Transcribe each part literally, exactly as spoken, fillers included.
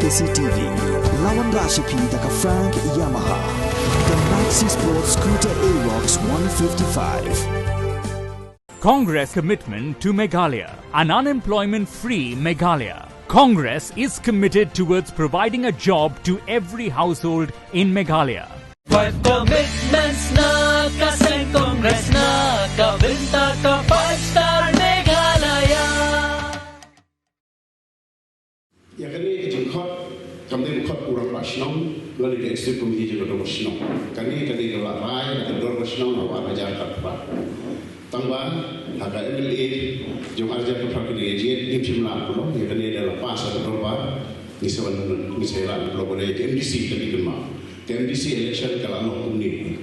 C T V. Lawan Rashapi da ka Frank Yamaha. The Maxi Sport Scooter Aerox one fifty-five. Congress commitment to Meghalaya, an unemployment-free Meghalaya. Congress is committed towards providing a job to every household in Meghalaya. Five commitments na ka seng Congress na ka bynta ka five star Meghalaya. Ïa kane ka jingkhot, kam dei ba khot u rangbah shnong, lane ka executive committee jong ka dorbar shnong. Kane ka dei ka la rai na ka dorbar shnong ha u ar hajar khatphra. Tang ba ha ka M L A jong ar hajar khatphra ka dei ka jied, ngim shym la pynlong, ïa kane da la pass ha ka dorbar, ngi sa wan, ngi sa ïa la pynlong, ka dei ka M D C ka dei ka ma. Ka M D C election ka la long kumne.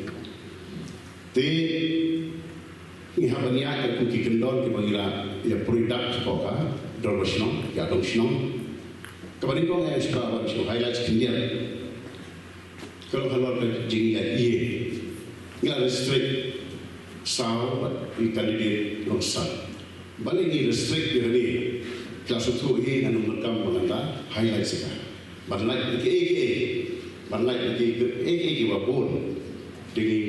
Te ngi hap ban ïaid kum ki kyndon kiba ngi la ïa pyrshah ko ka dorbar shnong, ïa dong shnong. Kaba nyngkong ïa shu, ban shu highlight khyndiat. Ka long halor ka jingïaid ïing. Ngi la restrict saw bad i candidate long san. Balei ngi restrict ïa kane? Ka shu thuh hi, ngan ym donkam ba ngan da highlight shisha. Ban lait ïa kiei kiei, ban lait ïa kiei kiei kiba bun, dei ngi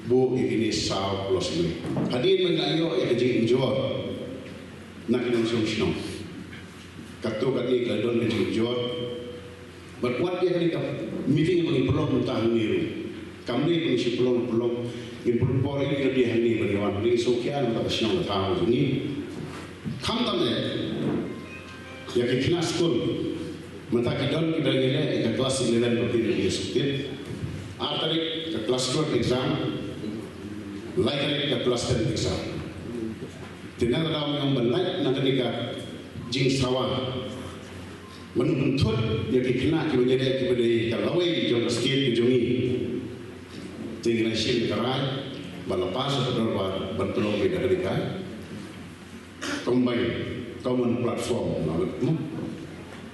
buh ïa kine saw plus ngi. Hadien ba ngi la ïoh ïa ka jingujor na ki nongshong shnong, katto katne ka la don ka jingujor. Bad wat ïa kane ka meeting ba ngi pynlong mynta hangne ruh, kam dei ba ngi shu pynlong pynlong, ngin pynlong por ïa kane hangne ba ngi wan, ngi sngewkhia na ka shnong ka thaw jong ngi. Khamtam eh ïa ki khynnah skul. Mynta ki don kiba ngi leh ïa ka class eleven ba ki dei sukti. Ar tarik ka class twelve exam. Lai tarik ka class ten exam. Te na ka daw ngi ong ban lait na kane ka jingsawa, ban pynthut ïa ki khynnah kiba ngi leh kiba dei ka lawei jong ka state ka jong ngi. Te ngi la shim ka rai ba la pass ha ka dorbar ban pynlong beit da kane ka combined common platform, no?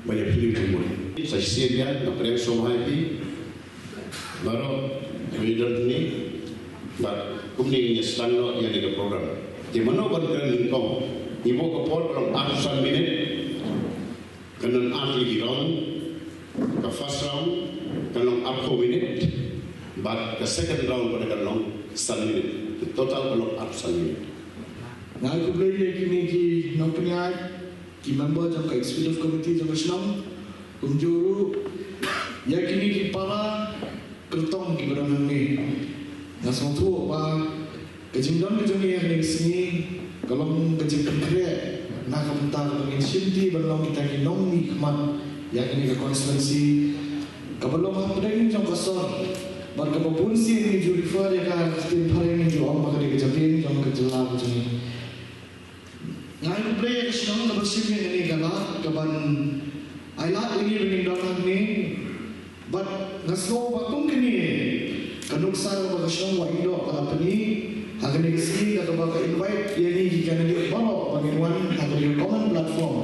Ba ïa pynlong jingmut. Sa shisien ïa nga pdiang sngewbha ïa phi baroh kiba ïadon hangne. Bad kumne ngin ïa sdang noh ïa kane ka program. Te mano ban kren nyngkong? Ngi buh ka por ka long arphew san minit. Kan long ar tylli ki round. Ka first round kan long arphew minit. Bad ka second round pat kan long san minit. Te total kan long arphew san minit. Nga ai khublei ïa kine ki nongpynïaid, ki member jong ka executive committee jong ka shnong, kumjuh ruh ïa kine ki para kyrtong kiba don hangne. Nga sngewthuh ba ka jingdon ka jong ngi ha kane ka sngi ka long ka jingpynkhreh na ka bynta kaba ngin shimti ban long kita ki nongmihkhmat ïa kane ka constituency kaba long hapdeng jong ka sor, bad kaba bun sien ngi ju refer ïa ka ha ka ktien phareng, ngi ju ong ba ka dei ka jabieng jong ka jylla ka jong ngi. Nga ai khublei ïa ka shnong kaba shim ïa kane ka lad kaban ailad ïa ngi ba ngin don hangne. Bad nga sngew ba kum kane ka nuksa kaba ka shnong Wahingdoh ka la pyni ha kane ka sngi, da kaba ka invite ïa ngi ki candidate baroh ba ngin wan ha kane ka common platform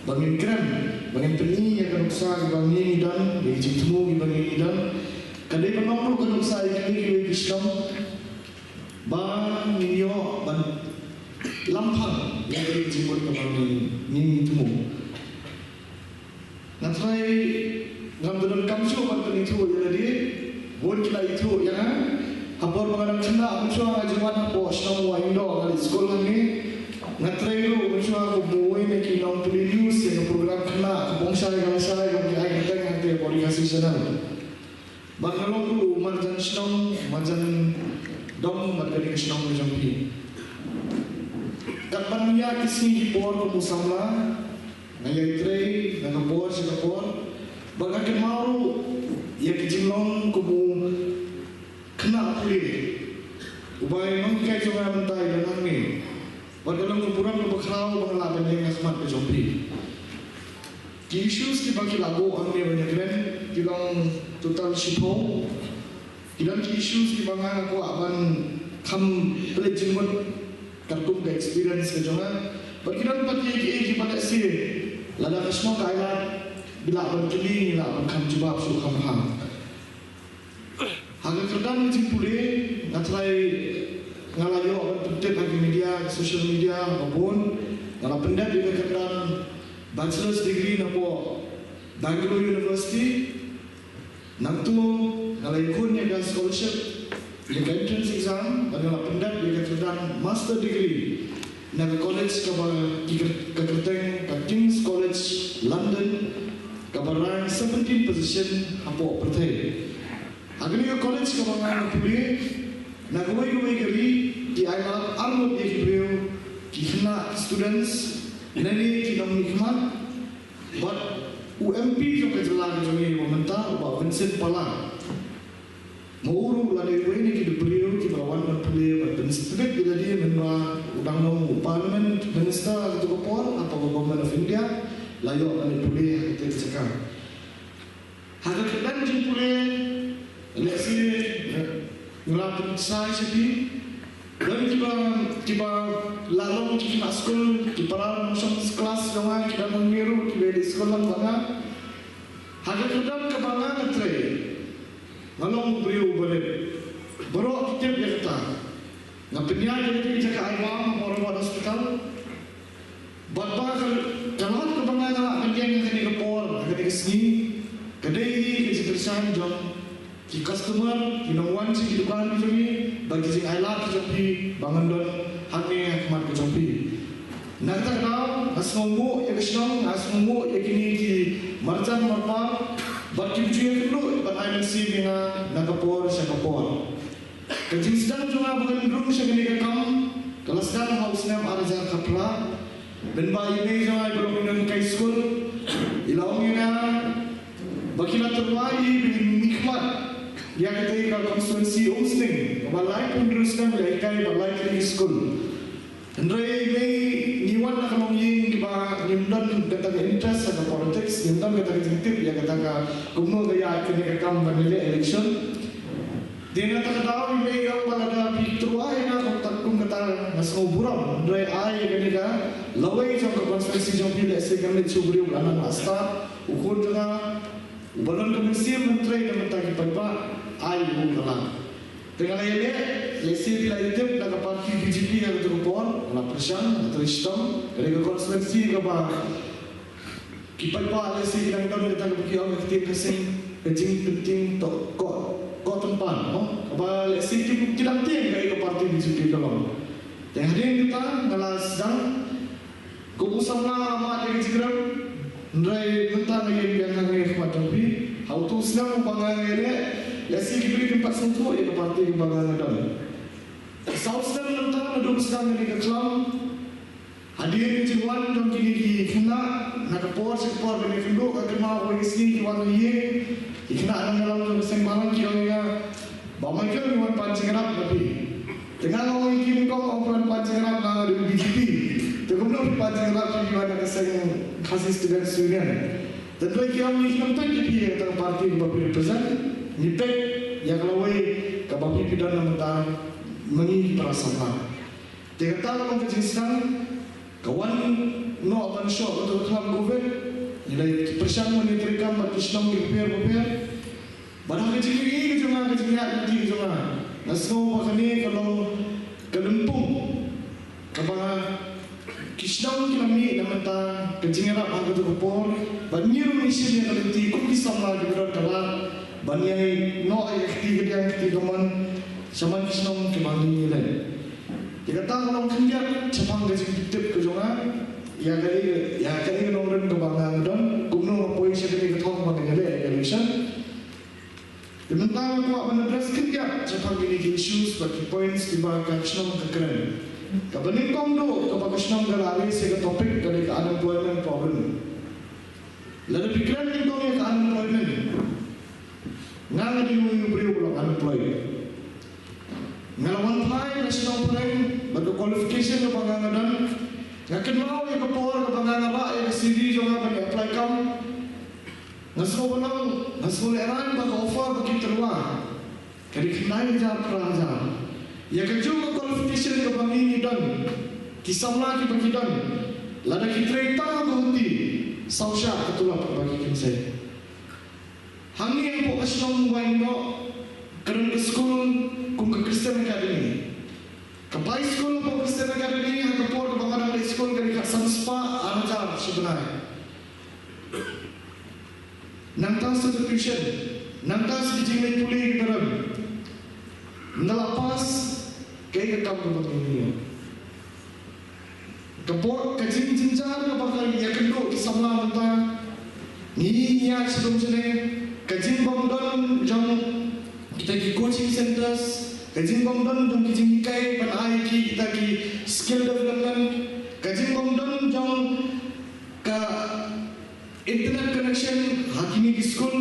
ba ngin kren, ba ngin pyni ïa ka nuksa kaba ngi ngi don, ïa ki jingthmu kiba ngi ngi don. Ka dei ban long ruh ka nuksa ïa kine kiwei ki shnong ba ngin ïoh ban lam phang ïa ka jingmut kaba ngi ngi thmu. Nga trai ngam da donkam shuh ban pynithuh ïa lade, bun ki la ithuh ïa nga. Ha por ba nga dang khynnah, mynshuwa nga ju wan hapoh shnong Wahingdoh, nga leit skul hangne. Nga trai ruh mynshuwa kum uwei na ki nongpule news ïa ka program khynnah, ka bong shai ka la shai, ka bong ki ai ka teng hangtei hapoh Ri Khasi Channel. Bad nga long ruh u marjan shnong, marjan dong bad kane ka shnong ka jong phi. Kat ban ïa ki sngi ki por kum u samla, nga ïai trei na ka por sha ka por. Bad nga kynmaw ruh ïa ki jinglong kum u khynnah pule. U bai nonghikai jong nga mynta i don hangne. Bad ka long ka burom kaba khraw ba nga lah ban ïeng ha khmat ka jong phi. Ki issues kiba ki la buh hangne ban ïakren ki long total shiphew. Ki don ki issues kiba nga kwah ban kham pynleit jingmut katkum ka experience ka jong nga. Bad ki don pat kiei kiei kiba lehse lada ka shnong ka ailad, ngi lah ban kylli, ngi lah ban kham jubab shuh kham bha. Ha ka kyrdan ka jingpule, nga trai, nga la ïoh ban pyntip ha ki media, social media, ha ka bun, nga la pyndep ïa ka kyrdan bachelor's degree napoh Bangalore University, nangta nga la ïakhun ïa ka scholarship ïa ka entrance exam bad nga la pyndep ïa ka kyrdan master degree na ka college kaba ki kyr-, ka kyrteng ka King's College London, kaba rank seventeen position hapoh pyrthei. Ha kane ka college kaba nga pule, na kawei kawei ka ri ki ailad arngut ïa ki briew, ki khynnah, ki students lane ki nongmihkhmat. Bad u M P jong ka jylla ka jong ngi mynta, u Bah Vincent Pala, ma u ruh u la dei uwei na ki briew kiba la wan ban pule bad ban step ïa lade mynba u dang long u Parliament Minister ha kato ka por hapoh ka Government of India, la ïoh ban pule ha katei ka jaka. Ha ka kyrdan jingpule, lehse nga la pynshai sha phi, don kiba, kiba la long ki khynnah skul, ki para nongshong class jong nga, ki dang nongmih ruh kiba ïaleh skul lang bad nga. Ha ka kyrdan kaba nga nga trei, nga long u briew uba rit. Baroh ki tip ïa kata. Nga pynïaid ïa kata ka jaka ai bam ha Moranbah Hospital. Bad ba ka, ka lad kaba nga nga lah ban ïeng ha kane ka por, ha kane ka sngi, ka dei hi ka jingkyrshan jong ki customer, ki nongwan sha ki dukan ki jong ngi, bad ki jingailad ki jong phi ba ngan don hangne ha khmat ka jong phi. Na kata ka daw nga sngewnguh ïa ka shnong, nga sngewnguh ïa kine ki marjan marpa bad kiba ju ïakynduh ban ai mynsiem ïa nga na ka por sha ka por. Ka jingsdang jong nga ba ngan rung sha kane ka kam ka la sdang ha u snem ar hajar khatphra. Mynba i mei jong nga iba long i nonghikai skul i la ong ïa nga ba ki la tyrwa ïa i ba i mihkhmat ïa katei ka constituency Umsning, ba laiphew hynriew snem i la hikai bad lai tylli ki skul. Hynrei i mei, ngi wan na ka longïing kiba ngim don kata ka interest ha ka politics, ngim don kata ka jingtip ïa kata ka kumno ka ïaid kane ka kam ban ïaleh election. Te na kata ka daw i mei i ong ba lada phi tyrwa ïa nga kum kata, kum kata nga sngew burom, hynrei ai kane ka lawei jong ka constituency jong phi, lehse kan leit sha u briew uba la nang la stad, u khun jong nga uba don ka mynsiem ban trei na ka bynta ki paidbah, ai u ka la. Te nga la ïaleh, lehse phi la ïatip na ka party B J P ha kato ka por, nga la pyrshang, nga la trei shitom, ka dei ka constituency kaba ki paidbah lehse ki dang don kata kaba ki ong ka ktien ka seng, ka jingpyntieng to ko, ko tympan, no? Kaba lehse ki, ki dang tieng ka, ka party B J P ka long. Te hadien kata nga la sdang kum u samla mad ïa ka jingrep, hynrei mynta nga ïeng biang hangne ha khmat jong phi. Ha uto u snem uba nga ïaleh, lehse ki briew kim pat sngewthuh ïa ka party kaba nga nga don. Saw snem mynta naduh ba sdang kane ka khlam, hadien ka jingwan jong kine ki khynnah na ka por sha ka por ban ïakynduh, nga kynmaw kawei ka sngi ki wan ha ïing, ki khynnah nongïalam jong ka seng balang ki ong ïa nga, Bah Michael, ngi wan pan jingïarap na phi. Te nga ong ïa ki, nyngkong ong phi wan pan jingïarap, nga nga dei u B J P. Te kumno phi pan jingïarap, phi wan na ka seng Khasi Students Union? Te hynrei ki ong, ngi khlem peit ïa phi ïa kata ka party kaba phi represent, ngi peit ïa ka lawei kaba phi phi don na bynta ma ngi ki para samla. Te kata ka long ka jingsdang, ka wan noh ban shoh kato ka khlam covid, ngi la pyrshang ban ïatreikam bad ki shnong ki bapher bapher. Bad ha ka jingïohi ka jong nga, ka jingïaid lynti ka jong nga, nga sngew ba kane ka long ka lympung kaba ki shnong ki la mih na bynta ka jingïarap ha kato ka por, bad ngi ruh ngi shim ïa ka lynti kum ki samla kiba don ka lad ban ïai noh ïa ka kti kadiang kti kamon sha man ki shnong kiba ngi ïaleh. Te kata ka long khyndiat shaphang ka jingtip ka jong nga ïa kaei, ïa kaei ka nongrim kaba nga nga don, kumno nga poi sha kane ka thong ba nga ïaleh ïa ka election. Te mynta nga kwah ban address khyndiat shaphang kine ki issues bad ki points kiba ka shnong ka kren. Kaba nyngkong ruh kaba ka shnong ka la raise ïa ka topic ka dei ka unemployment problem. Lada phi kren nyngkong ïa ka unemployment, nga nga dei u briew uba long unemployed. Nga la wan phai na shnong phareng bad ka qualification kaba nga nga don. Nga kynmaw ïa ka por kaba nga nga rah ïa ka C V jong nga ban ïa apply kam. Nga sngew ba long, nga sngew lehraiñ ba ka offer ba ki tyrwa ka dei khyndai hajar phra hajar. Ïa kajuh ka qualification kaba ngi ngi don, ki samla kiba ki don, lada ki trei tang ha ka huti, saw shah ka tulop kaba ki kynsei. Hangne hapoh ka shnong ba ngi noh, ka don ka skul kum ka Christian Academy. Ka bai skul hapoh Christian Academy ha ka por kaba nga dang leit skul ka dei khatsan spah ar hajar shi bnai. Nangta sa ka tuition, nangta sa ka jingleit pule ki barim. Ynda la pass, kaei ka kam kaba ngi ïoh? Ka por, ka jingjynjar kaba ka ïakynduh ki samla mynta, ngi ïa shlur shnong, ka jingbym don jong kita ki coaching centers, ka jingbym don jong ki jinghikai ban ai ki kita ki skill development, ka jingbym don jong ka internet connection ha kine ki skul,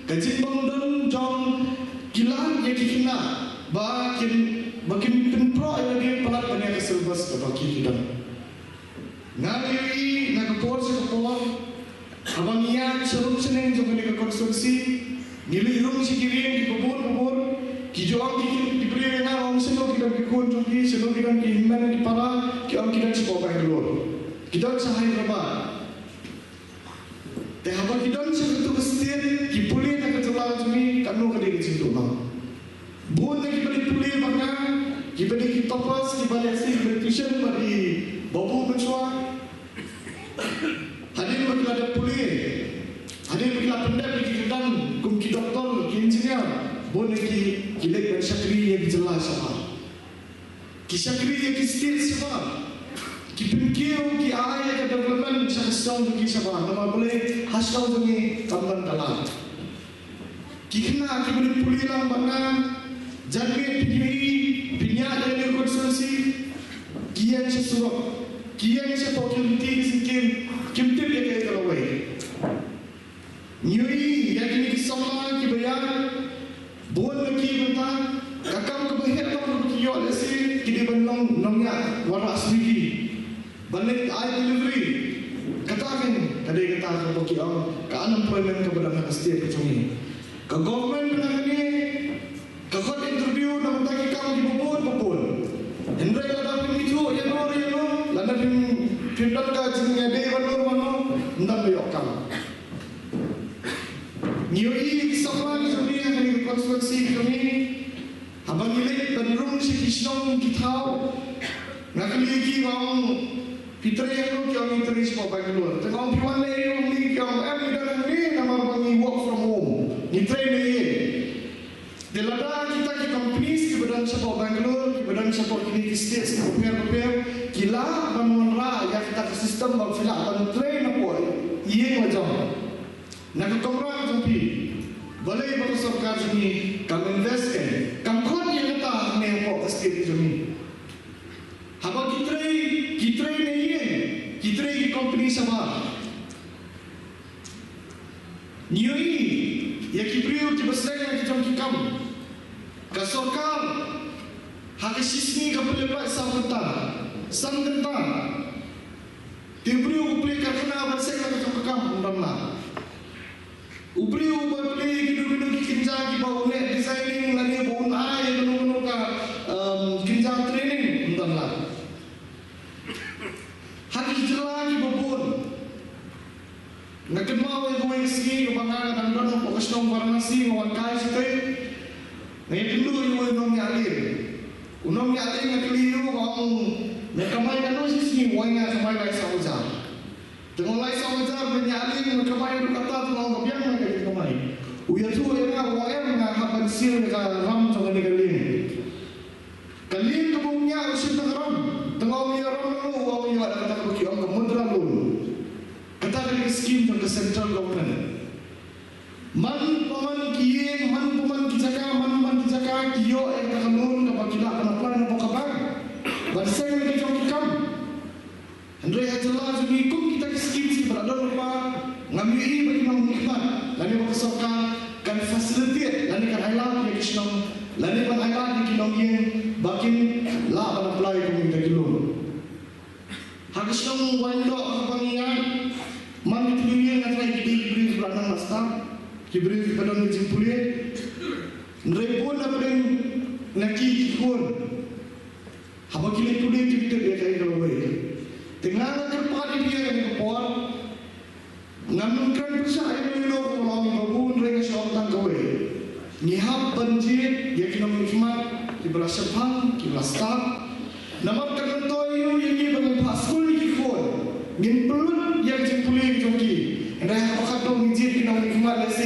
ka jingbym don jong ki lad ïa ki khynnah ba kin, ba kin pynproh ïa lade palat ban ïa ka syllabus kaba ki ki don. Nga ïohi na ka por sha ka por, haba ngi ïaid sha rum sha neng jong kane ka constituency, ngi leit rung sha ki rieng kiba bun ba bun, ki ju ong ki, ki briew ïa nga, ong shano ki don ki khun jong ki, shano ki don ki hynmen ki para, ki ong ki don shapoh Bangalore, ki don sha Hyderabad. Te haba ki don sha katu ka state, ki pule na ka jylla jong ngi, kano ka dei ka jingduh noh? Bun na kiba dei pule bad nga, kiba dei ki toppers, kiba lehse kiba dei tuition bad i Babu mynshuwa. Hadien ba ki la dep pule, hadien ba ki la pyndep ïa ki kyrdan kum ki doktor, ki engineer, bun na ki, ki leit ban shakri ïa ki jylla shabar. Ki shakri ïa ki state shabar. Ki pynkiew, ki ai ïa ka development sha ka shnong jong ki shabar. Namar balei ha shnong jong ngi kam don ka lad. Ki khynnah kiba dei pule lang bad nga, janmiet phin ïohi, phin ïaid ïa kane ka constituency, ki ïeng sha surok, ki ïeng shapoh ki lynti ki syngkien, kim tip ïa kaei ka lawei. Ngi ïohi ïa kine ki samla kiba ïaid, bun na ki mynta, ka kam kaba heh bha kaba ki ïoh lehse ki dei ban long nongñiah wanrah sngi, ban leit ai delivery. Kata kein ka dei kata kaba ki ong ka unemployment kaba don ha ka state ka jong ngi. Ka government na kane ka khot interview na bynta ki kam kiba bun ba bun. Hynrei lada phim ithuh ïano re ïano, lada phim, phim don ka jingïadei bad no bad no, ym don ba ïoh kam. Ngi ïohi ki samla ki jong ngi ha kane ka constituency ka jong ngi, haba ngi leit ban rung sha ki shnong ki thaw, nga kylli ki, nga ong, phi trei hangno? Ki ong ngi trei shapoh Bangalore. Te nga ong phi wan leh aïu hangne? Ki ong em, ngi don hangne namar ba ngi work from home, ngi trei na ïing. Te lada kita ki companies kiba don shapoh Bangalore, kiba don shapoh kine ki states kiba pher bapher, ki lah ban wanrah ïa kata ka system ba phi lah ban trei napoh ïing la jong, na ka kamra ka jong phi, balei ba ka sorkar jong ngi kam invest, kam khot ïa kata hangne hapoh ka state ka jong ngi? Haba ki trei, ki trei na ïing, ki trei ki company shabar. Ngi ïohi ïa ki briew kiba seng ïa ki jong ki kam. Ka sorkar ha ka shisngi ka pynleit paid saw kynta, san kynta. Te u briew u plie karkhana ban seng ïa ka jong ka kam, ym don lad. U briew uba plie kino kino ki kynja kiba u leh designing lane ba un ai kano kano ka, um, kynja training, ym don lad. Ha ki jylla kiba bun. Nga kynmaw ïa kawei ka sngi kaba nga dang don hapoh ka shnong Varanasi, nga wan kai shatei. Nga ïakynduh ïa uwei u nongñiah lieng. U nongñiah lieng nga kylli ïa u, nga ong, me kamai katno shi sngi? U ong, nga kamai lai saw hajar. Te nga ong, lai saw hajar me ñiah lieng, me kamai haduh katta? Te nga ong, ka biang me ka jingkamai. U ïathuh ïa nga, u ong, em, nga hap ban seal ïa ka ram jong kane ka lieng. Ka lieng kaba u ñiah u shim da ka ram. Te nga ong, ïa ram lano? U ong, ïa da kata kaba ki ong ka mudra loan. Kata ka dei ka skim jong ka central government. Man pa man ki ïing, man pa man ki jaka, man pa man ki jaka ki ïoh ïa kata ka loan kaba ki lah ban apply napoh ka bank ban seng ïa ki jong ki kam. Hynrei ha jylla jong ngi kum kita ki skim kiba la don lypa, ngam ïohi ba ki nongmihkhmat lane ba ka sorkar kan facilitate lane kan ailad ïa ki shnong lane ban ailad ïa ki nongïing ba kin lah ban apply kum kita ki loan. Ha ka shnong Waindoh kaba ngi ïaid, man ka tnat ïing nga tharai ki dei ki briew kiba la nang la stad, ki briew kiba don ka jingpule. Hynrei bun na pdeng na ki ki khun, haba ki leit pule kim tip ïa kaei ka lawei. Te nga nga kyrpad ïa phi ha kane ka por, ngam kren pyrshah ïano ïano, kumba la ong i Babu, hynrei nga shu ong tang kawei. Ngi hap ban jied ïa ki nongmihkhmat kiba la shaphang, kiba la stad. Namar kan myntoi ïa u ïa ngi ba ngin phah skul ïa ki khun, ngin pynlut ïa ka jingpule ka jong ki. Hynrei haba khatduh ngi jied ki nongmihkhmat, lehse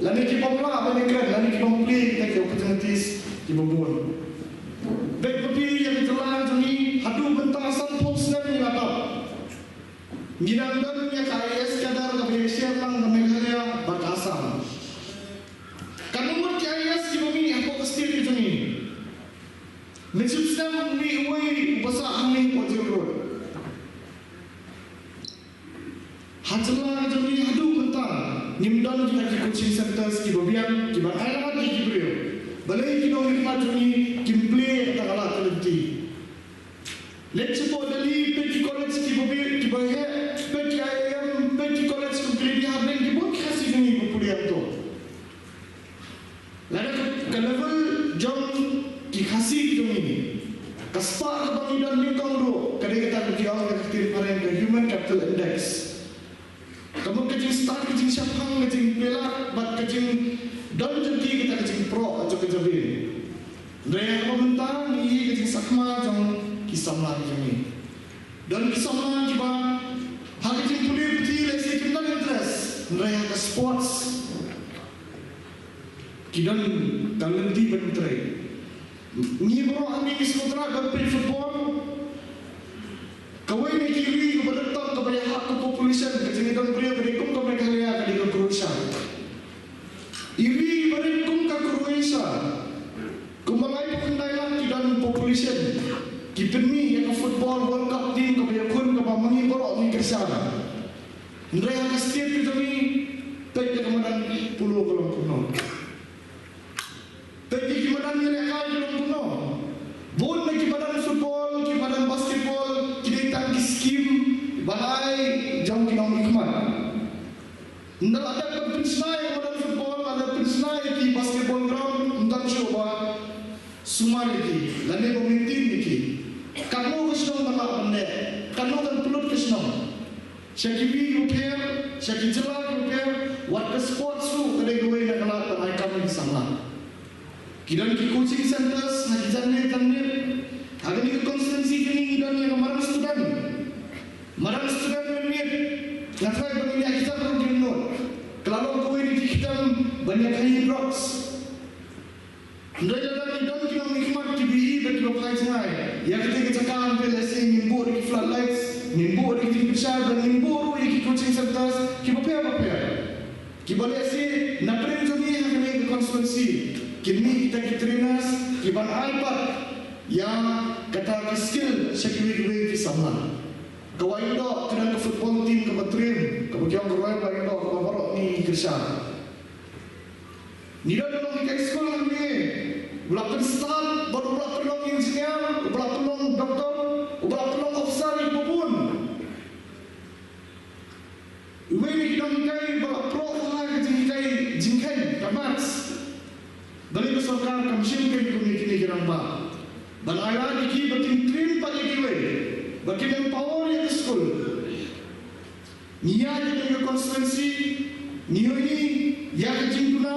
Lane ki bym lah ban ïakren, lane ki bym plie ïa ki opportunities kiba bun. Bad phi ïa ka jylla jong ngi haduh mynta sanphew snem ngi la dap. Ngi dang don ïa ka I A S cadre kaba ïashim lang ka Meghalaya bad ka Assam. Katno ngut ki I A S kiba mih hapoh ka state ka jong ngi? Mynshuwa snem mih uwei u basa hangne hapoh Jail Road. Ha jylla ka jong ngi haduh mynta ngim don kita ki coaching centers kiba biang kiban ai lad ïa ki briew. Balei ki nongmihkhmat jong ngi kim plie ïa kata ka lad ka lynti? Leit shapoh Delhi, peit ki college kiba biang, kiba heh, peit ki I I M, peit ki college kum ki Lady Hardinge, ki bun ki Khasi jong ngi ba pule hangto. Lada ka, ka level jong ki Khasi jong ngi, ka spah kaba ngi don nyngkong ruh ka dei kata kaba ki ong ha ka ktien phareng ka Human Capital Index. Ka mut ka jingstad, ka jingshemphang, ka jingplie lad bad ka jingdon jong ki, kata ka jingpyrshah jong ka jabieng. Hynrei ha kaba mynta ngi ïohi ka jingsakma jong ki samla ki jong ngi. Don ki samla kiba ha ka jingpule puthi lehse kim don interest, hynrei ha ka sports ki don ka lynti ban trei. Ngi baroh hangne ngi sngewthuh ban peit football. Kawei na ki ri kaba dang tam kaba ïahap ka population ka jingdon briew ka dei kum ka Meghalaya, ka dei ka Croatia. I ri ba rit kum ka Croatia, kumba laiphew khyndai lak ki don population, ki pynmih ïa ka football World Cup team kaba ïakhun kaba ma ngi baroh ngi kyrshan. Hynrei ha ka state ka jong ngi, peit ïa ka madan polo ka long kumno. Peit ïa ki madan ïalehkai ki long kumno. Bun na ki madan football, ki madan basketball, ki dei tang ki scheme ban ai jong ki nongmihkhmat. Ynda la dep ban pynshna ïa ka madan football, la dep pynshna ïa ki basketball ground, ym tang shuh ba sumar ïa ki lane ba maintain ïa ki. Katno ka shnong kan lah ban leh, katno kan pynlut ka shnong. Sha kiwei ki bapher, sha ki jylla ki bapher, wat ka sports ruh ka dei kawei na ka lad ban ai kam ïa ki samla. Ki don ki coaching centers ha ki janmiet janmiet. Ha kane ka constituency ka jong ngi ngi don ïa ka Madan Student. Madan Student mynmiet, nga tharai ba ngin ïa ki tap ruh ki nud. Ka la long kawei na ki khyndai ban ïa khaïi drugs. Hynrei lada ngi don ki nongmihkhmat kiba ïeit bad kiba phai jngai ïa kata ka jaka, hynrei lehse ngin buh da ki floodlights, ngin buh da ki jingpynshai bad ngin buh ruh ïa ki coaching centers kiba pher bapher. Kiba lehse na pdeng jong ngi ha kane ka constituency kin mih kita ki trainers kiban ai pat ïa kata ka skill sha kiwei kiwei ki samla. Ka Wahingdoh ka don ka football team kaba train, kaba ki ong ka Royal Wahingdoh kaba baroh ngi kyrshan. Ngi don u nonghikai skul hangne uba la pynstad bad uba la pynlong engineer, uba la pynlong doctor, uba la pynlong officer ïa kiba bun. Uwei na ki nonghikai uba la proh ha ka jinghikai jingkheiñ ka maths. Balei ka sorkar kam shim kein kum ïa kine ki rangbah ban ai lad ïa ki ba kin train pat ïa kiwei, ba kin empower ïa ka skul? Ngi ïaid ha kane ka constituency, ngi ïohi ïa ka jingduna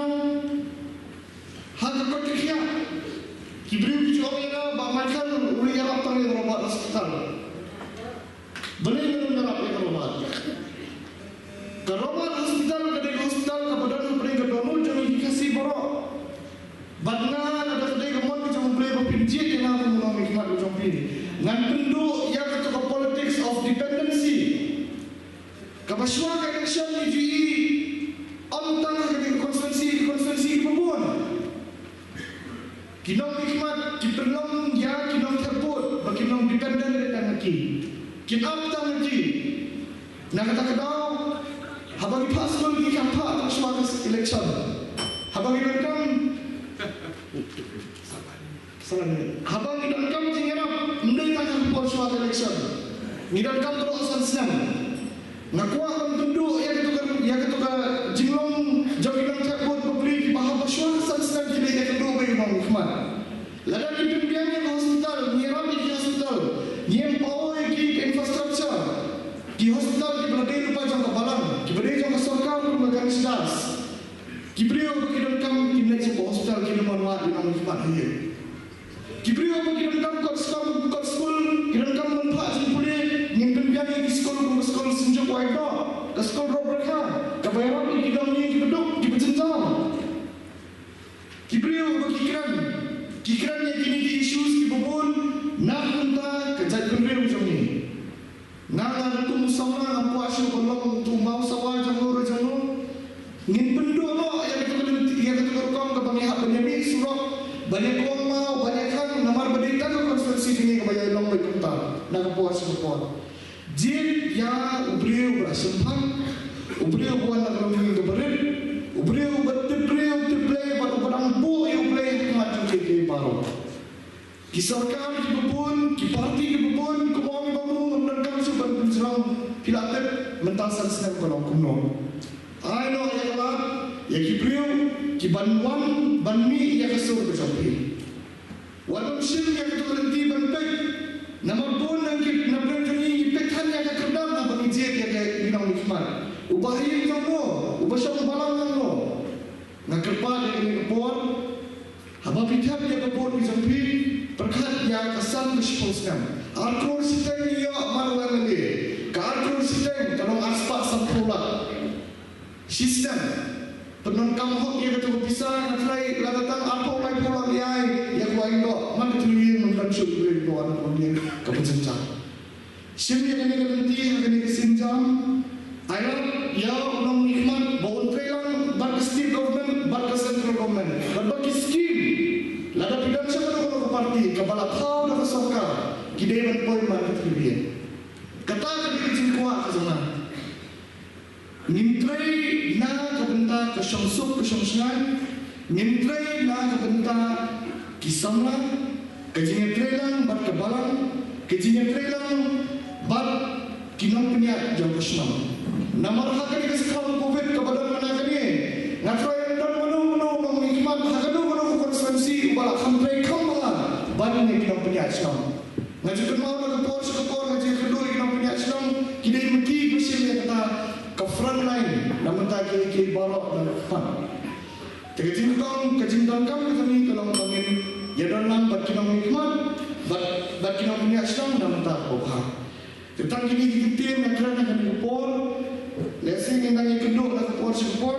ha ka koit ka khiah. Ki briew ki ju ong ïa nga, Bah Michael, u ïarap tang ïa ka Robert Hospital. Balei ngan ïarap ïa ka Robert? Ka Robert Hospital ka dei ka hospital kaba don hapdeng ka dohnud jong ngi ki Khasi baroh. Bad nga, lada ka dei ka mon ka jong U Blei ba phin jied ïa nga kum u nongmihkhmat u jong phi, ngan pynduh ïa kata ka politics of dependency. Kaba shuwa ka election ngi ju ïohi, ym tang ha kane ka constituency, constituency kiba bun, ki nongmihkhmat ki pynlong ïa ki nongthep vote ba kin long dependent lem ha ki. Kin ap tang ha ki. Na kata ka daw, haba ngi phah skul ngi khlem phah tang shuwa ka election. Haba ngi donkam, haba ngi donkam jingïarap, ym dei tang ha ka por shuwa ka election. Ngi donkam baroh san snem. Nga kwah ban pynduh ïa katu ka, ïa katu ka jinglong jong ki nongthep vote bapli kiba haba shuwa san snem ki leit ïakynduh bad u nongmihkhmat. Lada ki pynbiang ïa ka hospital, ngi ïarap ïa ki hospital, ngi empower ïa ki ka infrastructure. Ki hospital kiba la dei lypa jong ka balang, kiba dei jong ka sorkar kum ka Ganesh Das. Ki briew ba ki donkam kin leit sha ka hospital, kin ym wan wad ïa u nongmihkhmat ha ïing. Ki briew ba ki donkam kot skul, kot skul, ki donkam ban phah jingpule, ngin pynbiang ïa ki skul kum ka skul Synjuk Wahingdoh, ka skul Rob Rakha, kaba ïarap ïa ki dohnud kiba duk, kiba jynjar. Ki briew ba ki kren, ki kren ïa kine ki issues kiba bun na ka bynta ka jaitbynriew jong ngi. Nga, nga ruh kum u samla nga kwah shuh ban long utu u mawsawa jong no re jong no. Ngin pynduh noh ïa katu ka lynti, ïa katu ka rukom kaba ngi hap ban ïa mih surok, ban ïa kong maw, ban ïa khang, namar ba dei tang ka constituency jong ngi kaba ïa long beit kumta na ka por sha ka por. Jied ïa u briew ba la shemphang, u briew ba wan na ka longïing kaba rit, u briew ba tip briew tip Blei bad uba dang buh ïa u Blei ha khmat jong kiei kiei baroh. Ki sorkar kiba bun, ki parti kiba bun, kumba ong i Bah Mu, ngam donkam shuh ban pynjrong, phi la tip mynta san snem ka long kumno. Ai noh ïa ka lad ïa ki briew kiban wan ban mih ïa ka sur ka jong phi. Wat nym shim ïa katu ka lynti ban peit. Namar bun na ki, na pdeng jong ngi ngi peit than ïa ka kyrdan haba ngi jied ïa ka, ngi nongmihkhmat. Uba ha ïing jong no, uba shong balang jong no. Nga kyrpad ïa kane ka por, haba phi thep ïa ka vote ka jong phi, pyrkhat ïa ka san ka shiphew snem. Ar klur shiteng ngi ïoh man u M L A. Ka ar klur shiteng ka long arspah sanphew lak. Shisnem, pyndonkam hok ïa katu ka pisa, nga tharai lada tang arphew laiphew lak ïa, ïa ka wai doh, man ka tynriew ïing, man kan shu tynriew ko, ana ko ïing ka pynjynjar. Shim ïa kane ka lynti ha kane ka sienjam. Ai lad ïa u nongmihkhmat ba un trei lang bad ka state government bad ka central government bad ba ki skim, lada phi don sha kano kano ka parti kaba la thaw da ka sorkar, ki dei ban poi man ka tynriew ïing. Kata ka dei ka jingkwah ka jong nga. Ngim trei na ka bynta ka shongsuk ka shongshngaiñ, ngim trei na ka bynta ki samla, ka jingïatreilang bad ka balang, ka jingïatreilang bad ki nongpynïaid jong ka shnong. Namar ha kane ka skhem Covid kaba don mynta kane, nga tharai ym don mano mano u nongmihkhmat ha kano kano ka constituency uba la kham trei kham bha ban ïa ki nongpynïaid shnong. Nga ju kynmaw na ka por sha ka por nga ju kynduh ïa ki nongpynïaid shnong, ki dei ma ki ba shim ïa kata ka front line na bynta kiei kiei baroh na ka khmat. Te ka jingdonkam, ka jingdonkam ka jong ngi ka long ba ngin ïadon lang bad ki nongmihkhmat bad, bad ki nongpynïaid shnong na bynta ka babha. Te tang kine ki kyntien nga kren ha kane ka por. Lehse ngin nang ïakynduh na ka por sha ka por.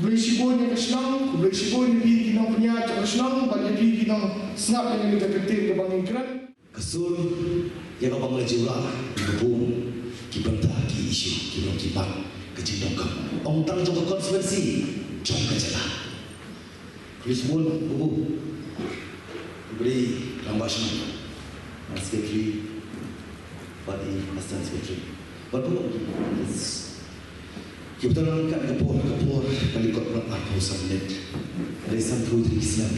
Khublei shibun ïa ka shnong, khublei shibun ïa phi ki nongpynïaid jong ka shnong bad ïa phi ki nongsngap ïa kane ka kyntien kaba ngin kren. Ka sur ïa kaba nga la ju rah, ka bun ki bynta ki issue, ki long ki mat, ka jingdonkam. Ym tang jong ka constituency, jong ka jylla. Khublei shibun, Babu. Khublei, Rangbah Shnong, Secretary, bad i Assistant Secretary. Bad Babu, yes. Ki bynta lang kat ka por, ka por, ka lyngkot arphew san minit. Hynrei sanphew tylli ki snem.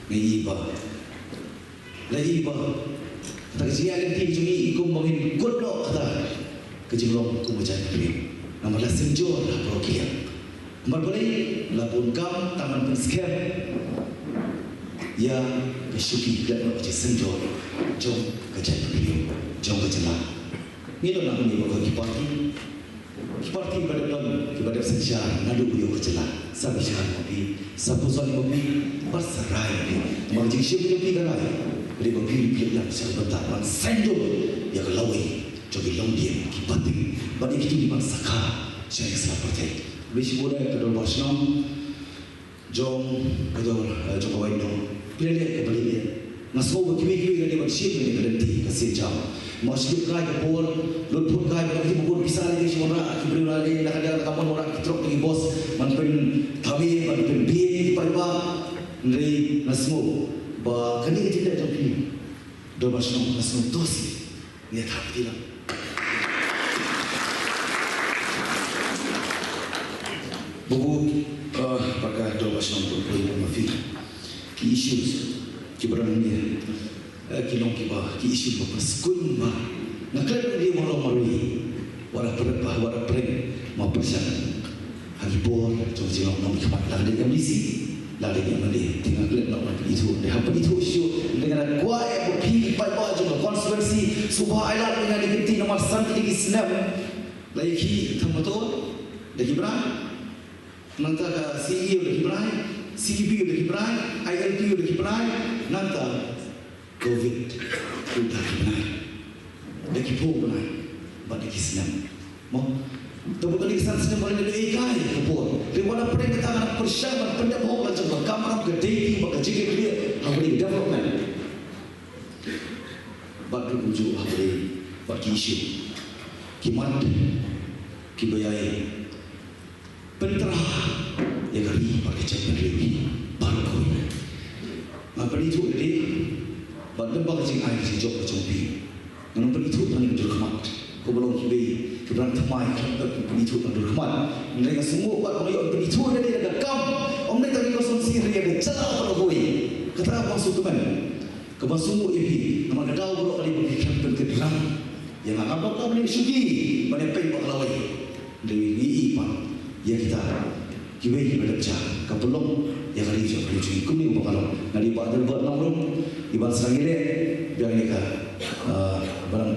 Nga ïohi ba La ïohi ba kata ka jingïaid lynti ka jong ngi, i kum ba ngin kut noh kata ka jinglong kum ka jaitbynriew. Namar la synjor ha baroh ki liang. Namar balei? La bun kam tang ban pynskhem ïa ka shuki, klet noh ka jingsynjor jong ka jaitbynriew, jong ka jylla. Ngi don lang ngi ba ki party. Ki party ba dep don, kiba dep synshar naduh ba ïoh ka jylla. Sa bishar ma phi, sa pyrshang ma phi, bad sa rai ma phi. Namar ka jingshim jong phi ka rai, ka dei ba phi phi lah sha ka bynta ban sngewthuh ïa ka lawei jong ki longdien, ki pateng, bad ïa kito kiban sakha sha ïing sha pyrthei. Khublei shibun ïa ka dorbar shnong jong ka dor, eh, jong ka Waindo. Phi la leh kaba leh. Nga sngew ba kiwei kiwei lada ban shim ïa ka lynti ka sienjam. Nga shu kai ka por, lut phut kai ba ki bun pisa lagi shu wanrah, ki briew lagi na ka liang ka mon wanrah ki trok ki bos, ban pynthame, ban pynbiej ki paidbah. Hynrei nga sngew ba kane ka jingdon jong phi, dorbar shnong, nga sngew to shisha. Ngi ïa thap kti lang. Babu, eh, bad ka dorbar shnong, babu, babu, ma phi. Ki issues kiba don hangne, eh, ki long kiba, ki issues ba pynskhem ba nga klet ïa ki marwei marwei. Wat la pyrshah, wat la pyrshah, ma pyrshah. Ha ki bor jong ka jinglong nongmihkhmat, la ka dei M D C, la ka dei M L A, te nga klet noh ban pynithuh, te hap pynithuh shuh, te nga kwah ïa ba phi ki paidbah jong ka constituency, sngewbha ai lad ïa nga, ki kynti namar san tylli ki snem la ïa khih, tang motor da ki bnai, nangta ka C E U da ki bnai, C E B U da ki bnai, I L P U da ki bnai, nangta Covid u da ki bnai, da ki phew bnai bad da ki snem. Mo? Te bad kane ka san snem ba la dep hikai ka por. Te wat la pyrshang kata, nga pyrshang ban pyndep hok la jong ka kamram, ka dei bad ka jingkitkhlieh ha ka development. Bad ruh kumjuh ha ka dei bad ki issue, ki mat kiba ïai pyntra ïa ka ri bad ka jaitbynriew hi baroh kawei. Nga pynithuh ïa lade bad lem bad ka jingai ka jingjop ka jong phi. Ngan pynithuh tang ïa ka dur khmat. Kumba long kiwei kiba dang thymmai khlem pynithuh tang dur khmat. Hynrei nga sngewnguh bad ban ïoh pynithuh ïa lade da ka kam. Ym dei tang ïa ka constituency, hynrei ïa ka jylla baroh kawei. Kata kaba nga sngewkmen, kaba nga sngewnguh ïa phi. Namar ka daw baroh kali ba phi khlem pynkyrpang ïa nga, nga ba kam leh shuki ban ïa peit ba ka lawei. Hynrei ngi ïohi pat ïa kita kiwei kiba dep jia, ka pynlong ïa ka ri jong ka ri jong ngi kumne kumba ka long. Nga dei Bah Delbert Nongrum, i ban sdang ïaleh biang ïa ka, ah, ba nang,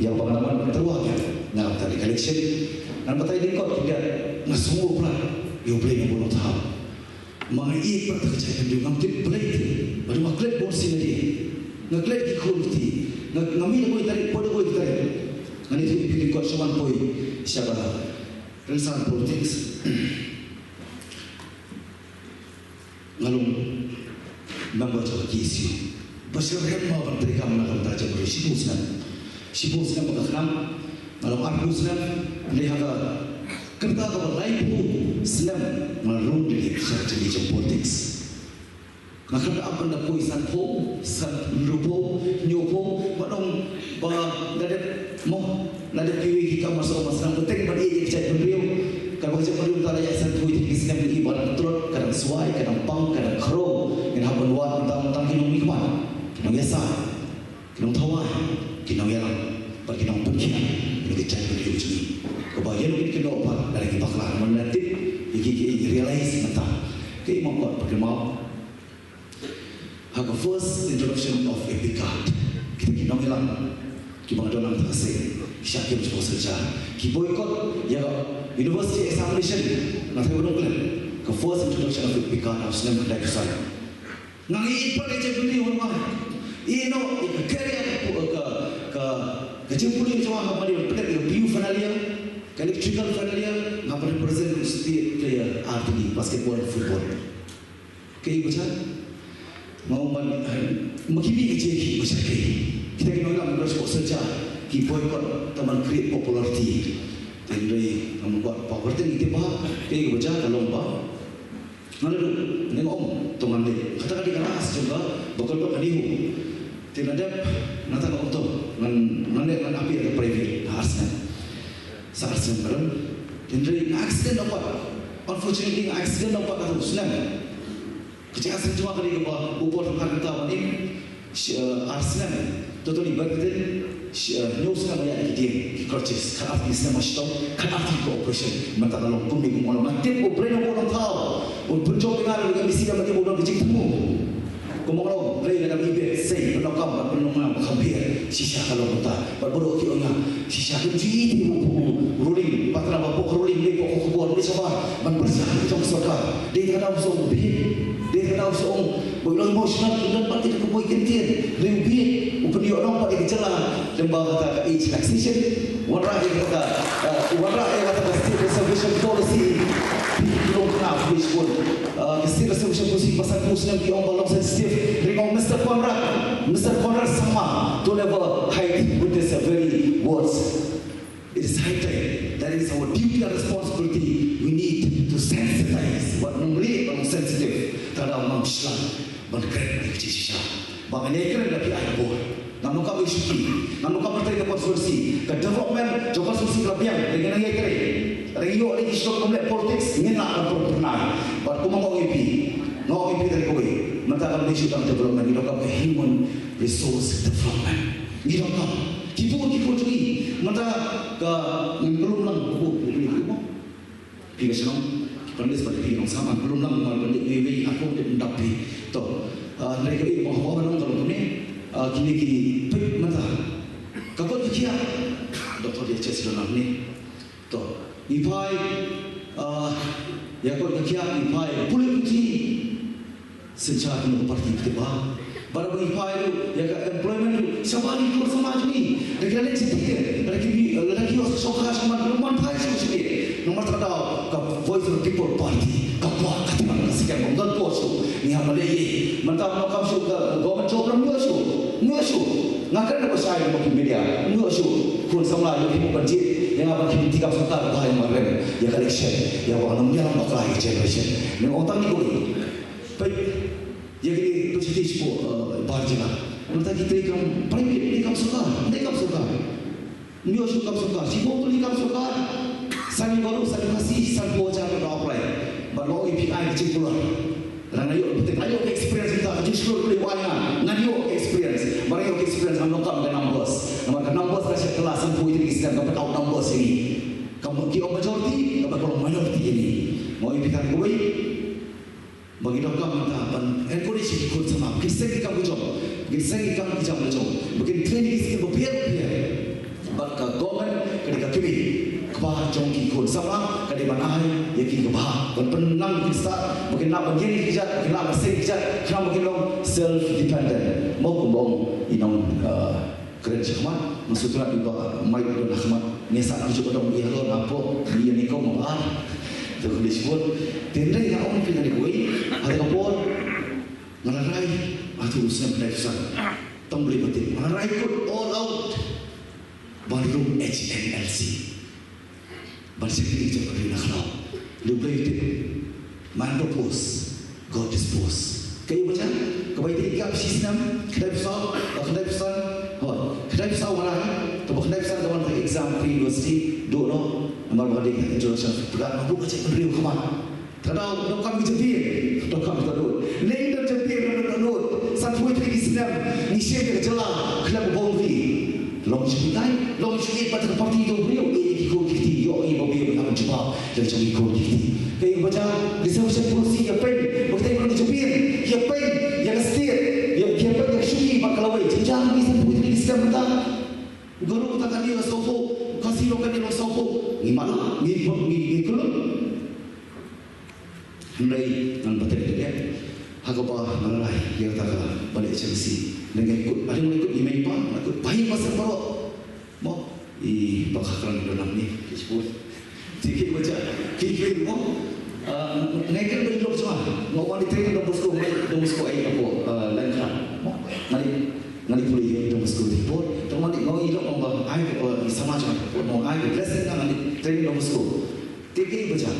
ïa ba nga nang ban tyrwa ïa nga, ka election. Ngan batai lyngkot khyndiat, nga sngewnguh palat ïa U Blei Nongbuh Nongthaw. Ma nga ïeit pat ïa ka jaitbynriew, ngam tip Blei te. Bad nga klet bun sien ïa, nga klet ki khun kti, nga, nga mih da kawei tarik, poi da kawei tarik. Ngan ïathuh ïa phi lyngkot sha ban poi sha ka rynsan politics. Nga long member jong ka K S U ba syriem ma ban treikam na ka bynta jaitbynriew shiphew snem. Shiphew snem ba ka khnang, nga long arphew snem. Hynrei ha ka kyrta kaba laiphew snem nga rung dei sha ka jingïaid jong politics. Nga khlem da ap ban da poi sanphew, san, hynriewphew, hynñiewphew, nga ong ba la dep mo, la dep kiwei ki kam, ma shu ong ma sdang bteng ban ïeit ïa ka jaitbynriew. Kaba ka jaitbynriew mynta la ïaid sanphew tylli ki snem, i ba dang tlot, ka dang swai, ka dang pang, ka dang khrew. Ngin hap ban wad tang, tang ki nongmihkhmat, ki nongïasaid, ki nongthawai, ki nongïalam bad ki nongpynkhiah ïa ka jaitbynriew jong ngi. Kaba ïa ngi ki nong pat, lada ki bakla, namar nga tip ïa ki, ki realize mynta. Ki mong kot, ba ki mong Ha ka first introduction of Epic Art, kita ki nongïalam kiba nga don ha kata ka seng ki shah kem sha ka synshar, ki boycott ïa ka university examination. Nga tharai ba dang klet ka first introduction of Epic Art ha u snem khyndai phew san. Nga ïeit pat ïa ka jingpule, ïa ka career, ka, ka, ka jingpule jong nga, ha kaba nga pynlong ïa ka B U final year, ka electrical final year, nga pynrepresent u state player artylli, basketball, football. Kaei ba jia? Nga ong ban, eh, ma ki dei ka jia ki ba jia kaei. Kita ki nongïalam ba shu sha ki boycott tang ban create popularity. Hynrei ngam kwah popularity, ngi tip ba kaei ba jia ka long ba nga la duh, ne nga ong to ngan leh. Kata ka dei ka last jong ka ba ka dei ka dei hu. Te nga dep, nga tang ong to ngan, ngan leh, ngan appear ha ka private ha Arsenal. Sa Arsenal ka dang. Hynrei nga accident daw pat. Unfortunately nga accident daw pat ha u snem. Ka jingaccident jong nga ka dei kaba u por tang kata ban im, shi, eh, ar snem. Totally bedridden, shi, eh, hynñiew snem nga ïaid ki dieng, ki crutches, khatar tylli ki snem ha shitom, khatar tylli ki operation. Mynta ka long kumne kumno, nga tip U Blei u nongthaw. U pynjop ïa nga da ka M B C da ka jingthmu. Kumba nga ong, Blei lada me ibit, sei pyndonkam bad pynlong nga ba kham pher. Shisha ka long kumta. Bad baroh ki ong ïa nga, shisha kim ju ïohi te u, u ruling, pat na ba pok ruling, dei pok khubor, dei shabar ban pyrshah ïa ka jong ka sorkar. Dei kata u shu ong bit, dei kata u shu ong ba u long emotional, u don pat ïa ka boi kyntien. Dei u bit, u pynïoh nong pat ïa ka jylla lyngba kata ka age relaxation. Wanrah ïa kata, eh, wanrah ïa kata ka state reservation policy. Phi long khnang phi shkon. Ah, ka state reservation policy ba sanphew snem ki ong ba long sensitive. Ring ong Mister Conrad, Mister Conrad Sangma, don't ever hide with these very words. It is high time. That is our duty and responsibility. We need to sensitize. Wat nang ri ba long sensitive. Tada ngam shlan ban kren ïa ka jingshisha. Ba ngan ïai kren da phi ai bor. Ngam donkam ïa shuki, ngam donkam ïa ka constituency, ka development jong ka constituency ka la biang, lada ngin nang ïai trei, lada ngin ïoh lada ki shnong kum leh politics, ngin lah ban pynpynai. Bad kumba nga ong ïa phi, nga ong ïa phi da kawei, mynta kam dei shu tang development, ngi donkam ka human resource development. Ngi donkam ki bun ki bun jong ngi, mynta ka, ngan klum lang, Phi ka shnong, ki panelist bad phi nongsan, ngan klum lang, ngan pynlong iwei iwei, arphew minit ym dap phi. To, ah, hynrei kaei kaba nga kwah ban ong ka long kumne, ah, kine ki peit mynta. Ka kot ka khiah, Doctor J H S Donald ne. To, ngi phai, ah, ïa kot ka khiah, ngi phai, pule kti. Synshar kano ka party phi tip ba. Ba da ba ngi phai ruh ïa ka employment ruh shabar ïa ki khun samla jong ngi. Da ki la leit sha ki, da ki, da ki ïoh shongkha shongman, ruh man phai shuh sha ki. Namar kata ka Voice of the People Party ka kwah ka tymmen ka skhem, ym don por shuh. Ngi hap ban leh ïa. Mynta ym donkam shuh ka government job, ym ïoh shuh. Ym ïoh shuh. Nga kren da ba shai ba ki media, ym ïoh shuh. Khun samla ïoh ki ban jied ïa nga ban ki, ki kam sorkar ba ïa marem ïa ka election, ïa ba ngam ïa bakla ïa ka generation. Ngi ong tang ni ko. Peit ïa kine, peit sha ki shipor, eh, bar jylla. Mynta ki trei kam private, ne kam sorkar, ne kam sorkar. Ym ïoh shuh kam sorkar, shipor tylli kam sorkar. San ïing baroh, san ïing Khasi, sanphew hajar ka apply. Bad nga ong ïa phi, ai ka jingkular. Lada nga ïoh, nga ïoh ka experience mynta, ka jingshlur phi wad ïa nga. Nga ïoh ka experience. Bad nga ïoh ka experience, ngam donkam ka numbers. Namar ka numbers ka shet kylla, sanphew tylli ki snem ka pyndonkam numbers ïa ngi. Ka, ki ong majority, ka pyndonkam minority ïa ngi. Nga ong ïa phi tang kawei. Ba ngi donkam mynta ban encourage ïa ki khun samla ba kin seng ki kam ki jong, ba kin seng ki kam ki jam la jong, ba kin train ïa ki skill bapher bapher. Bad ka government ka dei ka kmie kaba jong ki khun samla, ka dei ban ai ïa ki kaba, ban pynlang ïa ki stad, ba kin lah ban ïeng ïa ki kjat, ba kin lah ban seng ïa ki kjat, khnang ba kin long self dependent. Mo kumba ong i nong, uh, kren shakhmat, nga sngewthuh ba mai u don ha khmat, ngi sah ka juh ka dong ïa halor hapoh, ïa ni ko mo ar. Te khublei shibun. Te hynrei nga ong phi kane kawei, ha kata ka por nga la rai hato u snem khyndai phew san. Tang Blei ba tip, nga la rai kut all out ban rung H N L C. Ban shakri jong ka ri na khlaw. Lubrai te, man propose, God dispose. Kaei ba jia, kaba ïadei gap shisnem, khyndai phew saw, ba khyndai phew san, hooid, khyndai phew saw wala, kaba khyndai phew san ka wan ka exam pre university, duh noh, namar ba ka dei ka introduction, pyrkhat, ma bun ka jingpynriew khmat. Ka dei, donkam ki champion, donkam ki dohnud. Lei donkam champion, dohnud. San phew tylli ki snem, ngi shem ïa ka jylla, khlem boundary. Long shu tai, long shu ïeit pat ka party jong u briew, ïeit ïa ki khun ki kti, ïoh ïa ba biang ban jubab, ïa jong ki khun ki kti. Kaei ba jia, reservation policy ïa peit, ba kita ki khun ki champion, ïa peit, ïa ka state, ïa, ïa peit, ïa ka shuki, ba ka lawei, jia jia ngi san phew tylli ki snem mynta. Guru kata ka dei la sawphew, Khasi long ka dei la sawphew. Ngi mala, ngi, ngi, ngi kulun. Hynrei ngan batai da dep ha kaba nga la rai ïa kata ka ba leh H N C. Lane nga kut, lane nga kut i mei i pa, nga kut ba ïa ba seng baroh. Mo, i ba ka kran da nam ni, ki shibun. Ti ki ba jia, ki ki mo. Ah, nga kren ba i lok jong nga. Nga wan i training Don Bosco, Don Bosco ai apo, ah, lain khan. Mo, nga di, nga di pule ïa Don Bosco di por. Tang wan i, nga i lok ba ai ka, ah, i sama jong nga. Mo, ai ka blessing nga di training Don Bosco. Te ki ba jia.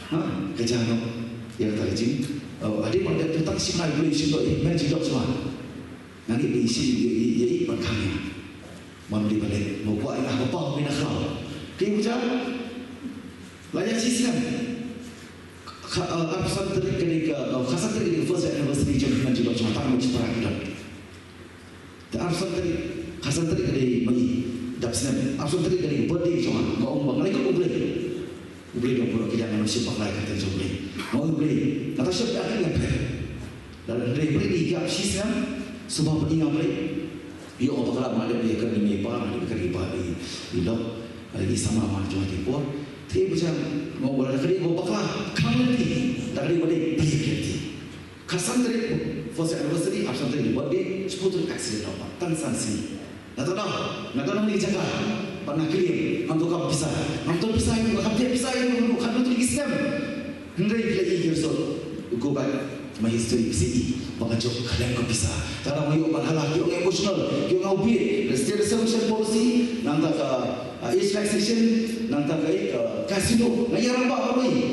Ha, ka jia noh ïa kata ka jing. Oh, hadien ba dep tu tang shi bnai Blei u shim doh ïa i, men jingdoh shuwa. Nga ngeit ba i shim ïa i, ïa i ban khang ïa. Ban dei ban leh, mo kwah ïa nga ha ka paw, ïa na khlaw. Kaei ba jia? La ïa shi snem. Kha, uh, arphew san tarik ka dei ka, uh, kha san tarik ka dei ka first anniversary jong i, men jingdoh shuwa, tang mo shi para ki don. Te arphew san tarik, kha san tarik ka dei ma i, dap snem, arphew san tarik ka dei ka birthday jong nga, nga ong ba nga la ïakynduh U Blei. U Blei don baroh ki liang, nga nym shym bakla ïa ka kyrteng jong U Blei. Nga ong U Blei, nga tang shym da kyrteng pher. Lada hynrei hynrei ngi gap shisnem, sngewbha pyni nga Blei. Ïoh nga bakla ba nga dep ïakren ïa i pa, nga dep ïakren ïa i pa, i, i lok, i samla ma jong nga ki por. Te ba jia nga ong ba lada ka dei ba bakla, khang lynti, lada ka dei ba dei, plie lynti. Kha san tarik, first anniversary, arphew san tarik birthday, shiphew tarik accident, tang san sngi. Nga tang, nga tang hangne ha jaka, bad nga kylliang, ngam donkam pisa, ngam don pisa ïa u, ngam don pisa ïa u, khatduh tylli ki snem. Hynrei phi la ïohi, here's all, go back my history, phi sa ïohi ba nga jop khlem ka pisa. Tang ba nga ïoh ban hala, ki ong emotional, ki ong nga u bieit, the state reservation policy, nangta ka Ah, age relaxation, nangta ka, eh, ka casino, nga ïa rangbah marwei.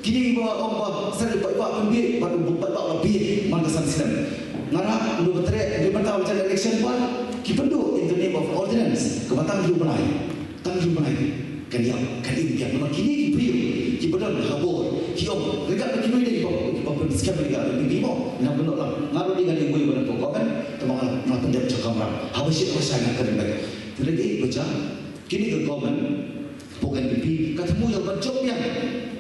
Kine kiba ong ba sa dei paidbah pynbieit, bad u paidbah la bieit man ka san snem. Nga rah, ynda ba treh, ynda mynta ba jan election pat, ki pynduh in the name of ordinance, kaba tang hynriew bnai. Tang hynriew bnai. Kan ïap, kan im biang. Namar kine ki briew, kiba don ha bor, ki ong, lada kino kino kiba, kiba pynskhem ïa ka, ïa ka, ïa ka, ïa ka, nga ruh nga dei uwei uba don ha government, tangba nga, nga pyndep jong ka kamram. Haba shit haba shai nga kren beit. Te lei ba jia, kine ka government, hapoh N P P, ka thmu ïa ban jop biang.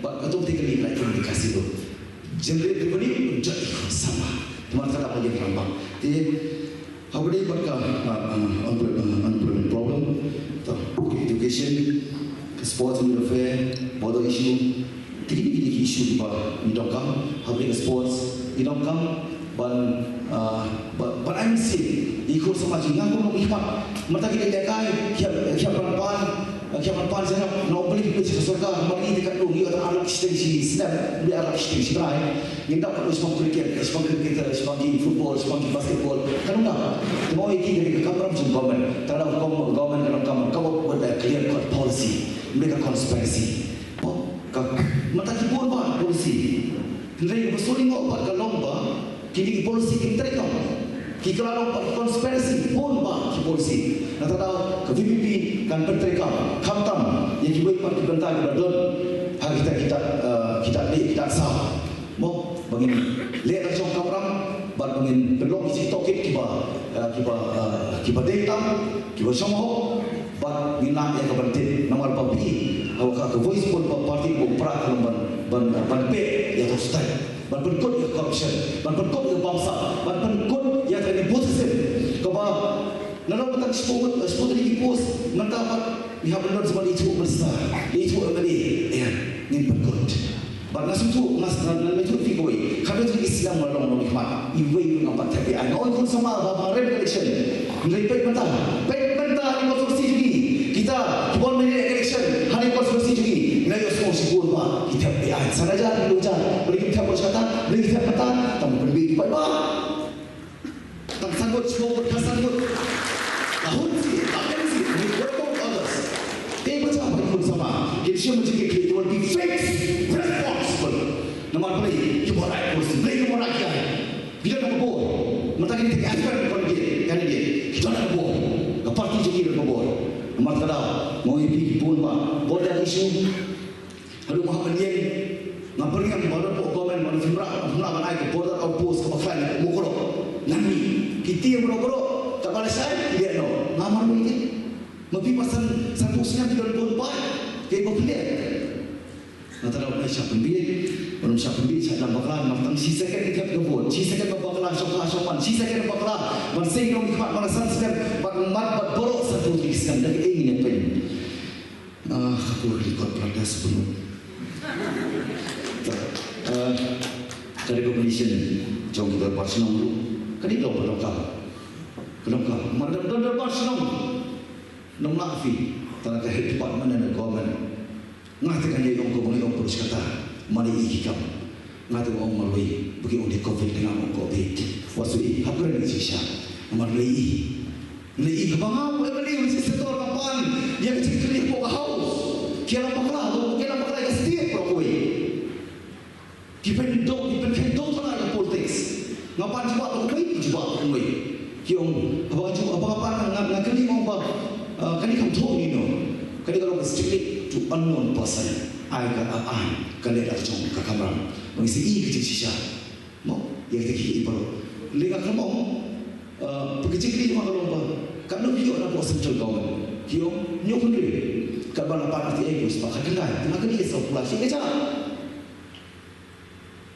Bad katto katne ka leit kum ka casino. Generate revenue, jop ïa ka samla. Te namar kata ba ïa ka rangbah. Te, haba ïadei bad ka, ah, ah, unemployment, ah, unemployment problem. To, education, sports and welfare, border issue. Te kine, kine ki issue kiba ngi donkam, haba ïadei sports, ngi donkam ban Ah, ba, ba ai mynsiem ïa ki khun samla jong ngi, kum u Ahmad. Mynta ki dei lehkai, ki hap, ki hap ban pan, ki hap ban pan sha na u beli beli sha sorkar, ma ngi te katno ngi ïoh tang ar lak shiteng shi snem, ngi ar lak shiteng shi bnai. Ngin dap katno shaphang cricket, shaphang cricket, shaphang ki football, shaphang ki basketball. Katno dap. Te mo ïa ki dei ka kamram jong government. Te dap ka government ka dang kamram, come up with a clear cut policy. Ym dei ka conspiracy. Ka, mynta ki bun bah policy. Hynrei kaba sngewlyngngoh pat ka long ba kine ki policy kim treikam. Ki kylla long pat conspiracy, bun bah ki policy. Nangta daw ka V P P kan pyntreikam, khamtam ïa kiwei pat ki bynta kiba don ha kita, kita, eh, kita dei kita saw. Mo, ba ngin leh la jong kamram, bad ba ngin pynlong ki tohkit kiba, eh, kiba, eh, kiba dei tam, kiba shong hok, bad ngin lah ïa ka ban tip, namar ba phi, ha ka, ka voice bun ba party bun pra ka ban, ban, ban peit ïa ka state, ban pynkut ïa ka corruption, ban pynkut ïa ka bamsap, ban pynkut ïa ka nepotism. Kaba, na long mynta shiphew, shiphew tylli ki post, mynta pat, ngi hap ban don shuwa ithuh minister, ithuh M L A, ïa, ngin pynkut. Bad nga sngewthuh, nga, nga, nga sngewthuh phi kawei. Khadduh ki snem nga long nongmihkhmat. Iwei ruh ngam pat thep ïa ai. Nga ong khun samla ba, ba rem election. Hynrei peit mynta. Peit mynta ha constituency jong ngi. Kita, ki bun mynta election. Ha constituency jong ngi. Nga ïohsngew shibun ba ki thep ïa ai. San hajar, hynriew hajar. Balei kim thep ba shata? Balei kim thep mynta? Tang ban pynbeit ki paidbah. Tang san ngut, shiphew ngut, khatsan ngut. La hun sien, la kem sien, we, what about others? Te ba jia ba khun samla, kin shim jingkitkhlieh, they will be fixed responsible. Namar balei, ki bor ai kursi, balei ki bor ai ki ai. Ki don ka bor. Mynta ki dei ki aspirant candidate, candidate. Ki don ka bor. Ka party jong ki don ka bor. Namar kata, mo ïa phi ki bun ba, border issue. Haduh ba hap ban ïeng, nga pyrshang ba hapoh government ban phim lah, phim lah ban ai ka border outpost kaba khlaiñ hapoh Mukroh. Ngan mih, ki tieng baroh baroh, katba lashai ki leh noh. Nga marwei te. Ma phi pat san, sanphew snem phi don bun paid, kaei ba phi leh? Nga tharai ban shah pynbieit, ban shah pynbieit, shah dang bakla, namar tang shi second ki thep ka vote, shi second ba bakla, shong kha shong man, shi second bakla, ban seng nongmihkhmat man la san snem, bad mat bad baroh sanphew tylli ki snem, da kaei ngin ïapeit? Ah, ka por record progress pun. Ah, ka recommendation jong ki dorbar shnong ruh. Ka dei long ka donkam. Ka donkam. Mar dor, dor, dorbar shnong. Nong lah phi. Tang ka head department and government. Nga te kan ïa ong ko bang ïa ong ko shkata. Mane i ki kam. Nga te ong marwei, ba ki ong dei covid, te nga ong covid. Wat shu i, hap kren ïa shisha. Namar lei i. Lei i kaba nga u M L A u legislator nga pan ïa ka jingkylli hapoh ka house. Ki ïalam bakla, ki ïalam bakla ïa ka state baroh kawei. Ki pyndonkam, ki pynkheiñ donkam ïa ka politics. Nga pan jubab ba kumwei, jubab ba kumwei. Ki ong, haba nga ju, haba nga pan nga, nga kylli nga ong ba, ah, kane kam thoh ïa no. Kane ka long restricted to unknown person. Ai ka, ah, ai ka leh da ka jong ka kamram. Ba ngi sa i ka jingshisha. Mo, ïa kita ki baroh. Lei nga khlem ong, ah, ba ka jingkylli jong nga ka long ba katno phi ïoh na ka central government. Ki ong hynñiew phew hynriew. Katba la pan R T I ko spah khatkhyndai. Nga kylli ïa saw phew lai, shi hajar.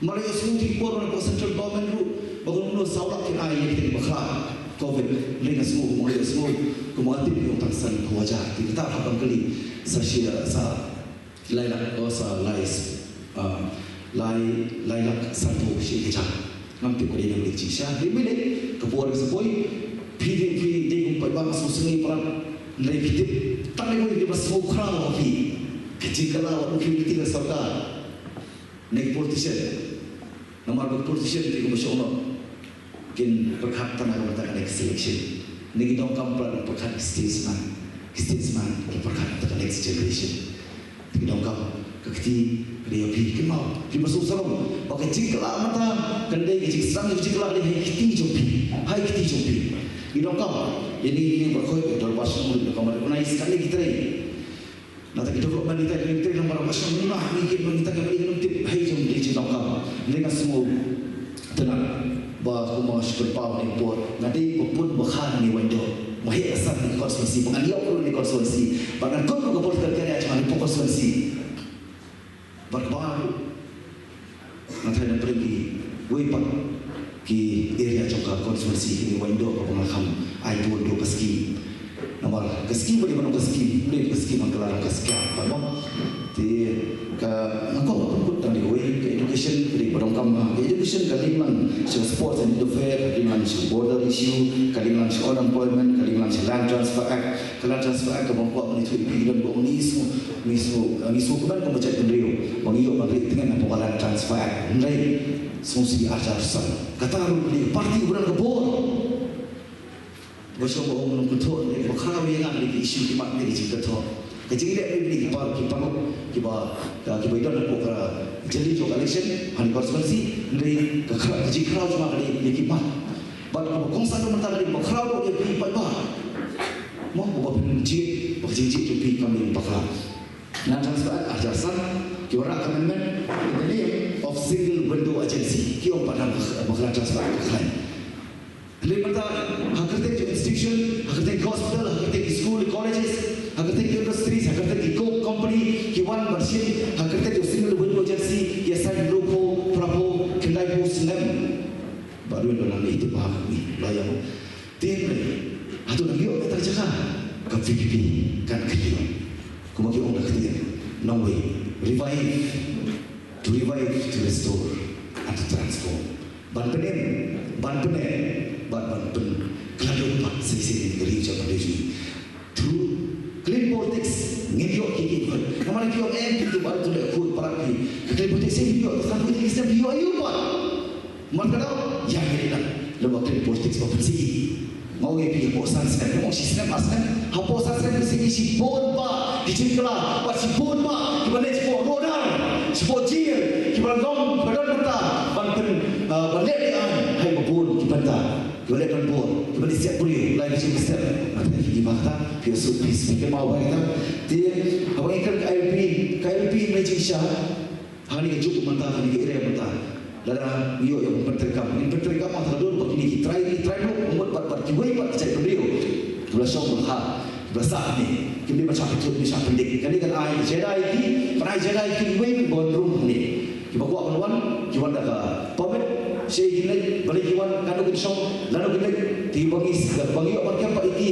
Mar ïohsngew te ki por na ka central government ruh ba kumno saw lak kin ai ïa kita kiba khlad covid. Lei nga sngew, kumba nga ïohsngew, kumba nga tip ïoh tang san phew hajar. Te kata hap ban kylli sa shi, sa lai lak, oh, sa lai, ah, lai, lai lak sanphew shi hajar. Ngam tip ka dei na ka dei jingshisha. Dei mynta ka por ka sa poi. Phi dei, phi dei kum paidbah, nga sngewsynei palat. Hynrei phi tip tang dei poi, dei ba sngewkhraw ha phi. Ka jingkylla wat u phi lynti ka sorkar. Ne ki politician. Namar ba ki politician ki kumba shu ong noh, kin pyrkhat tang ha ka bynta ka next election. Ne ki donkam palat ban pyrkhat ki statesman. Ki statesman ki pyrkhat tang ka next generation. Te ki donkam ka kti ka dei ïa phi, kynmaw. Phi ba sngewsarong ba ka jingkylla mynta kan dei ka jingsdang ka jingkylla ka dei ha ki kti jong phi. Ha ki kti jong phi. Ki donkam ïa ngi, ïa ngi baroh, ïa ki dorbar shnong, ki donkam recognize, kan dei ki trei. Nangta ki development kita ki trei namar ba shnong, ngi kit ba kita ki ba ngi tip hei jong ki jingdonkam. Hynrei nga sngewtynnat ba kumba nga shu pynpaw ha kane ka por, nga dei ba bun ba kha ha kane ka waiñdoh. Ba heh ka san ha kane ka constituency, ba ngan ïoh ruh ha kane ka constituency, ba ngan kut ruh ka political career jong nga ha kane ka constituency. Bad kaba nga tharai na pdeng kiwei pat ki area jong ka constituency, kine ki waiñdoh kaba nga kham ai bun ruh ka scheme. Namar ka scheme ba dei ban long ka scheme, dei ka scheme ban kylla ka scheme pat mo. Te ka, nga kwah ban pynkut tang da kawei, ka education ka dei ba donkam, ka education Ka linklang sha sports and youth affairs, ka linklang sha border issue, ka linklang sha unemployment, ka linklang sha Land Transfer Act. Ka Land Transfer Act kaba nga kwah ban ïathuh ïa phi, don ba ngi sngew, ngi sngew, ngi sngewkmen kum ka jaitbynriew ba ngi ïoh ban rieh tngen hapoh ka Land Transfer Act. Hynrei sngewsih, arhajar san, kata ruh ka dei ka party ba don ka bor. Ba shong ba ong nongkynthoh, ba khraw ïa nga ki issue ki mat, ki jingkynthoh. Ka jingleh ki par, ki paralok kiba, kiba don hapoh ka jylliew jong ka election ha ka constituency, hynrei ka khraw, ka jingkhraw jong nga ka dei ki mat. Bad kaba kongsan mynta ka dei ba khraw ïa phi paidbah. Mo, ba phin jied, ba ka jingjied jong phi kam dei bakla. Land Transfer Act arhajar san, ki wanrah ka amendment in the name of single window agency. Ki ong pat ba ka Land Transfer Act ka khlaiñ. Hynrei mynta ha kyrteng jong institution, ha kyrteng ki hospital, ha kyrteng ki school, ki colleges, ha kyrteng ki industries, ha kyrteng ki coke company, ki wan ban shim ha kyrteng jong single window agency, ki assign hynriewphew, phraphew, khyndaiphew snem. Ba dun ba nang ïa ïa ba ha kami la ïa mo. Te hynrei hato nang ïoh kata jaka? Ka V P P kan kylli. Kumba ki ong da ka ktien nongwei, revive, to revive, to restore and to transform. Ban pynim, ban pynim, ban, ban pyn, kylla dum pat shisien ka ri jong ka ri jong ngi. Through clean politics ngin ïoh ki ki. Namar ki ong em ki ba tu da kut palat ki. Ka clean politics ngin ïoh, tang ki snem ïoh ïoh pat. Mar ka dei ïa ngi na lem bad clean politics ba pynsi. Nga ong ïa phi, hapoh san snem, ym ong shi snem, ar snem, hapoh san snem pynsi shibun bah ki jingkylla bad shibun bah kiba leit shapoh rudal, shapoh jel, kiba long, kiba don bynta ban pyn, ah, ban leh aiñ ha kiba bun ki bynta, kiba leh ban bun, kiba leh siat briew, lai ki jingstep. Nga tharai phi ki ba kata, phi ïohsngew, phi kynmaw ba kata. Te haba ngi kren ka I L P, ka I L P ngi jingshisha. Hangne ka juk mynta, hangne ka area mynta, lada ngi ïoh ïa ban pyntreikam, ngin pyntreikam ha ka dur ba kine ki trai, ki trai lok, mut bad, bad kiwei pat ki jaitbynriew kiba la shong, ba la kha, kiba la sah hangne, kim dei ban shah pynthut, ban shah pyndik. Kane kan ai jairai ïa ki, kan ai jairai ïa kiwei kiba wan rung hangne. Kiba kwah ban wan, ki wan da ka permit, sha kin leit, balei ki wan, katno kin shong, lano kin leit. Te ba ngi, ba ngi ïoh ban kem pat ïa ki,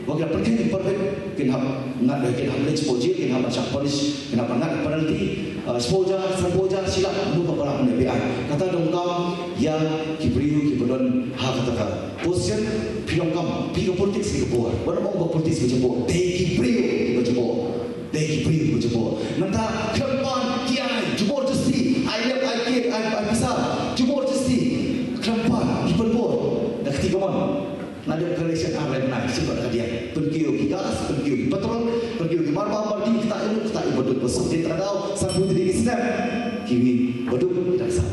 ba ki la pynkheiñ ki permit, kin hap ngat, kin hap leit shapoh jel, kin hap ban shah punish, kin hap ban ngat penalty, ah, shiphew hajar, sanphew hajar, shi lak, mano ba palat mynta phi ai. Kata donkam ïa ki briew kiba don ha kata ka position. Phi donkam, phi ka politics phi ka bor. Wat ym ong ba politics ba jaboh, dei ki briew kiba jaboh. Dei ki briew kiba jaboh. Mynta khlem pan ki ai jubor justi, ai lep, ai kit, ai, ai pisa jubor justi. Khlem pan, ki pynbor da ka kti kamon. Naduh ka election ar lai bnai, shu bad ka diang. Pynkiew ki gas, pynkiew ki petrol, pynkiew ki marbam mardi, kita ïa u, kita ïa u baduk, ba suk dei tang daw sanphew tylli ki snem. Kiwei baduk, kita sah.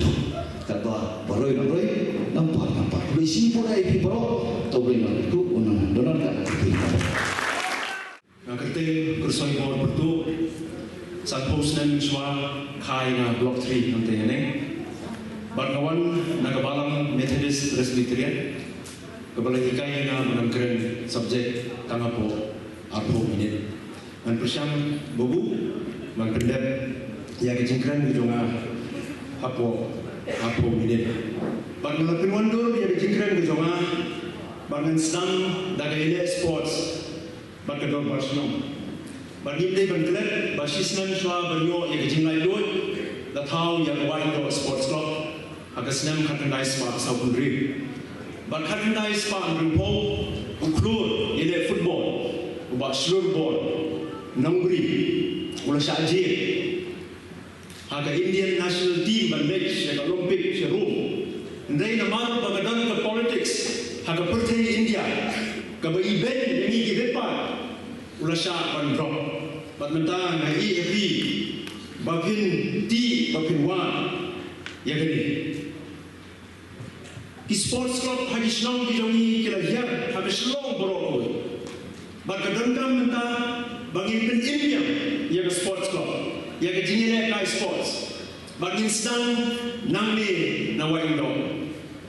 Katba ba roi nang roi, ngam pan ngam pan. Khublei shibun ïa phi baroh. To Blei un nang kyrkhu, un nang donor ka. Nga kyrteng Khursoi Bor Pyrtuh, sanphew snem shuwa kha ïa nga Block three hangtei haneng. Bad nga wan na ka balang Methodist Presbyterian, kaba la hikai ïa nga ban kren subject tang hapoh arphew minit. Ngan pyrshang ba buh ban pyndep ïa ka jingkren ka jong nga hapoh arphew minit. Bad nga la pynwandur ïa ka jingkren ka jong nga bad ngan sdang da ka ïaleh sports bad ka dorbar shnong. Bad ngim dei ban klet ba shisnem shuwa ban ïoh ïa ka jinglaitluid, la thaw ïa ka Wahdoh Sports Club ha ka snem khatkhyndai spah sawphew hynriew. Bad khatkhyndai spah hynriewphew u khlur ïaleh football, u Bah Shlur Bor Nongbri, u la shah jied ha ka Indian national team ban leit sha ka Olympic sha Rome. Hynrei namar ba ka don ka politics ha ka pyrthei India kaba ibeiñ ïa ngi ki rit paid, u la shah ban drop. Bad mynta nga ïohi ïa phi ba phin tih, ba phin wad ïa kane. Ki sports club ha ki shnong ki jong ngi ki la hiar ha ka Shillong baroh kawei. Bad ka donkam mynta ba ngin pynim ïa ka sports club, ïa ka jingïalehkai sports. Bad ngin sdang nangne na Wahdoh.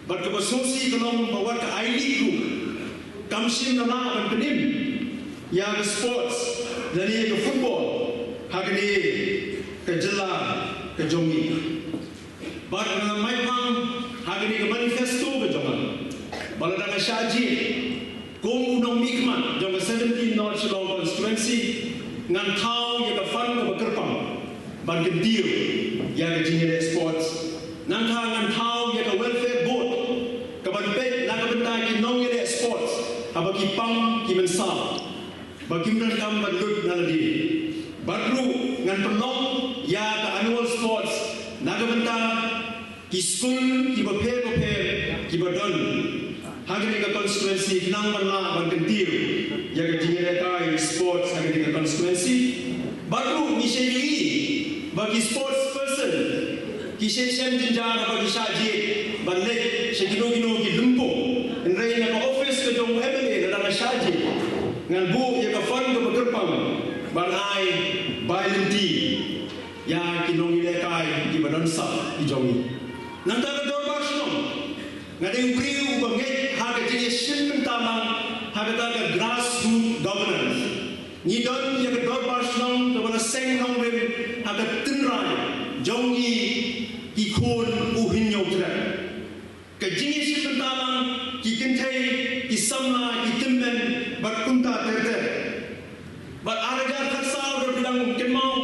Bad kaba sngewsih ka long ba wat ka I-League ruh kam shym la lah ban pynim ïa ka sports lane ïa ka football ha kane ka jylla ka jong ngi. Bad nga la mai phang ha kane ka manifesto ka jong nga ba lada nga shah jied kum u nongmihkhmat jong ka seventeen North Shillong constituency, ngan thaw ïa ka fund kaba kyrpang ban kyntiew ïa ka jingïaleh sports. Nangta ngan thaw ba kim donkam ban lut na lade. Bad ruh ngan pynlong ïa ka annual sports na ka bynta ki skul kiba pher bapher kiba don ha kane ka constituency khnang ban lah ban kyntiew ïa ka jingïalehkai sports ha kane ka constituency. Bad ruh ngi shait ïohi ba ki sports person ki shait shem jynjar ba ki shah jied ban leit sha kino kino ki lympung. Hynrei na ka office ka jong u M L A lada nga shah jied ngan buh ïa ka fund kaba kyrpang ban ai bai lynti ïa ki nongïalehkai kiba don sap ki jong ngi. Nangta ka dorbar shnong, nga dei u briew uba ngeit ha ka jingïashim bynta lang ha kata ka grassroots governance. Ngi don ïa ka dorbar shnong kaba la seng nongrim ha ka tynrai jong ngi ki khun u Hynñiewtrep. Ka jingïashim bynta lang, ki kynthei, ki samla, ki tymmen bad kumta ter ter. Bad ar hajar khatsaw, da phi dang kynmaw,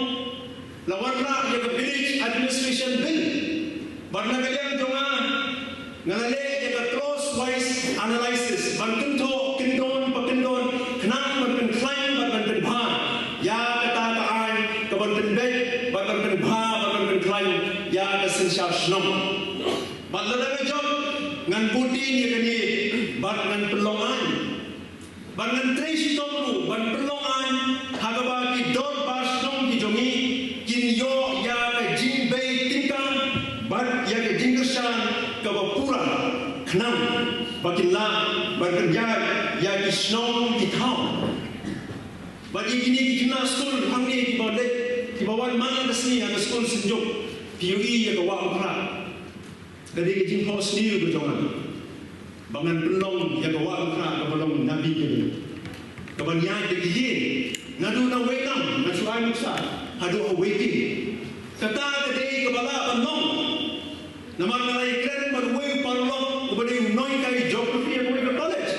la wanrah ïa ka Village Administration Bill. Bad na ka liang jong nga, nga la leh ïa ka clause wise analysis ban kynthoh kyndon pa kyndon khnang ban pynkhlaiñ bad ban pynbha ïa kata ka aiñ, ka ban pynbeit bad ban pynbha bad ban pynkhlaiñ ïa ka synshar shnong. Bad lada nga jop, ngan bud dien ïa kane bad ngan pynlong aiñ. Bad ngan trei shitom ruh ban pynlong aiñ ha kaba ki dorbar shnong ki jong ngi kin ïoh ïa ka jingbei tyngka bad ïa ka jingkyrshan kaba pura khnang ba kin lah ban pynïaid ïa ki shnong ki thaw. Bad ïa kine ki khynnah skul hangne kiba leit, kiba wan man la ka sngi ha ka skul Synjuk, phi ïohi ïa ka wah u khrah. Ka dei ka jingphohsniew ka jong nga ba ngan pynlong ïa ka wah u khrah kaba long na bynta ka ban ïaid da ki ïing, naduh na Weinam, na shu ai nuksa, haduh ha Weiting. Kata ka dei kaba lah ban long. Namar nga la ïakren bad uwei u paralok uba dei u nonghikai geography ha kawei ka college,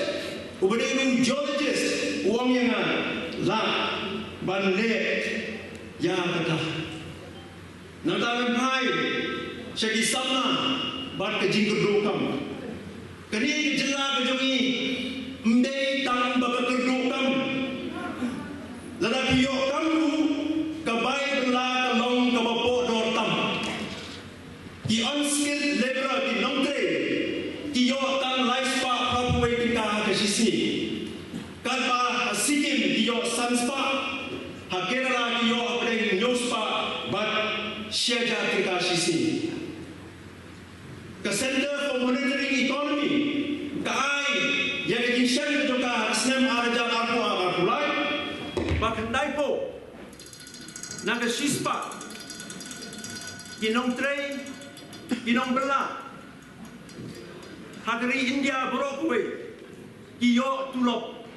uba dei u geologist, u ong ïa nga, lah ban leh ïa kata. Nangta ngan phai sha ki samla bad ka jingkyrduh kam. Kane ka jylla ka jong ngi ym dei tang ba ka kyrduh kam. Lada phi ïoh kam ruh, ka bai bylla ka long kaba poh dor tam. Ki unskilled laborer, ki nongtrei, ki ïoh tang lai spah phra phew wei tyngka ha ka shisngi. Katba ha Sikkim ki ïoh san spah, ha Kerala ki ïoh hapdeng hynñiew spah bad shi hajar tyngka shisngi. Ka Centre for Monitoring Economy ka ai ïa ka jingshem ka jong ka ha ka snem ar hajar arphew ar, arphew lai, ba khyndai phew na ka shispah ki nongtrei, ki nongbylla ha ka ri India baroh kawei ki ïoh tulop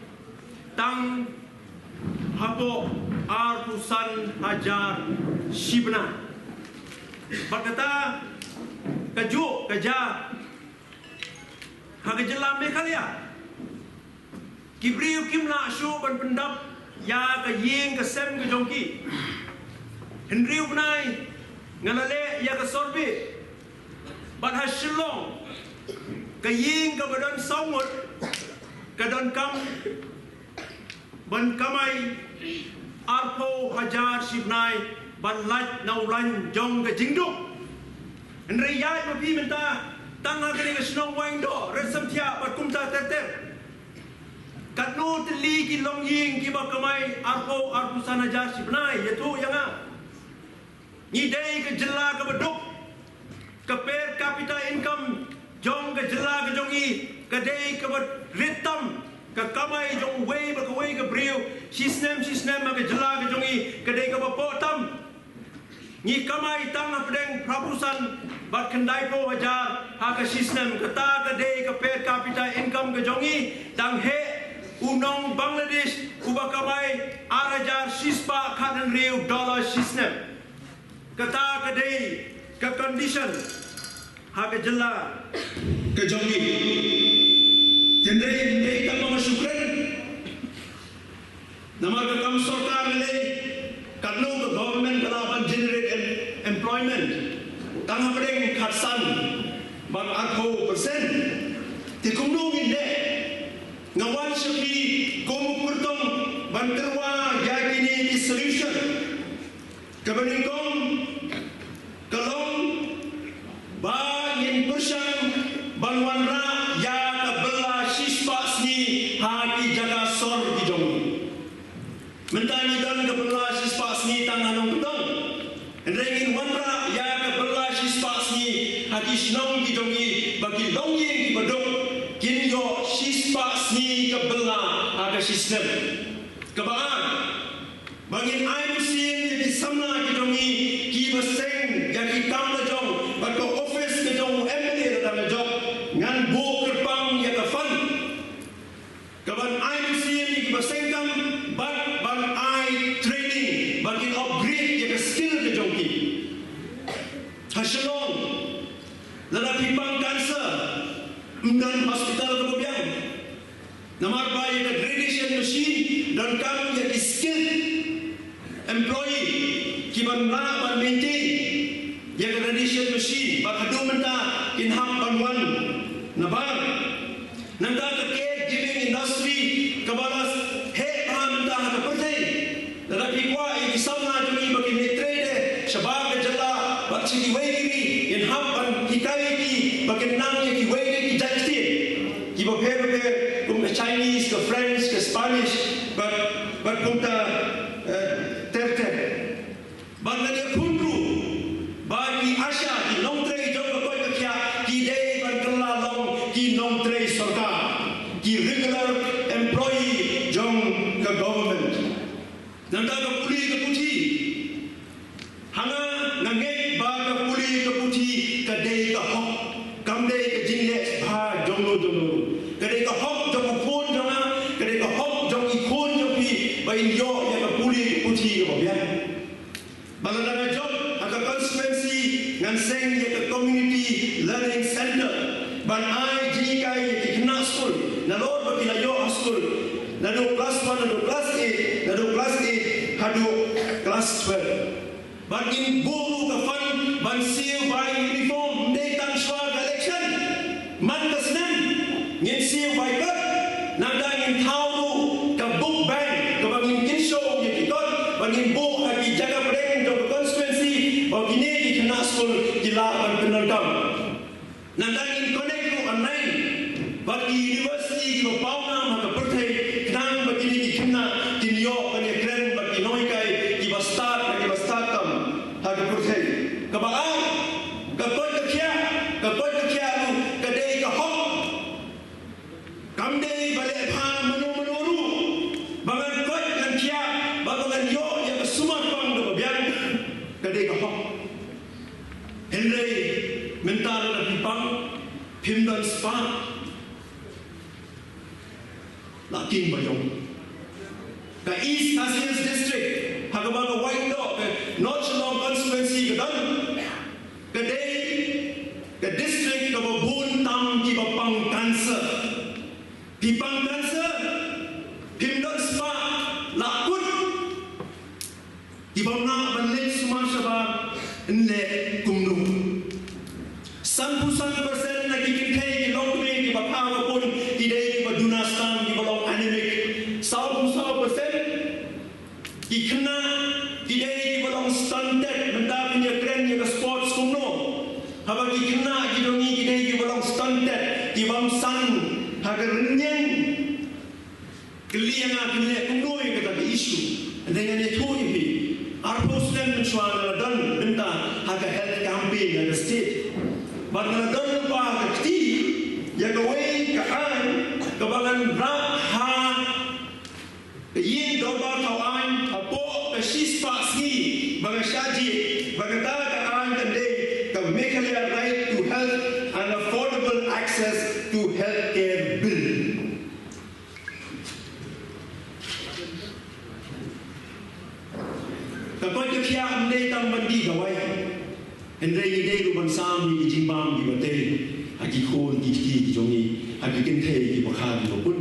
tang hapoh arphew san hajar shi bnai. Bad kata kajuh ka jia ha ka jylla Meghalaya. Ki briew kim lah shuh ban pyndap ïa ka ïing ka sem ka jong ki. Hynriew bnai nga la leh ïa ka survey. Bad ha Shillong, ka ïing kaba don saw ngut ka donkam ban kamai arphew hajar shi bnai ban lait na u lain jong ka jingduk. Hynrei ïa ba phi mynta tang ha kane ka shnong Waingdoh, Raisamthiah bad kumta ter ter. Katno tylli ki longïing kiba kamai arphew, arphew san hajar shi bnai, ïathuh ïa nga. Ngi dei ka jylla kaba duk. Ka per capita income jong ka jylla ka jong ngi ka dei kaba rit tam. Ka kamai jong uwei bad kawei ka briew shi snem shi snem ha ka jylla ka jong ngi ka dei kaba poh tam. Ngi kamai tang hapdeng phra phew san bad khyndai phew hajar ha ka shi snem. Kata ka dei ka per capita income ka jong ngi. Dang heh u nong Bangladesh uba kamai ar hajar shi spah khathynriew dollar shi snem. Kata ka dei ka condition ha ka jylla ka jong ngi. Hynrei hynrei tang ba nga shu kren. Namar ka kam sorkar ngi leh, katno ka government ka lah ban generate em-, employment? Tang hapdeng khatsan bad arphew percent. Te kumno ngin leh? Nga wan sha phi kum u kyrtong ban tyrwa ïa kine ki solution. Kaba nyngkong ka long ba ngin pyrshang ban wanrah ïa ka bylla shispah sngi ha ki jaka sor ki jong ngi. Mynta ngi don ka bylla shispah sngi tang ha nongkyndong. Hynrei ngin wanrah ïa ka bylla shispah sngi ha ki shnong ki jong ngi ba ki longïing kiba duk kin ïoh shispah sngi ka bylla ha ka shisnem. Kaba ar, ba ngin ai mynsiem ïa ki samla ki jong ngi kiba seng ïa ki kam la jong bad ka office ka jong u M L A la dang la jop. Ngan buh kyrpang ïa ka fund kaban ai mynsiem ïa kiba seng kam bad ban ai training ba kin upgrade ïa ka skill ka jong ki. Ha Shillong, lada phi pang cancer, ym don hospital kaba biang. Namar ba ïa ka radiation machine donkam ïa ki skilled employee kiban lah ban maintain ïa ka radiation machine, bad haduh mynta kin hap ban wan nabar. Nangta ka caregiving industry kaba la heh bha mynta ha ka pyrthei. Lada phi kwah ïa ki samla jong ngi ba kin leit trei de shabar ka jylla bad sha kiwei ki ri, ngin hap ban hikai ïa ki ba kin nang ïa kiwei de ki jait ktien kiba pher bapher, kum ka Chinese, ka French, ka Spanish bad, bad kumta, eh, ter ter. Bad ngan ïakhun ruh ba ki ASHA, ki nongtrei jong ka koit ka khiah, ki dei ban kylla long ki nongtrei sorkar, ki regular employee jong ka government. Nangta ka pule ka puthi, ha nga, nga ngeit ba ka pule ka puthi ka dei ka hok, kam dei ka jingleh bha jong no jong no. Ka dei ka hok jong u khun jong nga, ka dei ka hok jong i khun jong phi ba in ïoh ïa ka pule ka puthi kaba biang. Ba lada nga jop ha ka constituency ngan seng ïa ka community learning center ban ai jinghikai ïa ki khynnah skul nalor ba ki la ïoh ha skul, naduh class one, naduh class eight, naduh class eight haduh class twelve. Bad ngin buh ruh ka fund ban siew bai uniform, ym dei tang shuwa ka election. Man ka snem ngin siew bai kot. Nangta ngin thaw ruh ka book bank kaba ngin kynshew ïa ki kot ba ngin buh ha ki jaka pdeng jong ka constituency ba kine ki khynnah skul ki lah ban pyndonkam. Nangta ngin connect ruh online bad ki university kiba pawnam ha ka pyrthei khnang ba kine ki khynnah kin ïoh ban ïakren bad ki nonghikai kiba stad, kiba stad tam ha ka pyrthei. Kaba ar, ka koit ka khiah, ka koit ka khiah ruh ka dei ka hok. Kam dei ba leh bha mano mano ruh ba ngan koit ngan khiah bad ba ngan ïoh ïa ka sumar pang kaba biang, ka dei ka hok. Hynrei mynta lada phi pang phim don spah, la king ba ïong. Ka East Khasi Hills District ha kaba ka Wahdoh, ka North Shillong constituency ka don, ka dei ka district kaba bun tam kiba pang cancer. Phi pang cancer, phim don spah, la kut. Ki bym lah ban leit sumar shabar, yn leh kumno? Sanphew san percent na ki kynthei ki longkmie kiba kha ba pun ki dei kiba duna stam, kiba long anemic. Sawphew saw percent ki khynnah ki dei kiba long stunted, mynta phin ïakren ïa ka sports kumno? Haba ki khynnah ki jong ngi ki dei kiba long stunted, ki bym san ha ka rynïeng. Kylli ïa nga, phin leh kumno ïa kata ka issue? Hynrei ngan ïathuh ïa phi. Arphew snem mynshuwa nga la don bynta ha ka health campaign ha ka state. Bad nga la don lypa ha ka kti ïa kawei ka aiñ kaba ngan rah ha ka ïing dorbar thaw aiñ hapoh ka shispah sngi ba nga shah jied, ba kata ka aiñ kan dei ka Meghalaya Right to Health and Affordable Access to Healthcare Bill. Ka koit ka khiah ym dei tang ban dih dawai, hynrei ngi dei ruh ban sam ïa ki jingbam kiba tei ha ki khun ki kti ki jong ngi, ha ki kynthei kiba kha kiba pun.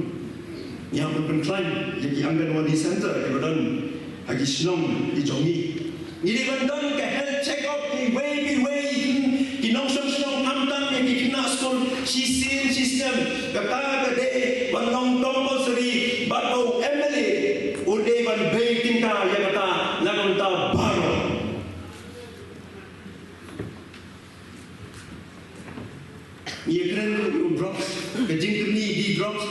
Ngi hap ban pynkhlaiñ ïa ki Anganwadi Center kiba don ha ki shnong ki jong ngi. Ngi dei ban don ka health check up kiwei kiwei ki nongshong shnong, khamtam ïa ki khynnah skul shisien shisnem. Kata ka dei ban long compulsory bad ba u M L A u dei Ngi ïa kren ruh ïa u drugs, ka jingkyrni ïa ki drugs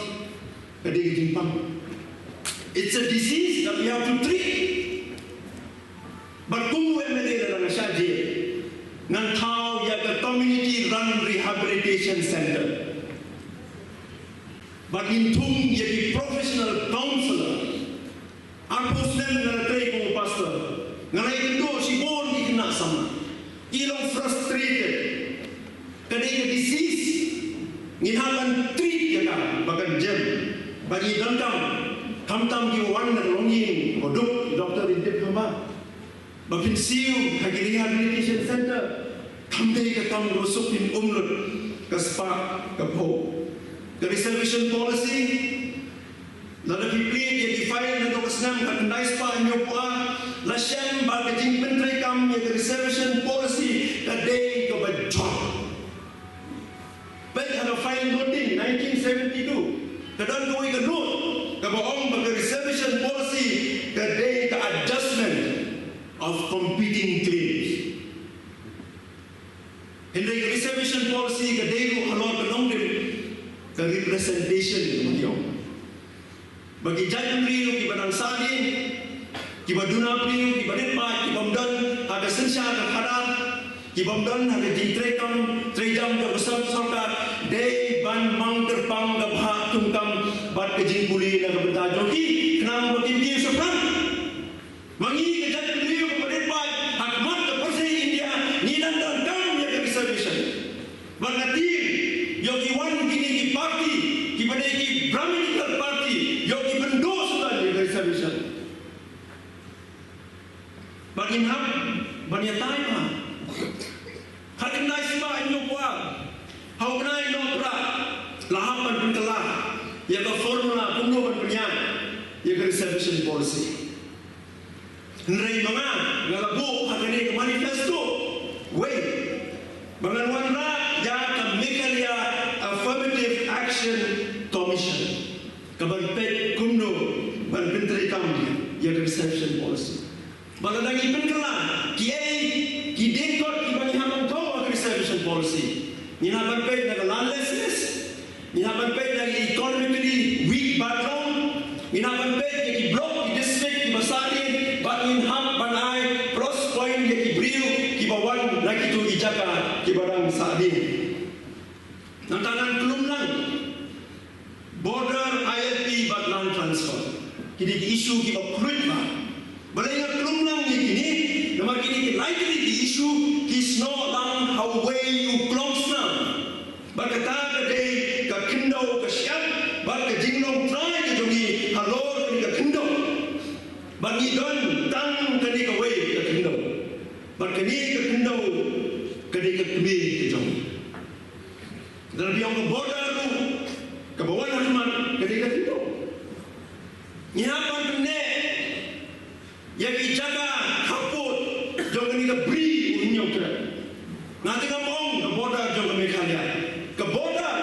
ka dei ka jingpang. It's a disease that we have to treat. Bad kum u M L A lada nga shah jied, ngan thaw ïa ka community run rehabilitation center. Bad ngin thung ïa ki professional counselor. Arphew snem nga la trei kum u pastor, nga la ïakynduh shibun ki khynnah samla ki long frustrated. Ka dei ka disease. Ngin hap ban treat ïa ka ba kan jem. Ba ngi donkam, khamtam ki wan na ka longïing ba duk, doctor in tip haba ba phin siew ha ki rehabilitation center. Kam dei ka kam ruh suk phin um lut ka spah ka phew. Ka reservation policy, lada phi plie ïa ki file naduh ka snem khatkhyndai spah hynñiewphew ar, la shem ba ka jingpyntreikam ïa ka reservation policy ka dei kaba jot. Peit ha ka file noting nineteen seventy-two, ka don kawei ka note kaba ong ba ka reservation policy ka dei ka adjustment of competing claims. Hynrei ka reservation policy ka dei ruh halor ka nongrim, ka representation kaba ngi ong. Ba ki jaitbynriew kiba dang sahdien, kiba duna briew, kiba rit paid, ki bym don ha ka synshar ka khadar, ki bym don ha ka jingtreikam treijam jong ka sor-, sorkar, dei ban mang kyrpang ka bhah thungkam bad ka jingpule na ka bynta jong ki, khnang ba kin kiew shaphrang. Ma ngi ka jaitbynriew kaba rit paid ha khmat ka pyrthei India, ngi dang donkam ïa ka reservation. Bad nga tieng ïoh ki wan kine ki party kiba dei ki Brahminical party, ïoh ki pyndoh suda ïa ka reservation. Bad ngin hap ban ïatai bha. Khatkhyndai spah hynñiewphew ar, ha u bnai Nohprah la hap ban pynkylla ïa ka formula kumno ban pynïaid ïa ka reservation policy. Hynrei ma nga, nga la buh ha kane ka manifesto, wei, ba ngan wanrah ïa ka Meghalaya Affirmative Action Commission, ka ban peit kumno ban pyntreikam ïa ka reservation policy. Ba lada ngi pynkylla kiei ki diengkot kiba ngi hap ban thew ha ka reservation policy, ngin hap ban peit na ka landlessness, ngin hap ban peit na ki economically weak background, ngin hap ban peit na ki block, ki district kiba sahdien, bad ngin hap ban ai plus point ïa ki briew kiba wan na kito ki jaka kiba dang sahdien. Nangta ngan klum lang border, I L P bad land transfer. Kine ki issue kiba khluit bha. Balei nga klum lang ïa kine? Namar kine ki lai tylli ki issue ki snoh lang ha uwei u klongsnam. Bad kata ka dei ka khyndew ka shyiap bad ka jinglong trai ka jong ngi halor kane ka khyndew. Bad ngi don tang kane kawei ka khyndew. Bad kane ka khyndew ka dei ka kmie ka jong ngi. Lada phi ong ka border ruh kaba wan ha khmat ka dei ka khyndew. Ngi hap ban pynneh ïa ki jaka khappud jong kane ka bri u Hynñiewtrep. Nga te ngam ong ka border jong ka Meghalaya, ka border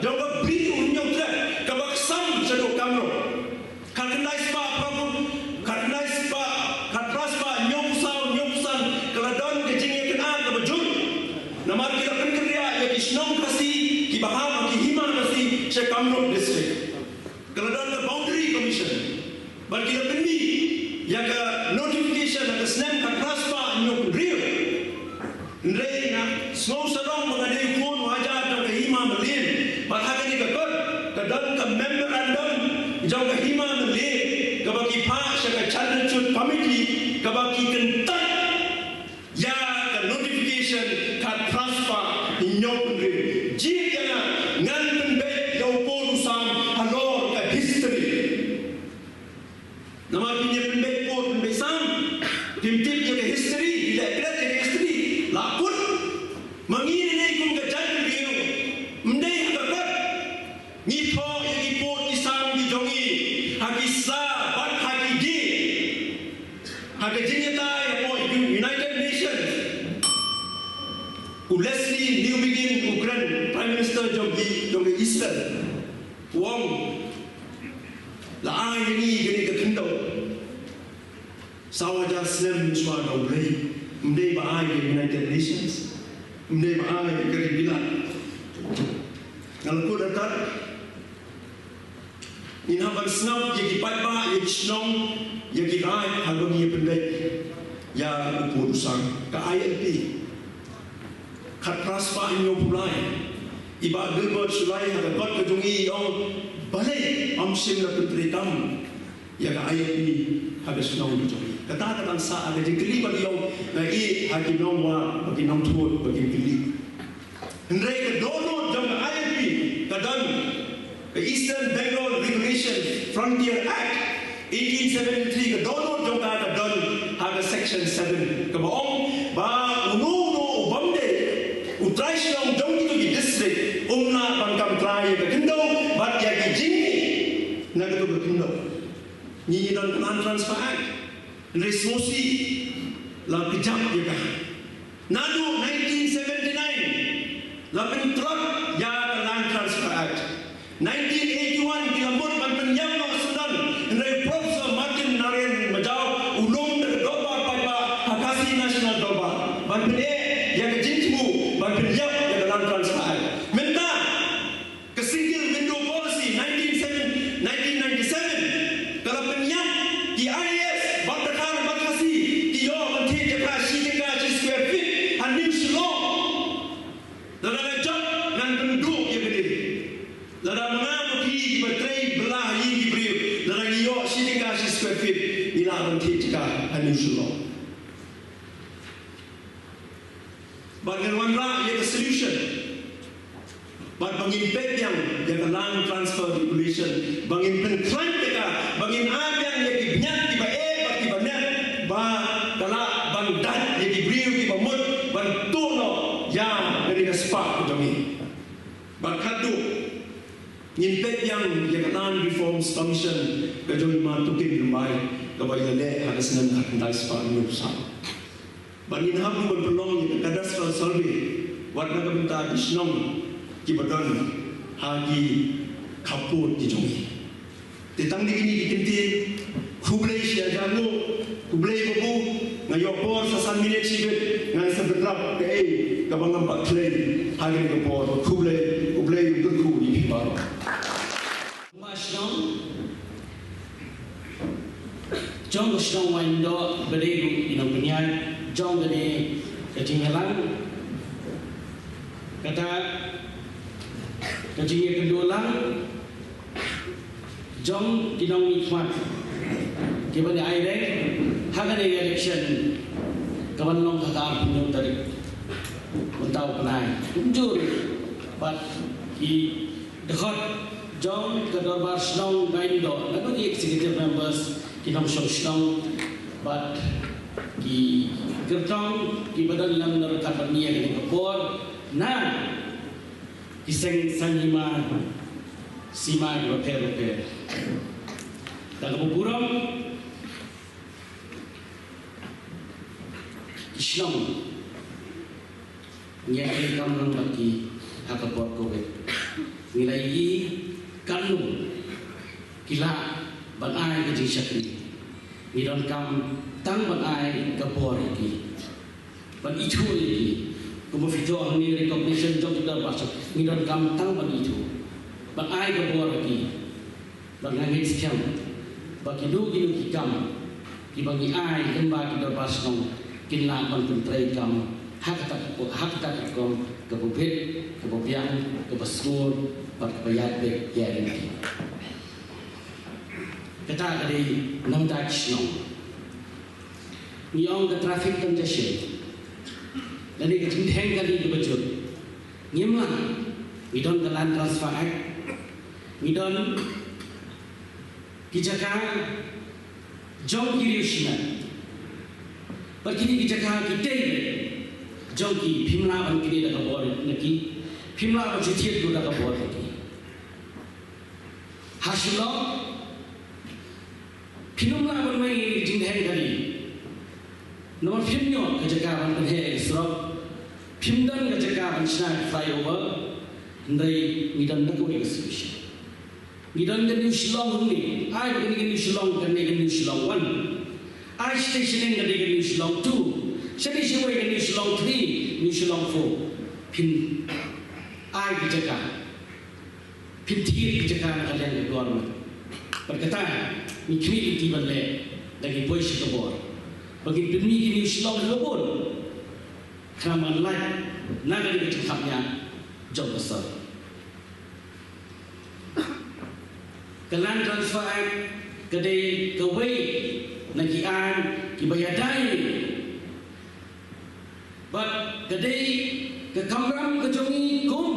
jong ka bri u Hynñiewtrep kaba ksam shaduh kamram. Khatkhyndai spah phra, khatkhyndai spah, khatphra spah hynñiewphew saw, hynñiewphew san, ka la don ka jingïakynad kaba jur. Namar ki la pynkynriah ïa ki shnong Khasi kiba hap ha ki hima Khasi sha Kamrup District. Ka la don ka Boundary Commission. Bad ki la pynmih ïa ka notification ha ka snem khatphra spah hynñiewphew hynriew. Hynrei nga sngew sarong ba nga dei u khun u hajar jong ka Hima Mylliem. Bad ha kane ka kot ka don ka memorandum jong ka Hima Mylliem kaba ki phah sha ka Chandrachud Committee kaba ki kyntait ïa ka notification khatphra spah hynñiewphew hynriew. Jied ïa nga, ngan pynbeit ïa u pud u sam halor ka history. Namar phi ïa pynbeit pud pynbeit sam, phim tip ïa ka history, phi leh klet ïa ka history. La kut, ma ngi ne kum ka jaitbynriew, ym dei ha ka kot. Ngi thoh ïa ki pud ki sam ki jong ngi ha ki sla bad ha ki dieng. Ha ka jingïatai hapoh United Nations, u Leslie Newbigin u kren, Prime Minister jong ki, jong ka Eastern, u ong, la ai ïa ngi kane ka khyndew saw hajar snem shuwa da U Blei. Ym dei ba ai ïa ka United Nations, ym dei ba ai ïa ka ri Bilat. Nga la kut artat. Ngin hap ban sngap ïa ki paidbah, ïa ki shnong, ïa ki raid, haba ngi ïa pynbeit ïa u pud u sang. Ka I L P khatphra spah hynñiewphew lai. I Bah Gilbert Shullai ha ka kot ka jong i, i ong, balei ym shym la pyntreikam ïa ka I L P ha ka shnong ka jong i. Kata ka dang sah ha ka jingkylli, bad i ong, nga ïeh ha ki nongwah bad ki nongthut ba kin kylli. Hynrei ka dohnud jong ka I L P ka don, ka Eastern Bengal Regulation Frontier Act eighteen seventy-three, ka dohnud jong ka ka don ha ka section seven, kaba ong ba uno uno u bym dei u trai shnong jong kito ki district um lah ban kam trai ïa ka khyndew bad ïa ki jingmih na kato ka khyndew. Ngi ngi don ka Land Transfer Act. Hynrei sngewsih, la kjap ïa ka. Naduh nineteen seventy-nine la pyntlot ïa ka Land Transfer Act. Nineteen eighty-one ki la mut ban pynïap noh syndon, hynrei Professor Martin Narayan Majaw u lum da ka dorbar paidbah ha Khasi National Dorbar ban pyneh ïa ka jingthmu ban pynïap ïa ka Land Transfer Act. Mynta ka Single Window Policy nineteen seven, nineteen ninety-seven ka la pynïap. Ki I A S bad dkhar bad Khasi ki ïoh ban thied jaka shi tyngka shi square feet ha New Shillong. Lada nga jop ngan pynduh ïa kane. Lada ma nga ma phi kiba trei bylla ha ïing ki briew, lada ngi ïoh shi tyngka shi square feet, ngi lah ban thied jaka ha New Shillong. Ba ngin wanrah ïa ka solution. Bad ba ngin peit biang ïa ka Land Transfer Regulation, ba ngin pynkhlaiñ ïa ka, ba ngin ai biang ïa ki bniat kiba eh bad kiba net, ba ka lah ban dait ïa ki briew kiba mut ban tuh noh ïa kane ka spah ka jong ngi. Bad khatduh ngin peit biang ïa ka Land Reforms Commission ka jong i Ma Tukin Rymbai, kaba ïaleh ha ka snem khatkhyndai spah hynñiewphew saw. Ba ngin hap ruh ban pynlong ïa ka cadastral survey wat na ka bynta ki shnong kiba don ha ki khappud ki jong ngi. Te tang da kine ki kyntien, khublei shi hajar nguh, khublei babu. Nga ïoh por sa san minit shibit, ngan sa bynrap kaei kaba ngam pat khlei ha kane ka por. Khublei, khublei u kyrkhu ïa phi baroh. Ba shnong jong ka shnong Waindoh ba dei ruh i nongpynïaid jong kane ka jingïalang, kata ka jingïakynduh lang jong ki nongmihkhmat kiban ïa aireng ha kane ka election kaban long ha ka arphew hynñiew tarik mynta u bnai. Kumjuh bad ki dkhot jong ka dorbar shnong Waindoh, naduh ki executive members, ki nongshong shnong bad ki kyrtong kiba don lang na ryngkat bad ngi ha kane ka por, na ki seng saiñ hima sima kiba pher bapher. Da kaba burom, ki shnong ngi ïa treikam lang bad ki ha ka por Covid. Ngi la ïohi katno ki lah ban ai ka jingshakri. Ngi donkam tang ban ai ka bor ïa ki, ban ithuh ïa ki. Kumba phi ïoh hangne, recognition jong ki dorbar shnong, ngi donkam tang ban ithuh, ban ai ka bor ïa ki. Bad nga ngeit skhem ba kino kino ki kam kiba ngi ai lyngba ki dorbar shnong kin lah ban pyntreikam ha kata ka, ha kata ka rukom kaba bit, kaba biang, kaba sngur bad kaba ïaid beit ïa ki. Kata ka dei na bynta ki shnong. Ngi ong ka traffic congestion lane ka jingdheng kali kaba jur. Ngim lah, ngi don ka Land Transfer Act, ngi don ki jaka jong ki riew shimet. Bad kine ki jaka ki dei jong ki, phim lah ban kine da ka bor na ki, phim lah ban shu thied ruh da ka bor na ki. Ha Shillong phin ym lah ban weng ïa ka jingdheng kali. Namar phim ïoh ka jaka ban pynheh ïa ka surok, phim don ka jaka ban shna ka flyover. Hynrei ngi don da kawei ka solution. Ngi don ka New Shillong hangne. Ai ba kane ka New Shillong kan dei ka New Shillong one. Ai station ka dei ka New Shillong two. Shane shawei ka New Shillong three, New Shillong four. Phin ai ka jaka pynthir ki jaka na ka liang ka government. Bad kata ngi khmih lynti ban leh da ngi poi sha ka bor ba ngin pynmih kine ki shlong kiba bun khnang ban lait na ka liang ka jingkhapngiah jong ka sor. Ka Land Transfer Act ka dei kawei na ki aiñ kiba ïada ïa ngi. Bad ka dei ka kamram ka jong ngi kum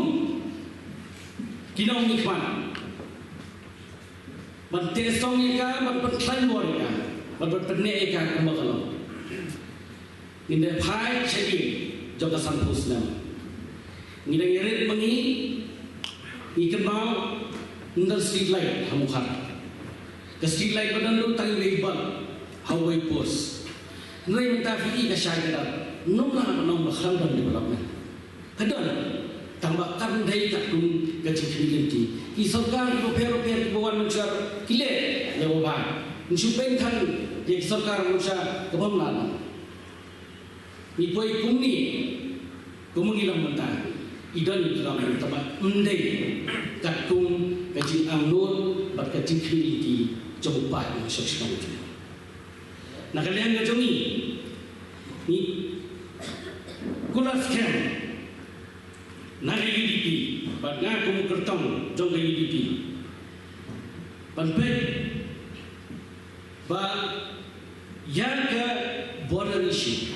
ki nongmihkhmat ban teh song ïa ka, ban pynkhlaiñ bor ïa ka, ban pynneh ïa ka kumba ka long. Ngin da phai sha ki jong ka sanphew snem. Ngi dang ïarit ma ngi, ngi kynmaw ym don street light ha Mawkhar. Ka street light ba don ruh tang iwei i bulb ha uwei i post. Hynrei mynta phi i ka shai ka dap, ym lah ban ong ba khlem don development. Ka don, tang ba kam dei katkum ka jingkhmih lynti. Ki sorkar kiba pher bapher kiba wan mynshuwa ki leh ïa uba bha. Ngim shu pynthang ïa ki sorkar mynshuwa kaba ym lah ban. Ngi poi kumne, kumne ngi long mynta. I don i long mynta ba ym dei katkum ka jingangnud bad ka jingkhmih lynti jong u paid nongshong shnong. Na ka liang ka jong ngi, ngi kular skhem na ka U D P bad nga kum u kyrtong jong ka U D P ban peit ba ïa ka border issue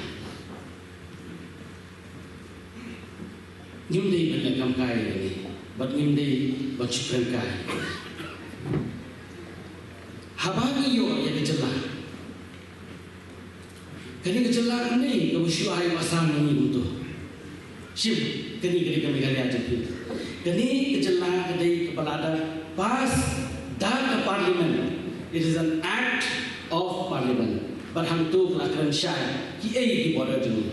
ngim dei ban leh kam kai ïa ngi bad ngim dei ban shu kren kai. Haba ngi ïoh ïa ka jylla, kane ka jylla kane kaba shu ai u Assam na ngi kumto. Shim, kane ka dei ka Meghalaya jong phi. Kane ka jylla ka dei kaba la da pass da ka parliament. It is an act of parliament. Bad hangto ka la kren shai kiei ki border jong ngi.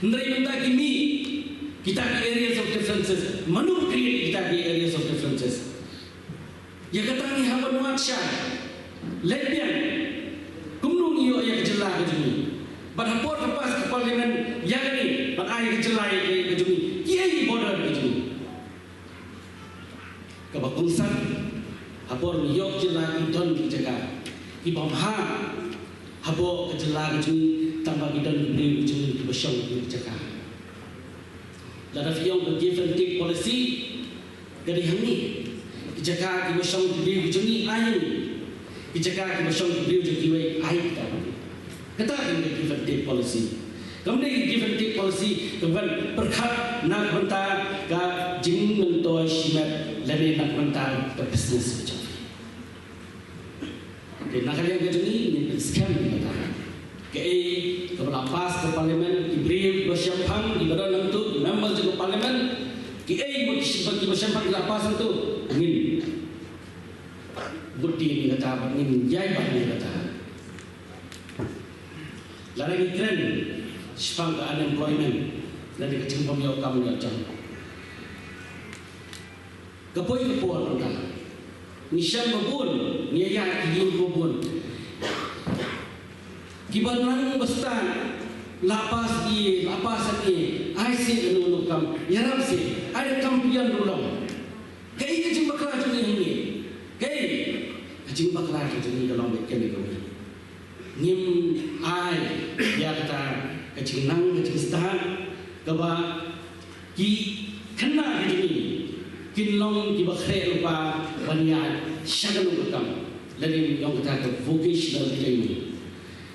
Hynrei mynta ki mih kita ki areas of differences. Mano create kita ki areas of differences? Ïa kata ngi hap ban wad shai, leit biang kumno ngi ïoh ïa ka jylla ka jong ngi. Bad ha por ka pass ka parliament ïa kane ban ai ka jylla ïa ka jong ngi, kiei ki border ka jong ngi? Kaba kongsan, ha por ngi ïoh jylla ki don ki jaka ki bym hap hapoh ka jylla ka jong ngi, tang ba ki don ki briew ka jong ngi kiba shong ha ki jaka. Lada phi ong ka give and take policy, ka dei hangne. Ki jaka kiba shong ki briew ki jong ngi ai hangne. Ki jaka kiba shong ki briew jong kiwei ai kita. Kata ka dei ka give and take policy. Kam dei ka give and take policy kaba pyrkhat na ka bynta ka jingmyntoi shimet lane na ka bynta ka business ka jong ngi. Te na ka liang ka jong ngi ngin pynskhem ïa kata. Kaei kaba la pass ka parliament, ki briew ba shemphang kiba don hangto, ki member jong ka parliament, kiei ba ki, ba ki ba shemphang ki la pass hangto, ngin bud dien ïa kata bad ngin ïai ban ïa kata. Lada ngi kren shaphang ka unemployment lane ka jingbym ïoh kam ïoh jam, ka poi ka por mynta. Ngi shem ba bun, ngi ïa ki ïing ba bun. Kiba nang ba stad, la pass ïa, la pass ïa, ai seh kano kano kam, ïarap seh, ai da kam pynïaid ruh long. Kaei ka jingbakla jong ngi hangne? Kaei ka jingbakla jong ngi ka long beit kane kawei. Ngim ai ïa kata ka jingnang ka jingstad kaba ki khynnah ka jong ngi kin long kiba khreh lypa ban ïaid sha kano ka kam, lane ong kata ka vocational training.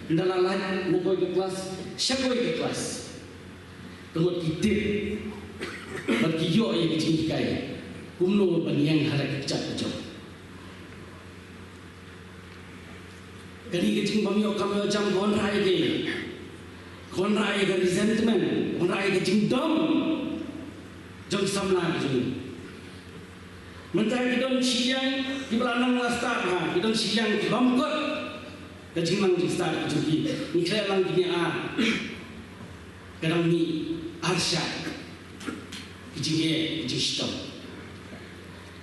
Ynda la lait na kawei ka klas sha kawei ka klas, ka mut ki tip bad ki ïoh ïa ka jinghikai kumno ban ïeng ha la ka kjat ka jong. Kane ka jingbym ïoh kam ïoh jam ka wanrah ïa ka, ka wanrah ïa ka resentment, ka wanrah ïa ka jingdom jong ki samla ka jong ngi. Mynta ki don shiliang kiba la nang la stad, ha, ki don shiliang ki bym kot ka jingnang jingstad ka jong ki. Ngi khreh lang kine ar. Ka dang mih arshah ki jingeh ki jingshitom.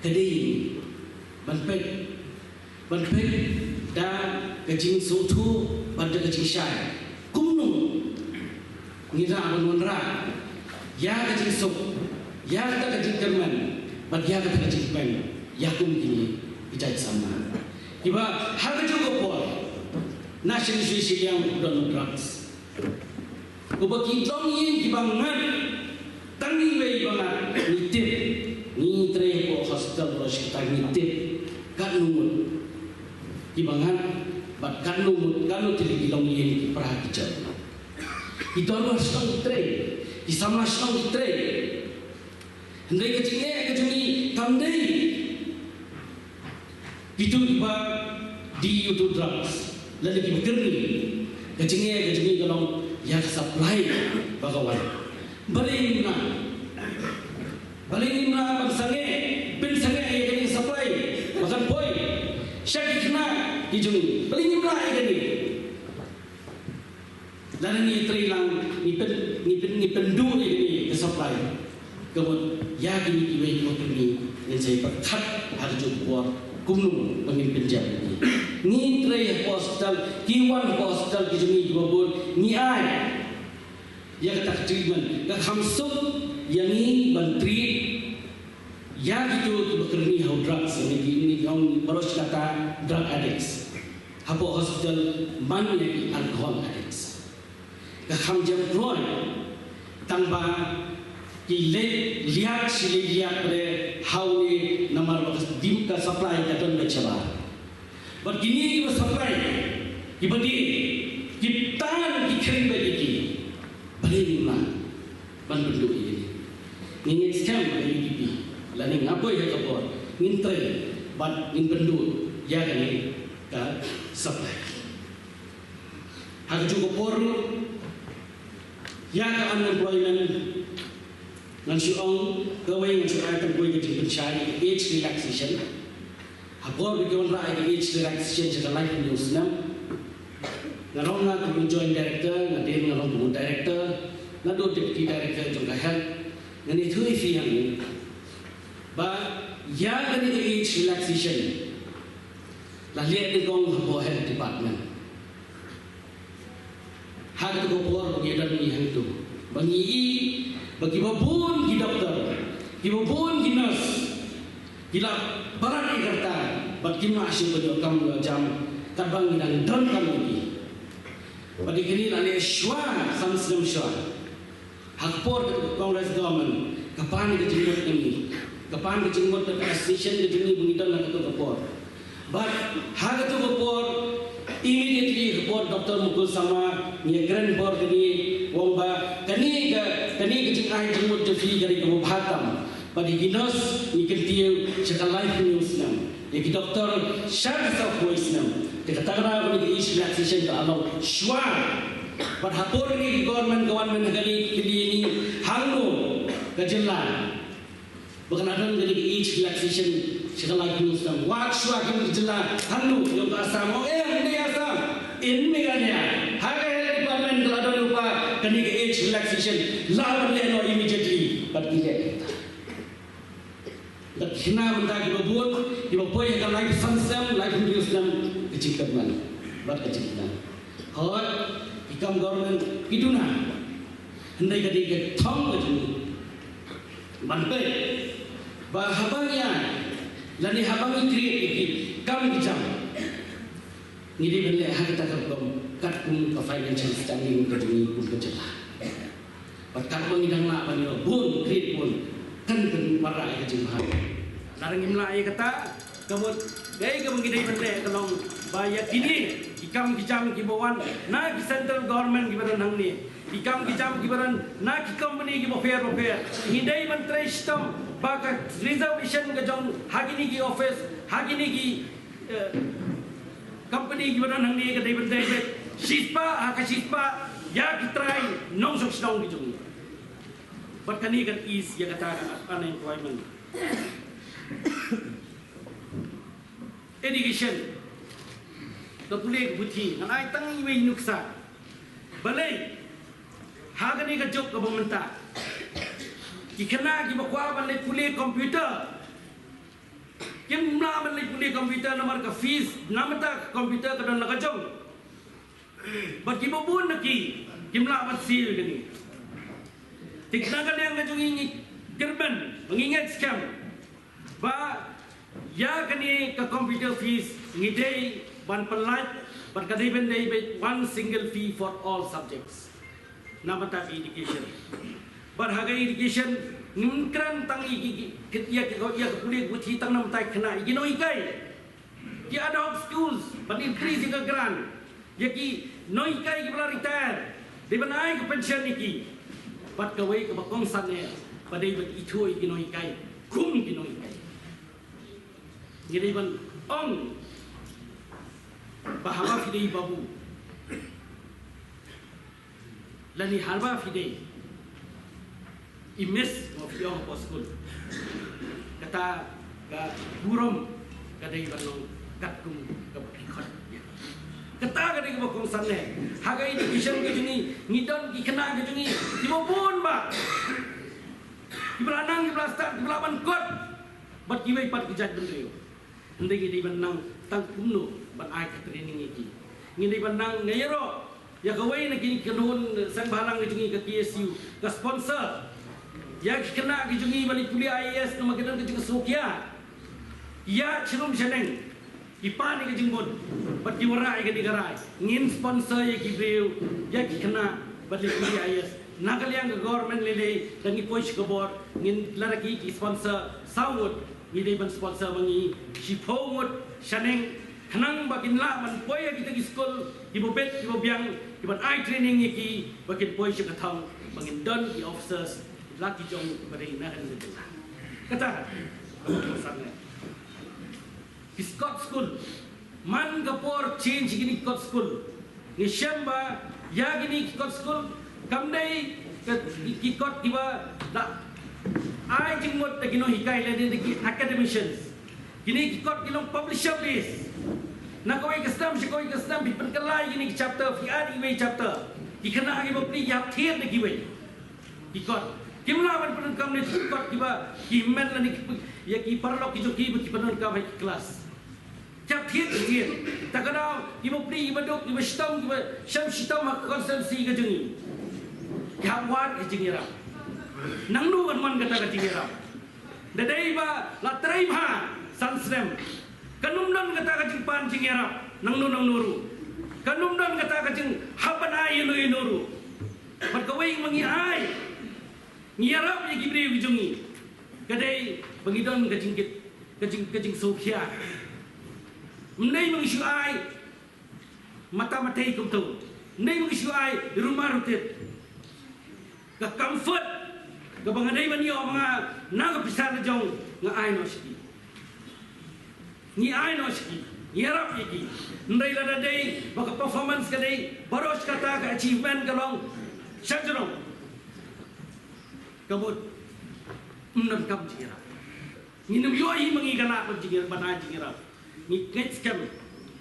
Ka dei ban peit, ban peit da ka jingsngewthuh bad da ka jingshai kumno ngi lah ban wanrah ïa ka jingsuk, ïa kata ka jingkyrmen Bad ïa kata ka jingpeng ïa kum kine ki jait samla kiba ha kajuh ka por na shisha shisha ïa u don drugs. Uba ki dong ïing kiba ngat tang iwei ba ngat ngi tip, ngi trei hapoh hospital Rosh kata ngi tip katno ngut kiba ngat bad katno ngut katno tylli ki long ïing ki pra ki jot. Ki dorbar shnong ki trei, ki samla shnong ki trei. Hynrei ka jingeh ka jong ngi kam dei kito kiba die ïa uto drugs lane kiba kyrni. Ka jingeh ka jong ngi ka long ïa ka supply ba ka wan. Balei ngim lah, balei ngim lah ban sangeh, pynsangeh ïa kane ka supply ba kan poi sha ki khynnah ki jong ngi? Balei ngim lah ïa kane? Lada ngi trei lang ngi pyn, ngi pyn, ngi pynduh ïa kane ka supply. Ka mut ïa kine kiwei kiba kyrni ngin sa ïa pyrkhat ha kajuh ka por kumno ba ngin pynjah ïa ki. Ngi trei hapoh hospital, ki wan hapoh hospital ki jong ngi kiba bun, ngi ai ïa kata ka treatment. Ka kham suk ïa ngi ban treat ïa kito kiba kyrni ha u drugs, ïa ngi, ngi ong baroh shi katta drug addicts. Hapoh hospital man ïa ki alcohol addicts. Ka kham jam kloi tang ba ki leit liat shi leit liat bre ha une namar ba ka dim ka supply ka don beit shabar. Bad kine kiba supply kiba die ki tan ki khring beit ïa ki. Balei ngim lah ban pynduh ïa kine? Ngi ngeit skhem ba ka U D P lane nga poi ha ka bor ngin trei bad ngin pynduh ïa kane ka supply. Ha kajuh ka por ruh ïa ka unemployment ngan shu ong kawei ngan shu ai tang kawei ka jingpynshai age relaxation. Ha por ba ki wanrah age relaxation sha ka laiphew snem. Nga long nga kum u joint director, nga dei nga long kum u director, nga dei deputy director jong ka health. Ngan ïathuh ïa phi hangne ba ïa kane ka age relaxation la leh nyngkong hapoh health department. Ha kata ka por ba ngi don ngi hangtu ba ngi i ba kiba bun ki doktor, kiba bun ki nurse ki la palat ïa ka rta bad kim lah shuh ban ïoh kam ïoh jam katba ngi dang don kam ïa ki. Bad ïa kine la leh shuwa san snem shuwa. Ha ka por ka Congress government ka pan ka jingmut ka ngi, ka pan ka jingmut ka association ka jong ngi ba ngi don ha kato ka por. Bad ha kato ka por immediately ka por Doctor Mukul Sangma ngi kren por kane, u ong ba kane ka, kane ka jingai jingmut jong phi ka dei kaba bha tam. Bad ïa ki nurse ngi kyntiew sha ka laiphew snem, ïa ki doktor sha ka sawphew snem. Te kata ka daw kane ka age relaxation ka la long shuwa. Bad ha por kane ka government ka wan mynta kane ka kylli ïa ngi hangno ka jylla ba ka la don kane ka age relaxation sha ka laiphew snem. Wat shuwa kane ka jylla hangno, ïa ka Assam, ong em ne Assam, in Meghalaya ha ka health department ka la don lypa kane ka age relaxation. Lah ban leh noh immediately. Bad ki leh. Bad hynrei mynta kiba bun kiba poi ha ka laiphew san snem, laiphew hynriew snem ka jingkyrmen bad ka jingkyrmen. Hooid, ki kam government ki duna. Hynrei ka dei ka thong ka jong ngi ban peit ba haba ngi ïa lane haba ngi create ïa ki kam ki jam, ngi dei ban leh ha kata ka rukom katkum ka financial standing ka jong ngi kum ka jylla. Bad katba ngi dang lah ban ïoh bun, create bun, kan pynwanrah ïa ka jingbha. Lada ngim lah ïa kata, ka mut dei kaba ngi dei ban leh ka long ba ïa kine ki kam ki jam kiba wan na ki central government kiba don hangne, ki kam ki jam kiba don na ki company kiba pher ba pher, ngi dei ban trei shitom ba ka reservation ka jong ha kine ki office, ha kine ki eh, company kiba don hangne ka dei ban dei beit shispah ha ka shispah ïa ki trai nongshong shnong ki jong ngi. Bad kane kan ease ïa kata ka unemployment. Education. Ka pule ka puthi ngan ai tang iwei i nuksa. Balei ha kane ka juk kaba mynta ki khynnah kiba kwah ban leit pule computer kim lah ban leit pule computer namar ka fees, namar ka computer ka don la ka jong. Bad kiba bun na ki kim lah ban siew ïa kane. Te na ka liang ka jong ngi ngi kyrmen ba ngi ngeit skhem Ba ïa kane ka computer fees ngi dei ban pynlait, bad ka dei ban dei one single fee for all subjects. Na bynta ka education. Bad ha ka education ngim kren tang ïa ki, ki, ïa ki, ïa ka pule ka puthi tang na bynta ki khynnah, ïa ki nonghikai. Ki ad hoc schools, ban increase ïa ka grant. Ïa ki nonghikai kiba la retire, dei ban ai ka pension ïa ki. Bad kawei kaba kongsan eh, ba dei ban ithuh ïa ki nonghikai kum ki nonghikai. Ngi dei ban ong ba haba phi dei babu, lane haba phi dei i miss, mo, phi ong hapoh skul, kata ka burom ka dei ban long katkum kaba phi khot. Kata ka dei kaba kongsan eh. Ha ka education ka jong ngi, ngi don ki khynnah ka jong ngi kiba bun bah, kiba la nang, kiba la stad, kiba lah ban kot, bad kiwei pat ki jaitbynriew. Hynrei ngi dei ban nang tang kumno ban ai ka training ïa ki. Ngi dei ban nang, nga ïaroh ïa kawei na kine ki kynhun seng bhalang ka jong ngi, ka K S U, ka sponsor ïa ki khynnah ki jong ngi ban leit pule I A S namar ki don ka jingsngewkhia. Ïa shnong shaneng ki pan ïa ka jingmut bad ki wanrah ïa kane ka rai. Ngin sponsor ïa ki briew, ïa ki khynnah ban leit pule I A S. Na ka liang ka government lei lei, da ngi poi sha ka bor, ngin, lada ki, ki sponsor saw ngut, ngi dei ban sponsor ma ngi shiphew ngut shaneng, khnang ba kin lah ban poi ha kita ki skul kiba bit kiba biang, kiban ai training ïa ki ba kin poi sha ka thong, ba ngin don ki officers la ki jong ba dei na kane ka jylla. Kata ka kongsan eh. Ki kot skul, man ka por change kine ki kot skul, ngi shem ba ïa kine ki kot skul kam dei ka, ki, ki kot kiba da ai jingmut da ki nonghikai lane da ki academicians. Kine ki kot ki long publisher base. Na kawei ka snem sha kawei ka snem phi pynkylla ïa kine ki chapter, phi add iwei i chapter, ki khynnah kiba pule ki hap thied da kiwei ki kot. Kim lah ban pyndonkam ne ki kot kiba ki hynmen lane ki, ïa ki paralok ki jong ki ba ki pyndonkam ha ki klas. Ki hap thied, ki thied. Ta ka daw kiba pule, kiba duk, kiba shitom, kiba shem shitom ha ka constituency ka jong ngi, ki hap wad ka jingïarap. Nangno kan wan kata ka jingïarap? Da dei ba la trei bha san snem, kan ym don kata ka jingpan jingïarap nangno nangno ruh. Kan ym don kata ka jinghap ban ai ïano ïano ruh. Bad kawei ma ngi ai, ngi ïarap ïa ki briew ki jong ngi, ka dei ba ngi don ka jingkit, ka jing, ka jingsngewkhia. Ym dei ma ngi shu ai mata matei kumto, ym dei ma ngi shu ai rumar rutit. Ka comfort kaba nga dei ban ïoh ma nga na ka pisa la jong, nga ai noh sha ki. Ngi ai noh sha ki, ngi ïarap ïa ki. Hynrei lada dei ba ka performance ka dei baroh shi katta, ka achievement ka long sha jrong, ka mut ym donkam jingïarap. Ngin ym ïohi ma ngi ka lah ban jingïarap, ban ai jingïarap. Ngi ngeit skhem,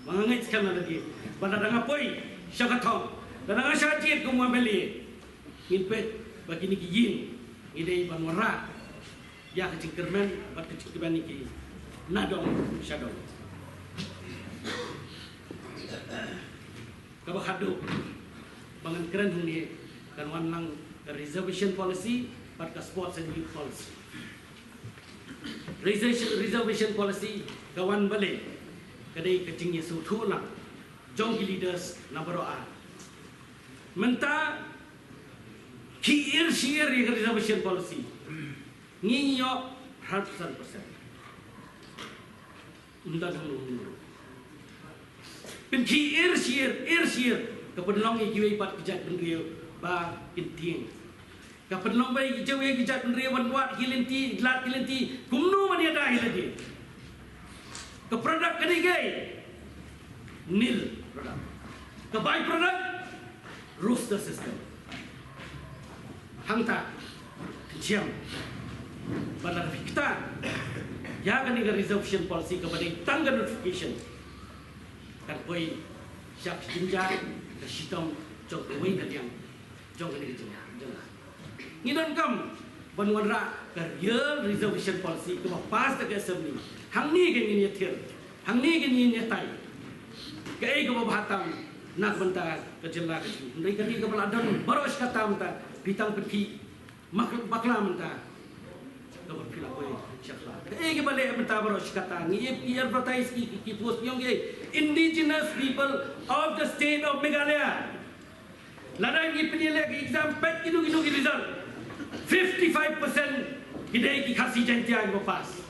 ma nga ngeit skhem na lade ba lada nga poi sha ka thong, lada nga shah jied kum u M L A, ngin peit ba kine ki ïing ngi dei ban wanrah ïa ka jingkyrmen bad ka jingkmen ïa ki na dong sha dong. Kaba khatduh ba ngan kren hangne kan wan lang ka reservation policy bad ka sports and youth policy. Reservation, reservation policy ka wan balei? Ka dei ka jingïasngewthuh lang jong ki leaders na baroh ar. Mynta ki ir shi ir ïa ka reservation policy. Ngi ïoh hynriewphew san percent. Ym don hangno hangno. Pynkhih ir shi ir, ir shi ir, ka pynlong ïa kiwei pat ki jaitbynriew ba kin tieng. Ka pynlong ba ïa kiwei ki jaitbynriew ban wad ki lynti, lad ki lynti, kumno ban ïada ïa lade. Ka product ka dei kaei? Nil product. Ka by product, roster system. Hangta, ka jam. Bad lada phi ktah ïa kane ka reservation policy kaba dei tang ka notification, kan poi sha ka jingjia, ka shitom jong kawei ka liang jong kane ka jylla, jylla. Ngi donkam ban wanrah ka real reservation policy kaba pass da ka assembly. Hangne kan ngin ïathir, hangne kan ngin ïatai kaei kaba bha tam na ka bynta ka jylla ka jong ngi. Hynrei kane kaba la don baroh shi katta mynta, phi tang pynkhih mak-, bakla mynta. Ka ban phi la poi sha khla. Kaei kaba leh mynta baroh shi katta ngi ïa, ïa advertise ki, ki, ki post, ngi ong ki indigenous people of the state of Meghalaya. Lada ngi pynïaleh ki exam, peit kino kino ki result. Fifty-five percent ki dei ki Khasi Jaiñtia kiba pass.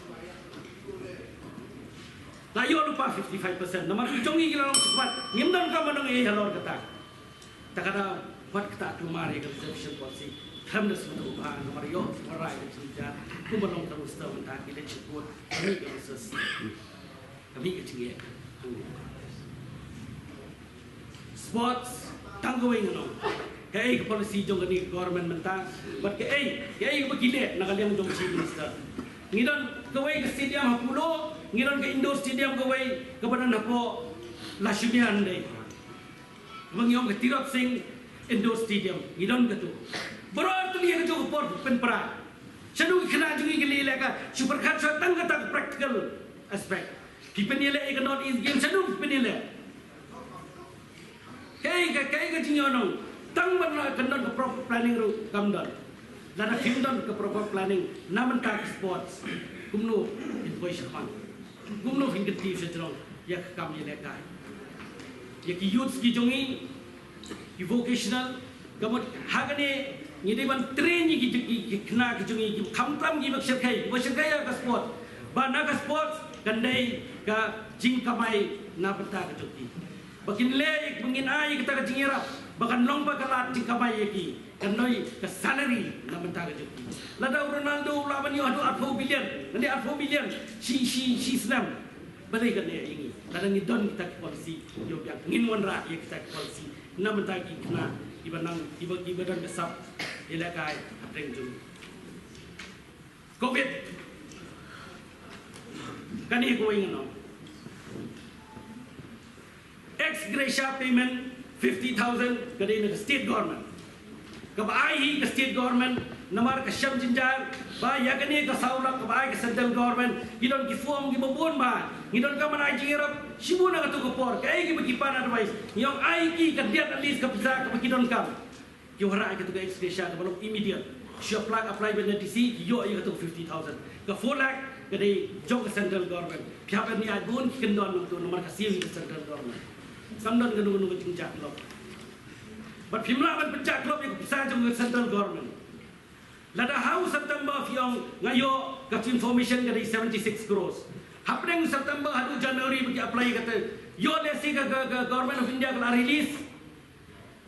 La ïoh lypa fifty-five percent. Namar ki jong ngi ki la long sukmat. Ngim donkam ban ong ei halor kata. Ta ka daw, wat kata kulmar ïa ka reservation policy. Khlem da sngewthuh bha namar ïoh wanrah ïa ka jingja. Kumba long ka roster mynta ki leit sha court. Ka mih ka resource. Ka mih ka jingeh. Sports tang kawei ngan ong. Kaei ka policy jong kane ka government mynta. Bad kaei, kaei kaba ki leh na ka liang jong Chief Minister. Ngi don kawei ka stadium ha Polo, ngi don ka indoor stadium kawei kaba don hapoh Lashinia Hyundai. Ba ngi ong ka Tirot Sing Indoor Stadium, ngi don katu. Baroh artylli ha kajuh ka por pynpra. Shano ki khynnah jong ngi ki leh leh ka, shu pyrkhat shuwa tang kata ka practical aspect. Ki pynïaleh ïa ka North East Games, shano ki pynïaleh. Kaei ka, kaei ka jingïohnong, tang ban la ka don ka proper planning ruh kam don. Lada phim don ka proper planning na bynta ka sports, kumno phin poi shakhmat? Kumno phin kyntiew sha jrong ïa ka kam ïalehkai? Ïa ki youths ki jong ngi, ki vocational, ka mut ha kane ngi dei ban train ïa ki, ki, ki khynnah ki jong ngi, ki khamtam kiba shyrkhei, kiba shyrkhei ïa ka sports. Ba na ka sports kan dei ka jingkamai na bynta ka jong ki. Ba kin leh, ba ngin ai kata ka jingïarap ba kan long ba ka lad jingkamai ïa ki, kan long ka salary na bynta ka jong ki. Lada u Ronaldo u lah ban ïoh haduh arphew billion, lane arphew million shi, shi, shi snem. Balei kan ïa ngi? Lada ngi don kita ki policy, ïoh biang ngin wanrah ïa kita ki policy na bynta ki khynnah kiba nang, kiba, kiba don ka sap ïalehkai hapdeng jong ngi. Covid. Kane kawei ngan ong. Ex gratia payment fifty thousand ka dei na ka state government. Kaba ai hi ka state government namar ka shem jynjar ba ïa kane ka saw lak kaba ai ka central government, ki don ki form kiba bun ba ngi donkam ban ai jingïarap shibun ha kato ka por. Kaei kiba ki pan advice, ngi ong ai ki ka diat at least ka pisa kaba ki donkam. Ki wanrah ïa katu ka ex gratia kaba long immediate. Shu apply, apply bad na D C, ki ïoh ïa katu ka fifty thousand. Ka four lakh ka dei jong ka central government. Phi hap ban ïa bun ki kyndon nangtu namar ka siew ïa ka central government. Kam don kano kano ka jingjah lok. Bad phim lah ban pynjah lok ïa ka pisa jong ka central government. Lada ha u September phi ong nga ïoh ka information ka dei seventy-six crores. Hapdeng September haduh January ba ki apply ïa kata. Ïoh lehse ka, ka, ka Government of India ka la release.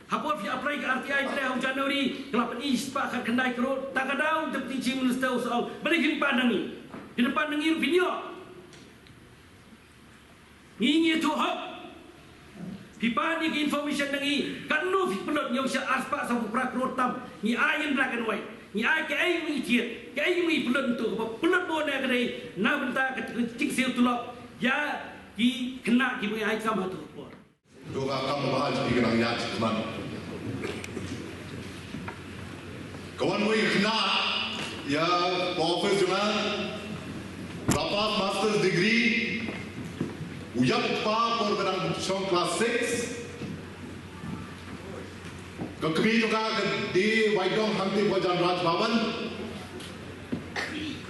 Hapoh phi apply ka R T I, trei ha u January, ka la pyni spah khatkhyndai klur, ta ka daw Deputy Chief Minister u sa ong, balei phin pan na ngi? Phin pan na ngi ruh phin ïoh. Ngi ngi ïathuh hok. Phi pan ïa ki information na ngi, katno phi pynlut, ngi ong sha ar spah sawphew phra klur tam, ngi ai in black and white. Ngi ai kaei ngi thied, kaei ngi pynlut ntu, kaba pynlut bun ne ka dei na bynta ka jingsiew tulop ïa ki khynnah kiba ngi ai kam ha tu ka por. Doh ka kam ba ha jong phi ka nang ïaid shakhmat. Ka wan wei ka khynnah ïa ka office jong nga. Ka pass master's degree. U ïap u kpa por ba dang shong class six. Ka kmie jong ka ka die waitdong hangtei ba jan Raj Bhavan.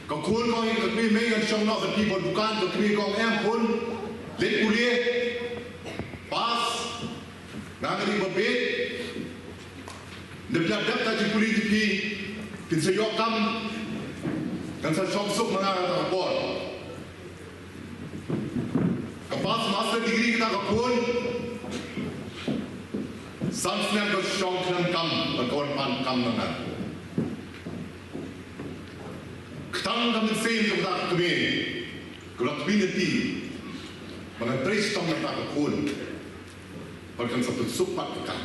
Ka khun ka ong ïa ka kmie, mei ngan shong noh bad phi bad dukan, ka kmie ka ong em khun, leit pule, pass, nga nga dei ba bieit, leit pynïadap da jingpule jong phi, phin sa ïoh kam, kan sa shong suk ma nga kata ka por. Ka pass master degree kata ka khun. San snem ka shong khlem kam, bad ka wan pan kam na nga. Ka tang ka mynsiem jong kata ka kmie. Ka la kmie lynti. Ba ngan trei shitom na kata ka khun. Bad kan sa pynsuk pat ka kam.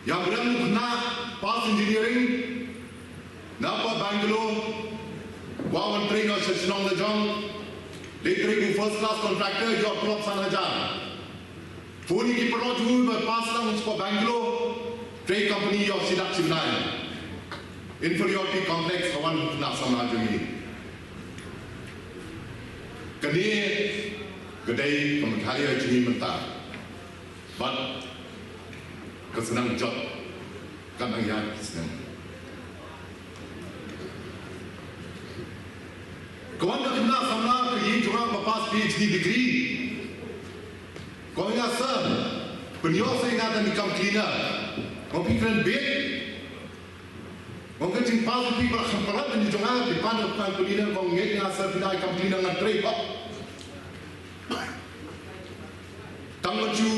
Ïa u briew u khynnah pass engineering na pa Bangalore, kwah wan trei noh sha shnong la jong, leit trei kum first class contractor, ïoh tulop san hajar. Phone ïa ki paralok jong u ba pass lang sha pa Bangalore, trei company ïoh shi lak shi bnai. Inferiority complex ka wan u khynnah samla jong ngi. Kane ka dei ka Meghalaya jong ngi mynta. Bad ka sa nang jot. Kan nang ïa ki snem. Ka wan ka khynnah samla ka ïing jong nga ba pass PhD degree. Ka ong ïa nga, sir, pynïoh sa ïa nga da i kam cleaner. Nga ong phi kren beit. Nga ong ka jingpass phi ba kham palat da i jong nga, phi pan da kam cleaner, ka ong ngeit ïa nga sir, phi da i kam cleaner ngan trei bha. Tang mynta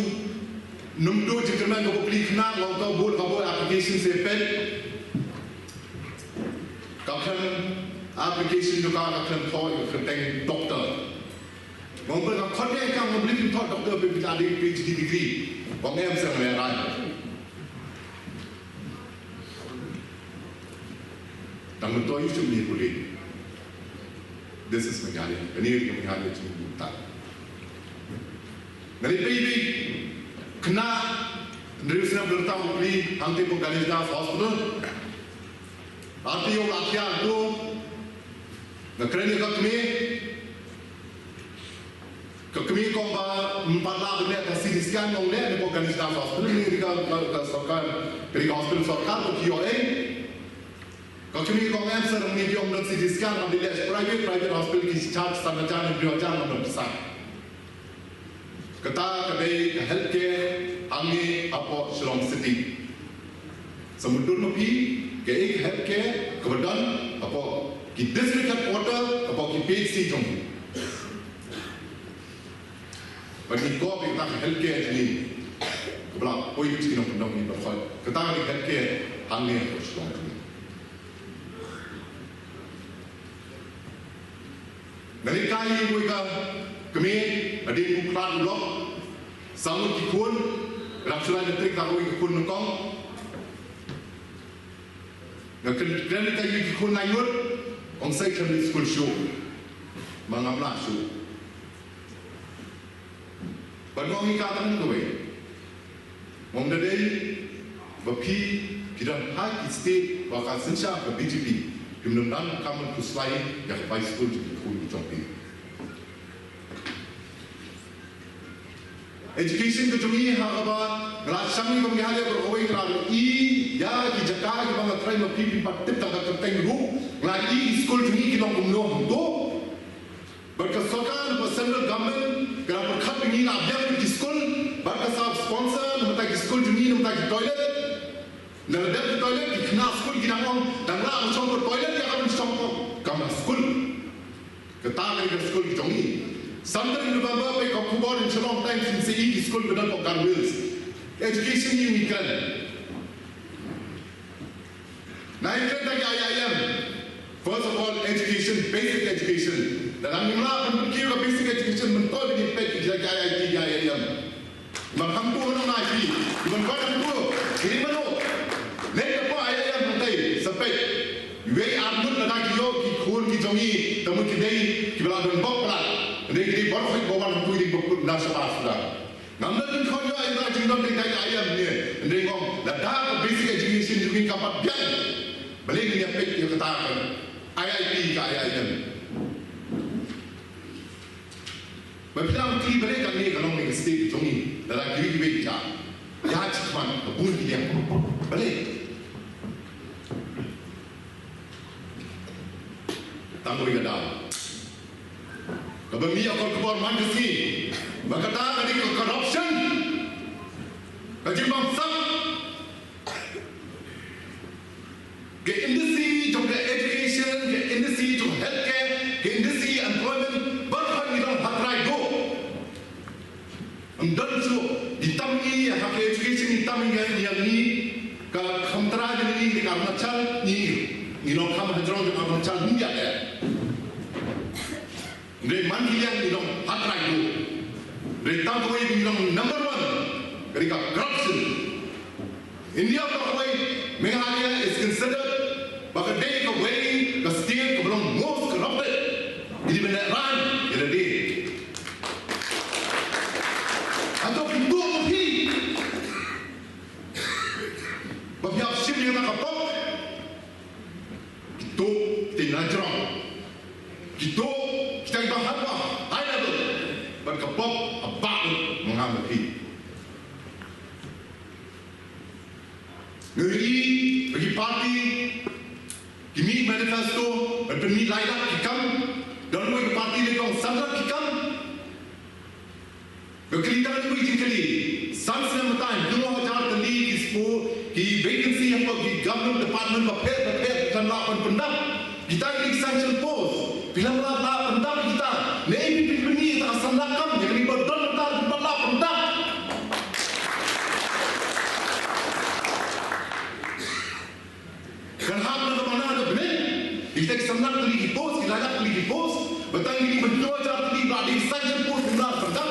ym don jingkyrmen kaba plie khynnah, nga ong to bud kaba application se peit. Ka kren application jong ka, ka kren thoh ïa ka kyrteng doctor. Nga ong ba nga khot ïa ka, nga ong balei phim thoh doctor, phi la dei PhD degree. Nga ong em sir, nga rai. Tang mynta ïa u shu mih pule. This is Meghalaya. Kane ka Meghalaya jong ngi mynta. Nga leit peit, khynnah hynriew snem ba la rta u plie hangtei hapoh Ganesh Das Hospital. Artylli ïa u la thiah to. Nga kren ïa ka kmie. Ka kmie ka ong ba ym pat lah ban leh ka CT scan, nga ong leh ne hapoh Ganesh Das Hospital, ne ka, ka, ka sorkar, ka dei ka hospital sorkar, ka ki ïoh ei. Ka kmie ka ong em sir, ngi ki ong don CT scan, ngam dei leh private, private hospital ki charge san hajar ne hynriew hajar, ngam don pisa. Kata ka dei ka healthcare hangne hapoh Shillong City. Sa mutdur ma phi kaei ka healthcare kaba don hapoh ki district headquarter, hapoh ki PHC jong ngi. Bad ngi kop ïa kata ka healthcare jong ngi kaba la poi ki nongkyndong ngi ban khot. Kata ka dei ka healthcare hangne hapoh Shillong jong ngi. Nga leit kai ïa kawei ka kmie, hadien ba u khlad u lok, saw ngut ki khun, ka dang shu lai na trik, saw ngut ki khun nyngkong. Nga kren, kren leit kai ïa ki khun lai ngut, ong sa khlem leit skul shuh. Ma ngam lah shuh. Bad nga ong ïa ka tang kawei. Nga ong da dei ba phi, phi don ha ki state ba ka synshar ka BJP, phim don kam ban khuslai ïa ka bai skul jong ki khun ki jong phi. Education ka jong ngi ha kaba nga la shang ïa ka Meghalaya baroh kawei, nga la ïohi ïa ki jaka kiba nga tharai ma phi phim pat tip tang ka kyrteng ruh, nga la ïohi ki skul jong ngi ki long kumno hangto. Bad ka sorkar, bad central government ka la pyrkhat ïa ngi, la biang ki skul, bad ka sa sponsor na bynta ki skul jong ngi, na bynta ki toilet. Na la dep ki toilet, ki khynnah skul ki dang ong, dang lah ban shong ka toilet, ïa ka ban shong ka kamra skul. Kata ka dei ka skul ki jong ngi. San tarik November, peit ka khubor in Shillong Times in sa ïohi ki skul ba don hapoh Garo Hills. Education ngi ngi kren. Nga ïa kren da ki IIM. First of all, education, basic education. Lada ngim lah ban pynkiew ka basic education, mynta ba ngin peit ki jaka IIT, ki IIM. Ban hangtu hangno na ki, ban wan hangtu, ki mano. Leit hapoh IIM hangtei, sa peit. Iwei ar ngut lada ki ïoh ki khun ki jong ngi, te mut ki dei kiba la don bok palat. Hynrei ki dei baroh ki ba wan hangtu, ki dei ba kut na shabar suda. Ngam lah ban khot ïa ka jingdon dei ka IIM ne. Hynrei nga ong lada ka basic education jong ngi kam pat biang, balei ngin ïa peit ïa kata ka IIT, ka IIM? Ba phi lah ban kylli balei kane ka long ne ka state jong ngi, lada kiwei kiwei ki jaka ïa ki khmat ka bun ki liang. Balei? Tang kawei ka daw. Kaba mih ha ka khubor man ka sngi ba kata ka dei ka corruption, ka jingbamsap. Ka industry jong ka education, ka industry jong healthcare, ka industry employment, baroh ngi dang ha trai duh. Ym don shuh, ngi tam ngi ha ka education, ngi tam ngi ïa ngi ka kham trai ngi, ngi ka Arunachal ngi, ngi long kham hajrong ka Arunachal ngi ïa. Hynrei man ki liang ngi long ha trai duh. Hynrei tang kawei ngi long number one, ka dei ka corruption. India baroh kawei, Meghalaya is considered ba ka dei kawei ka state kaba long most corrupted. Ngi dei ban lehrain ïa lade. Hato kito phi ba phi hap shim ïa ka pop? Kito kita na jrong. Kito kita kiba hap ba high level. Bad ka pop haba ma nga ma phi. Ngi ïohi ba ki party ki mih manifesto ban pynmih lai lak ki kam. Don wei ki party leh tang san lak ki kam. Nga kylli tang ïa ka jingkylli. San snem mynta, hynñiew hajar tylli ki spo, ki vacancy hapoh ki government department bapher bapher, phi la lah ban pyndap. Kita ki sanction post, phi la lah ban pyndap kita. Naei phi pynmih ïa ka san lak kam, ïa kane ba don mynta, phi la lah ban pyndap. Kan hap na ka bynta na bneng. Ïa kita ki san lak tylli ki post, ki lai lak tylli ki post. Ba tang ïa ki hynñiew hajar tylli ba dei sanction post, phi la lah ban pyndap.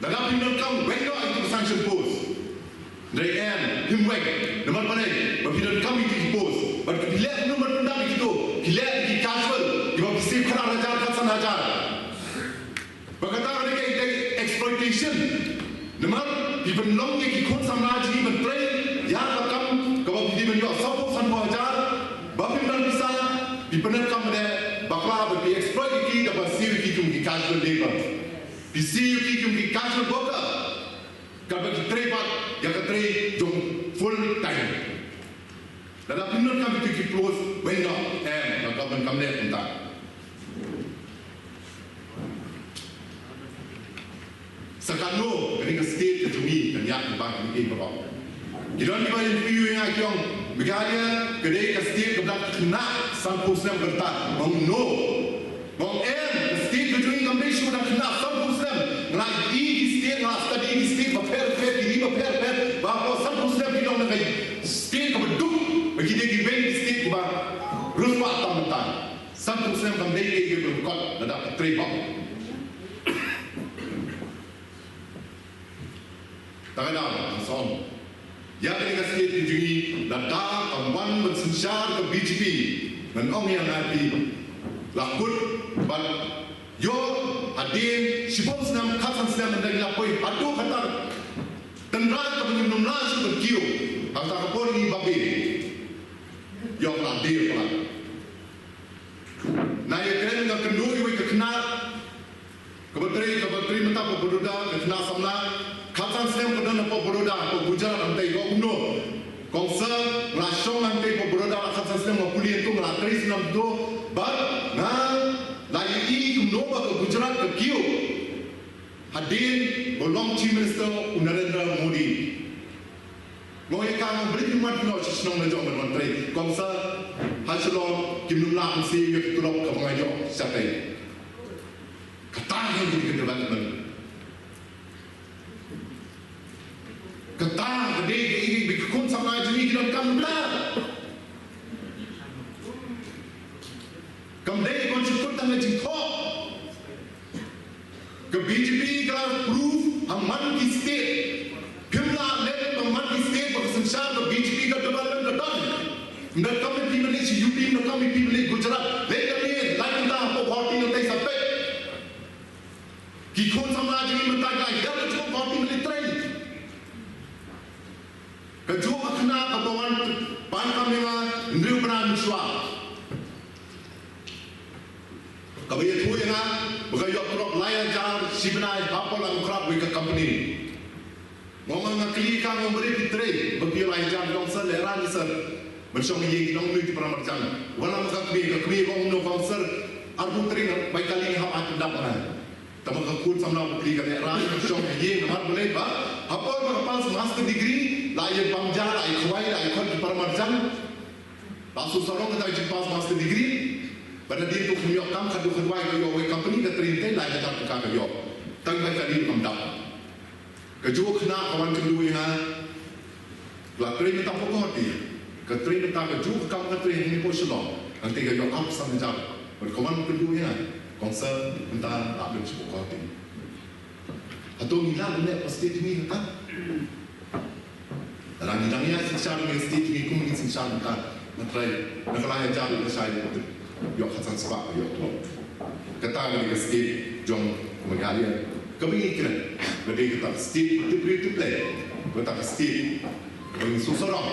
Lada phim donkam, weng noh ïa ki sanction post. Hynrei em, phim weng. Namar balei? Ba phi donkam ïa ki post. Bad phi leh kumno ban pyndap ïa kito? Phi leh ïa ki casual, kiba phi siew khatsan hajar, khatsan hajar. Ba kata ka dei ka exploitation. Namar phi pynlong ïa ki khun samla jong ngi ban trei ïa ka kam kaba phi dei ban ïoh sawphew, sanphew hajar. Ba phim don pisa, phi pyndonkam ne bakla, ba phi exploit ïa ki, da ba siew ïa ki kum ki casual labour. Phi siew ïa ki kum ki casual worker. Kaba ki trei pat ïa ka trei jong full time. Lada phim donkam ïa ki post, weng noh, em, ka government kam leh kumta. Sa katno kane ka state ka jong ngi kan ïaid lyngba kine kiei kiei baroh. Ki don kiba interview ïa nga ki ong, Meghalaya ka dei ka state kaba dang khynnah sanphew snem ka rta. Nga ong no. Nga ong em, ka state ka jong ngi kam dei shuh ba dang khynnah sanphew snem. Nga la ïohi ki state, nga la study ki state bapher bapher, ki ri bapher bapher, ba hapoh sanphew snem ki long na ka state kaba duk, ba ki dei kiwei ki state kiba riewspah tam tam. Sanphew snem kam dei kaei kaei ba kot lada ka trei bha. Tang ka daw ka song. Ïa kane ka state ka jong ngi lada kam wan ban synshar ka B J P, ngan ong ïa nga, phi la kut ban ïoh hadien shiphew snem, khatsan snem, ynda ngi la poi haduh kata ka tynrai kaba ngim nym lah shuh ban kiew. Hangta ka por ngi babe. Ïoh la dei palat. Na ïa kren nga kynduh ïa wei ka khynnah kaba trei, kaba trei mynta hapoh Baroda, ka khynnah samla. Khatsan snem ka don hapoh Baroda, hapoh Gujarat hangtei, ka ong kumno. Kong sir, nga la shong hangtei hapoh Baroda la khatsan snem, nga pule hangto, nga la trei snem hangto. Bad nga la ïohi kumno ba ka Gujarat ka kiew hadien ba long Chief Minister u Narendra Modi. Nga ong ïa ka, nga ong balei phim wan noh sha shnong la jong ban wan trei. Kong sir, ha Shillong kim nym lah ban siew ïa ka tulop kaba nga ïoh shatei. Kata hi ka development. Kata ka dei kaei ba ki khun samla jong ngi ki donkam mynta. Kam dei ban shu kut tang ka jingthoh. Ka B J P ka la prove ha man ki state. Phim lah leh ha man ki state ba ka synshar ka B J P ka development ka don. Ym donkam phi ban leit sha U P, ym donkam phi ban leit Gujarat. Leit kane, leit mynta hapoh Guwahati, leit sa peit. Ki khun samla jong ngi mynta ki la hiar sha Guwahati ban leit trei. Kajuh ka khynnah kaba wan pan kam ïa nga hynriew bnai mynshuwa, kaba ïathuh ïa nga ba ka ïoh tulop lai hajar shi bnai ha Port Laitumkhrah wei ka company. Nga ong, nga kylli ka, nga ong balei phi trei ba phi ïoh lai hajar? Ki ong sir, lehrain sir, ban shong ha ïing, ki ong mei, ki para marjan. Wat la ma ka kmie, ka kmie ka ong kumno? Ka ong sir, arphew tarik bai kali hap ai pyndap ma nga. Tangba ka khun samla pukri ka lehrain ban shong ha ïing, namar balei? Ba ha por ba ka pass master degree la ïa bam ja, la ïa khwai, la ïa khot ki para marjan. La shu sarong kata ka jingpass master degree. Bad hadien to kham ïoh kam, khadduh khadwai ka ïoh wei company, ka trei tei, lai hajar tyngka ka ïoh. Tang bai kali kam dap. Kajuh ka khynnah ka wan kynduh ïa nga. Ka la trei mynta hapoh Guwahati, ka trei mynta, kajuh ka kam ka trei hangne hapoh Shillong. Hangtei ka ïoh arphew san hajar. Bad ka wan kynduh ïa nga, kong sir, mynta la dep sha Guwahati. Hato ngi lah ban leh ha state jong ngi kata? Lada ngi dang ïa synshar ïa ka state jong ngi kum ngi synshar mynta, nga trai na ka lai hajar, ïa ka shai, ïoh khatsan spah ïoh tulop. Kata ka dei ka state jong ka Meghalaya kaba ngi kren. Ka dei kata ka state tip briew tip blei, kata ka state kaba ngi sngewsarong.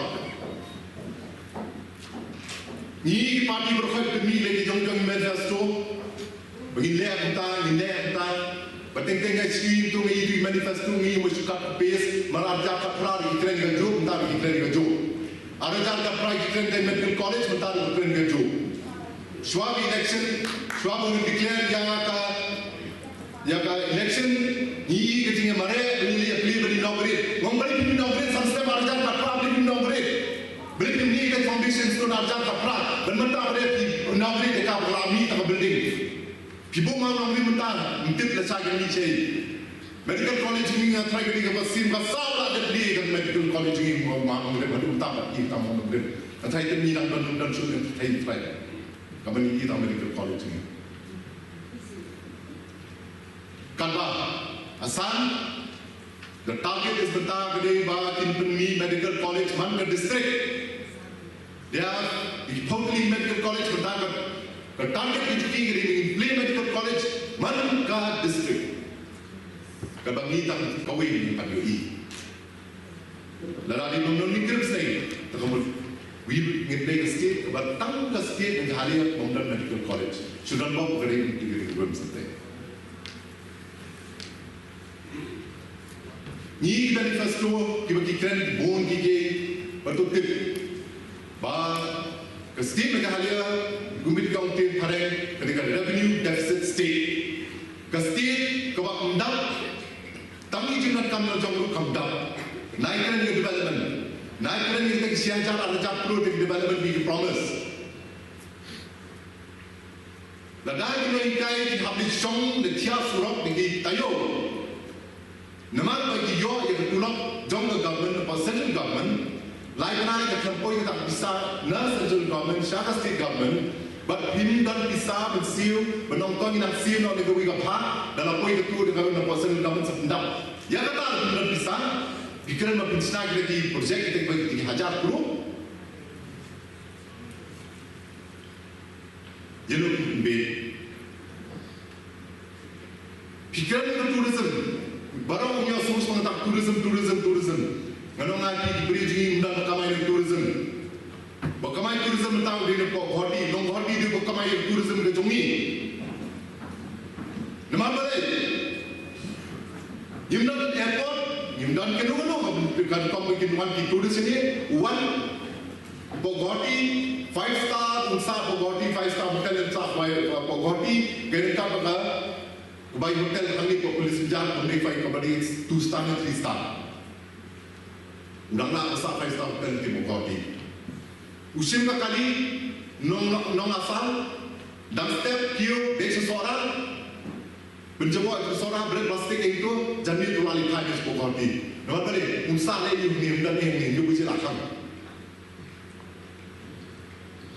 Ngi ki party baroh kawei pynmih lei ki jong jong manifesto ba ngin leh kumta, ngin leh kumta. Teng teng nga shu ïohi tu, nga ïohi manifesto, nga ïohi shu kat pes, mar ar hajar khatphra ki kren ka juk, mynta ki kren ka juk. Ar hajar khatphra ki kren ka medical college, mynta ki kren ka juk. Shuwa ka election, shuwa ba ngin declare ïa ka, ïa ka election, ngi ïohi ka jingïamareh, ba ngi ïa plie ban inaugurate. Ngam plie ban inaugurate, san snem ar hajar khatphra plie ban inaugurate. Plie ban lay ka foundation stone ar hajar khatphra, ban mynta plie ban inaugurate ka ba la mih tang ka building. Phi buh ma nongrim mynta, ym tip la shah kane shaei. Medical college ngi nga tharai kane kaba sien ba saw la dep die ka medical college ngi ma nongrim haduh mynta ba i tam nongrim. Nga tharai te ngi nang don don shuh ngi tharai tharai. Kaba ngi i tam medical college ngi. Katba, asan, the target is mynta ka dei ba kin pynmih medical college man ka district. They are, the Phawtling Medical College, ka target, ka target ki jong ki ka dei ban plie medical college man ka district. Kaba ngi tang kawei ngi pat ïohi. Lada dei ban don ngi kyrpad shisha, te ka mut wi ngi dei ka state, kaba tang ka state Meghalaya ban don medical college. Shu don bok ka dei ngi kyrpad shisha. Ngi ki manifesto, kiba ki kren ki bun ki, ki ba to tip ba ka state Meghalaya, kumba ki ong te phareng, ka dei ka revenue deficit state. Ka state kaba ym dap, tang ki jingdonkam jong ruh kam dap. Nai kren ki development, nai kren ki tang shi hajar ar hajar klur ki development ki promise. Lada ki nonghikai ki hap ban shong da ki surok da ki taïew. Namar ba ki ïoh ïa ka tulop jong ka government, ka central government. Lai bnai ka khlem poi kata ka pisa na central government sha ka state government. Bad phim don pisa ban siew, ban ong to ngi nang siew noh da kawei ka bhah, da la poi kata ka government, ka central government sa pyndap. Ïa kata phim don pisa, phi kren ba phin shna kita ki project kita ki hajar klur. Ïa no phi pynbeit. Phi kren ïa ka tourism. Baroh ngi ïohsngew shuh ngi ong tourism, tourism, tourism. Ngan ong ïa phi, ki briew jong ngi ym don ba kamai na tourism. Ba kamai tourism mynta u dei na poh Guwahati, nong Guwahati dei ba kamai ïa tourism ka jong ngi. Namar balei? Ngim don airport, ngim don kano kano, ka rukom ba kin wan ki tourist ne, wan Poh Guwahati, five star, un sah Poh Guwahati, five star hotel, un sah bai, uh, Poh Guwahati, ka dei ka ba ka, bai hotel hangne Poh Police Bazar, hangne bai ka ba dei two star ne three star. Dang lah ka sah five star hotel ki Poh Guwahati. U shim ka kali, nong, nong, nong asal, dang step, kiew, dei sha Sohra, pynjngoh ïa ka Sohra, bret plastik ïa ito, janmiet u la leit phai sha Poh Guwahati. Namar balei, un sah leh ïa u hangne, un dang ïa u hangne, ïa u ba shi la khang.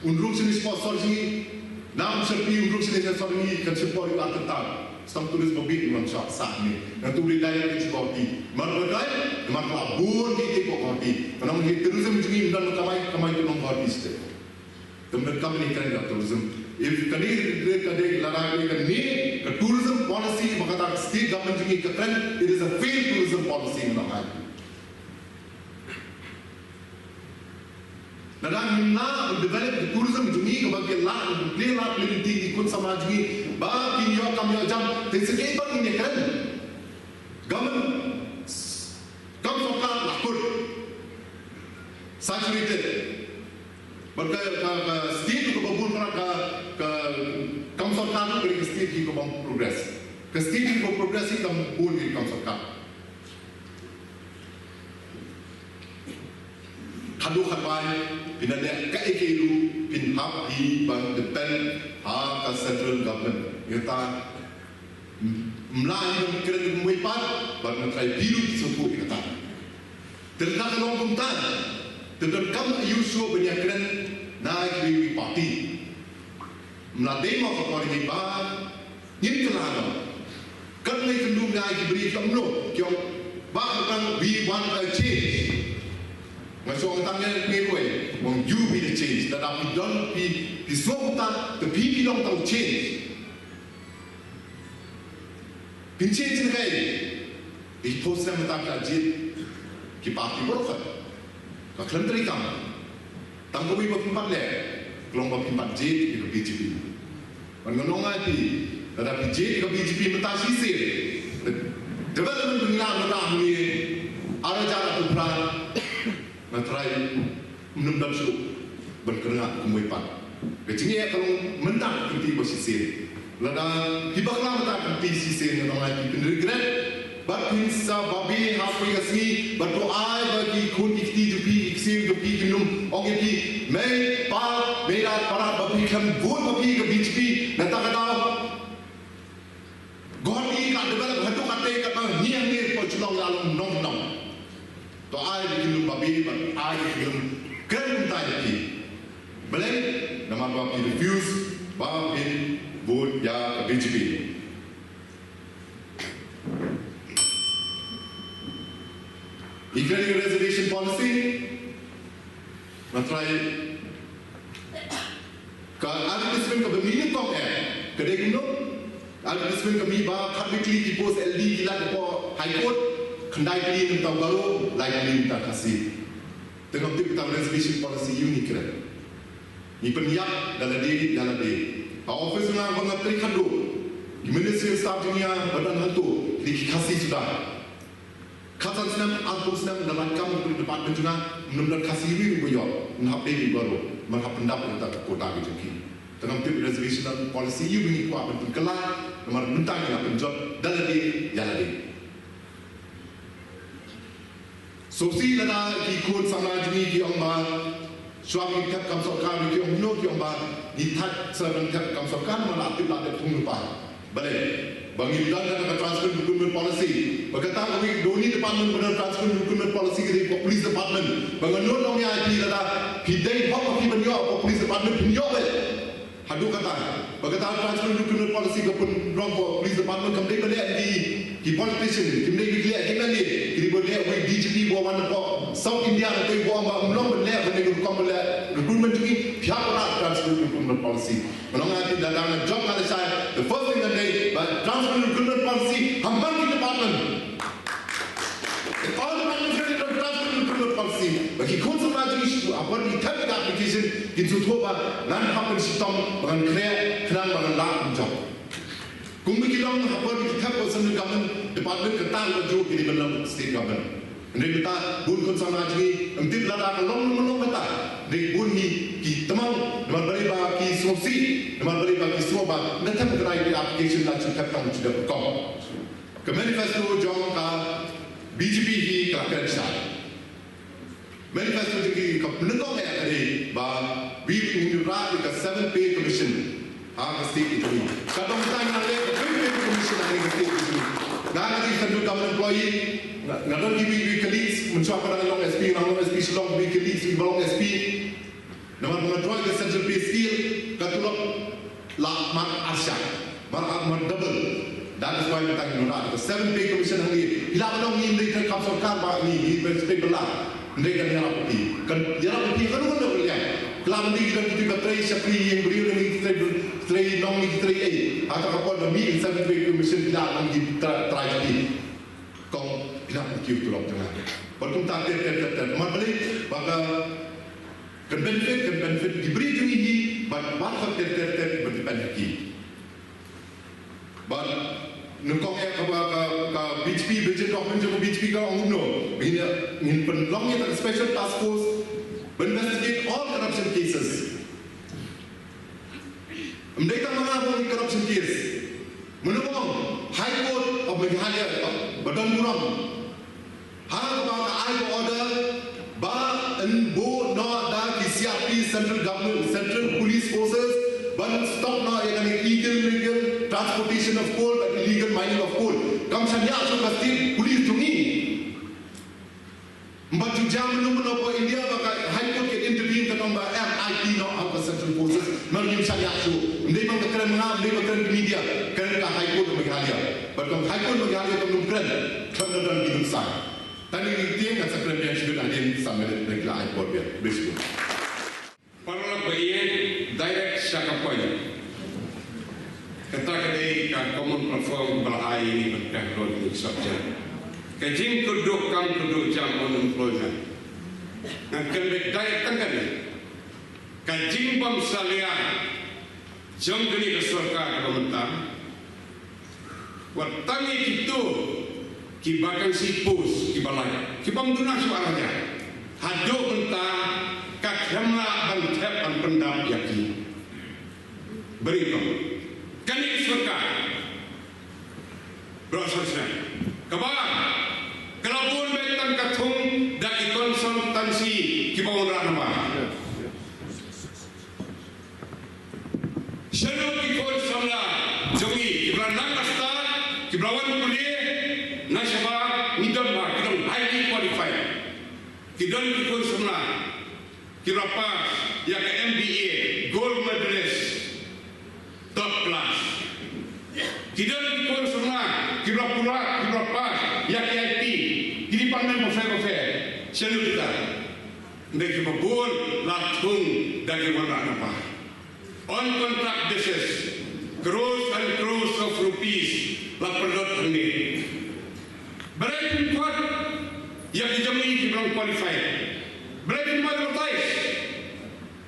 Un rung shane shapoh sor jong ngi, na Umsyrpi un rung shane sha sor jong ngi, kan shim por ïa u artatang. Stam tourist ba bit un wan sah hangne. Nangta u leit direct sha Guwahati. Namar balei, namar ba la bun ki, ki Poh Guwahati. Namar ngi tourism jong ngi ym don ba kamai, kamai ki nong Guwahati state. Te ym don kam ngi kren ka tourism. If ka dei, ka dei, lada ka dei ka tourism policy ba kata ka state government jong ngi ka kren, it is a failed tourism policy ngi ong. Lada ngim lah ban develop ka tourism jong ngi kaba ki lah ban plie lad plie lynti ki khun samla jong ngi ba kin ïoh kam ïoh jam, te sa kaei ba ngin ïa kren? Government, kam sorkar la kut. Saturated. Bad ka, ka, ka state kaba bun ka, ka, kam sorkar ka state kaba progress. Ka state kaba progress ka bun kam sorkar. Haduh katba phin da leh kaei kaei ruh phin hap hi ban depend ha ka central government. Ïa kata ym lah hi ban kren kumwei pat bad nga tharai phi ruh phi sngewthuh ïa kata. Te lada ka long kumta, te donkam aiu shuh ban ïa kren na kiwei kiwei party. Ym lah dei mo ka por ngi ba ngin kylla noh. Katne kynduh nga ki briew ki ong no, ki ong ba ka kang we want a change. Nga shu ong tang ïa ngi ruh, ong you be the change. Lada phi don phi, phi sngewthuh te phi, phi long tang change. Phin change ne kaei? Ki post ne mynta ka jied ki party baroh. Ka khlem trei kam. Tang kawei ba phin pat leh, ka long ba phin pat jied ïa ka B J P. Ban nga ong ïa phi, lada phi jied ïa ka B J P mynta shisien, Nga dah hangne, ar hajar arphew phra, nga try, ym don shuh ban kyrngah kumwei pat. Ka jingeh ka long mynta ka kynti ba shisien. Lada ki bakla mynta ka kynti shisien, nga ong ïa phi, phin regret. Bad phin sa babe ha phi ka sngi, bad to ai ba ki khun ki kti jong phi, ki ksiew jong phi, kin ym ong ïa phi, mei, pa, mei, dad, para, ba phi khlem vote ba phi ka B J P, na kata ka daw. Guwahati ka develop haduh katta katba ngi hangne hapoh Shillong la long nong nong. To ai ba kin ym babe bad ai ba kin ym kren kumta ïa phi. Balei? Namar ba phi refuse ba phin vote ïa ka B J P. Ïa kane ka reservation policy nga try. Ka advertisement kaba mih nyngkong eh ka dei kumno? Advertisement ka mih ba khatwei tylli ki post L D ki lait hapoh High Court, khyndai tylli na ka bynta u Garo, lai tylli na ka bynta u Khasi. Te ngam tip kata reservation policy ïa u ngi kren. Ngi pynïap da lade ïa lade. Ha office nga ba nga trei khadduh, ki ministerial staff jong ngi ba don hangto ki dei ki Khasi suda. Khatsan snem, arphew snem, da ban kam ka department jong nga, ym don Khasi uwei uba ïoh, ym hap dei uba ïoh, namar hap pyndap ïa kata ka quota ka jong ki. Te ngam tip reservation policy ïa u ba ngi kwah ban pynkylla, namar mynta ngi la pynjot da lade ïa lade. Sngewsih lada ki khun samla jong ngi ki ong ba shuwa ba ngi thep kam sorkar, ki ong no, ki ong ba ngi thep sa ban thep kam sorkar, namar la tip la dep thung lypa. Balei? Ba ngi don kata ka transparent recruitment policy. Ba kata kawei ka dei department ba don transparent recruitment policy ka dei ka police department. Ba nga nud ong ïa phi lada phi dei hok ba phi ban ïoh ka police department, phin ïoh beit. Haduh katta. Ba kata transparent recruitment policy ka pynrong ka police department kam dei ban leh ki, ki politician, kim dei ban leh ki M L A, ki dei ban leh wei D G P ba wan na South India na tei ba wan ba ym long ban leh ban leh ka rukom ban leh recruitment jong ngi, phi hap ban transparent recruitment policy. Nga ong ïa phi lada nga jop nga lashai, the first thing ngan dei ba transparent recruitment policy ha man ki department. All departments have a transparent recruitment policy. Ba ki khun samla jong ngi shu, ha por ba ki thep ïa ka application, kin sngewthuh ba ngan hap ban shitom, ba ngan khreh, khnang ba ngan lah ban jop. Kumba ki long ha por ba ki thep ha central government department, kata ruh juh ki dei ban long state government. Hynrei mynta bun khun samla jong ngi, ym tip lada ka long ne ym long mynta. Hynrei bun hi ki tymmen, namar balei ba ki sngewsih, namar balei ba ki sngew ba ynda thep ka application la shu thep tang shu dep rukom. Ka manifesto jong ka B J P hi ka la kren shai. Manifesto jong ki ka pynlong ïa ka dei ba wi ngin rah ïa ka seven pay commission ha ka state jong ngi. Ka dang tang na leh ka three pay commission ha ka state jong ngi. Nga ka dei central government employee, nga, nga don ki wi, wi colleagues, mynshuwa ba nga long S P, nga long S P Shillong, wi colleagues, wi ba long S P. Namar ba nga duwai ka central pay scale, ka tulop la mar arshah, mar, mar double. That is why mynta ngi wanrah ka seven pay commission hangne. Phi lah ban ong ngi ym dei kam sorkar ba ngi, ngi ba state ba la. Ym dei, kan ïarap ïa phi. Kan ïarap ïa phi ha kano kano ka liang. Ka la ban dei ki don kito kiba trei shakri ïing briew, ne ki trei, trei nong, ne ki trei ei. Ha kata ka por ba mih ka seven pay commission, phi lah ban ong ngi trai, trai ïa phi. Kong phi lah ban kiew tulop jong nga. Bad kumta ter ter ter ter. Namar balei? Ba ka Kan benefit, kan benefit ki briew jong ngi hi, bad baroh ter ter ter ban depend ha ki. Bad nyngkong eh kaba ka, ka B J P, budget document jong ka B J P ka ong kumno. Ngin, ngin pynlong ïa ka special task force ban investigate all corruption cases. Ym dei tang ma nga ba ong corruption case. Mano ba ong? High Court of Meghalaya ba don burom. Ha kaba ka ai ka order ba yn buh noh da ki C R P, Central Government, Central Police Forces, ban stop noh ïa kane illegal, illegal transportation of coal bad illegal mining of coal. Kam shaniah shuh ka state police jong ngi. Ym pat ju jia mynno mynno hapoh India ba ka High Court kan intervene, kan ong ba M I T noh ha ka Central Forces. Namar ngim shaniah shuh. Ym dei ba nga kren, nga ym dei ba kren ki media, kren ka High Court Meghalaya. Bad ka High Court Meghalaya kam kren, khlem da don ki nuksa. Tang ïa kine ki ktien ngan sa kren biang shibit hadien san minit, lada ki la ai por biang. Khublei shibun. Paralok ba ïeit, direct sha ka point. Kata ka dei ka common platform ba la ai ïa ngi ban pynroi ïa ka subject. Ka jingkyrduh kam kyrduh jam, unemployment. Ngan kren beit direct tang kane. Ka jingbymsalia jong kane ka sorkar kaba mynta, wat tang ïa kito Ki vacancy post kiba lait, ki bym duna shuh ar hajar. Haduh mynta ka khlem lah ban thep ban pyndap ïa ki. Beri kong. Kane ka sorkar baroh san snem, kaba ka la bun beit tang ka thung da ki consultancy kiba wanrah na bar. Shano ki khun samla jong ngi kiba la nang ka stad, kiba la wan pule na shabar, ngi don ba ki long highly qualified. Ki don ki khun samla kiba la pass ïa ka M B A, gold medalist, top class. Ki don ki khun samla kiba la pule, kiba la pass ïa ka I T, ki department bapher bapher. Shano kita? Ngi kiba bun la thung da ki wanrah na bar. On contract basis, crores and crores of rupees la pynlut hangne. Balei phin khot ïa ki jong ngi kiba long qualified? Balei phin advertise?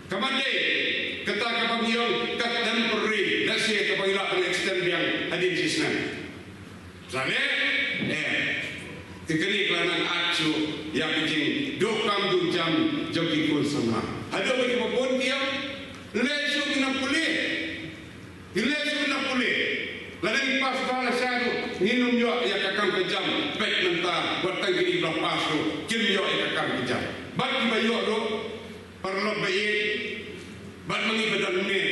Ka mat dei kata kaba ngi ong ka temporary, lehse kaba ngi lah ban extend biang hadien shi snem. Sa leh, eh, te kane ka la nang ïa shu ïa ka jingduh kam duh jam jong ki khun samla. Haduh ba kiba bun ki ïa leh shuh ki nang pule. Ki leh shuh ki nang pule. Lada ngi pass ba la sha ruh ngin ym ïoh ïa ka kam ka jam. Peit mynta wat tang kine kiba pass ruh kim ïoh ïa ka kam ka jam. Bad kiba ïoh ruh, paralok ba ïeit bad ma ngi ba don hangne,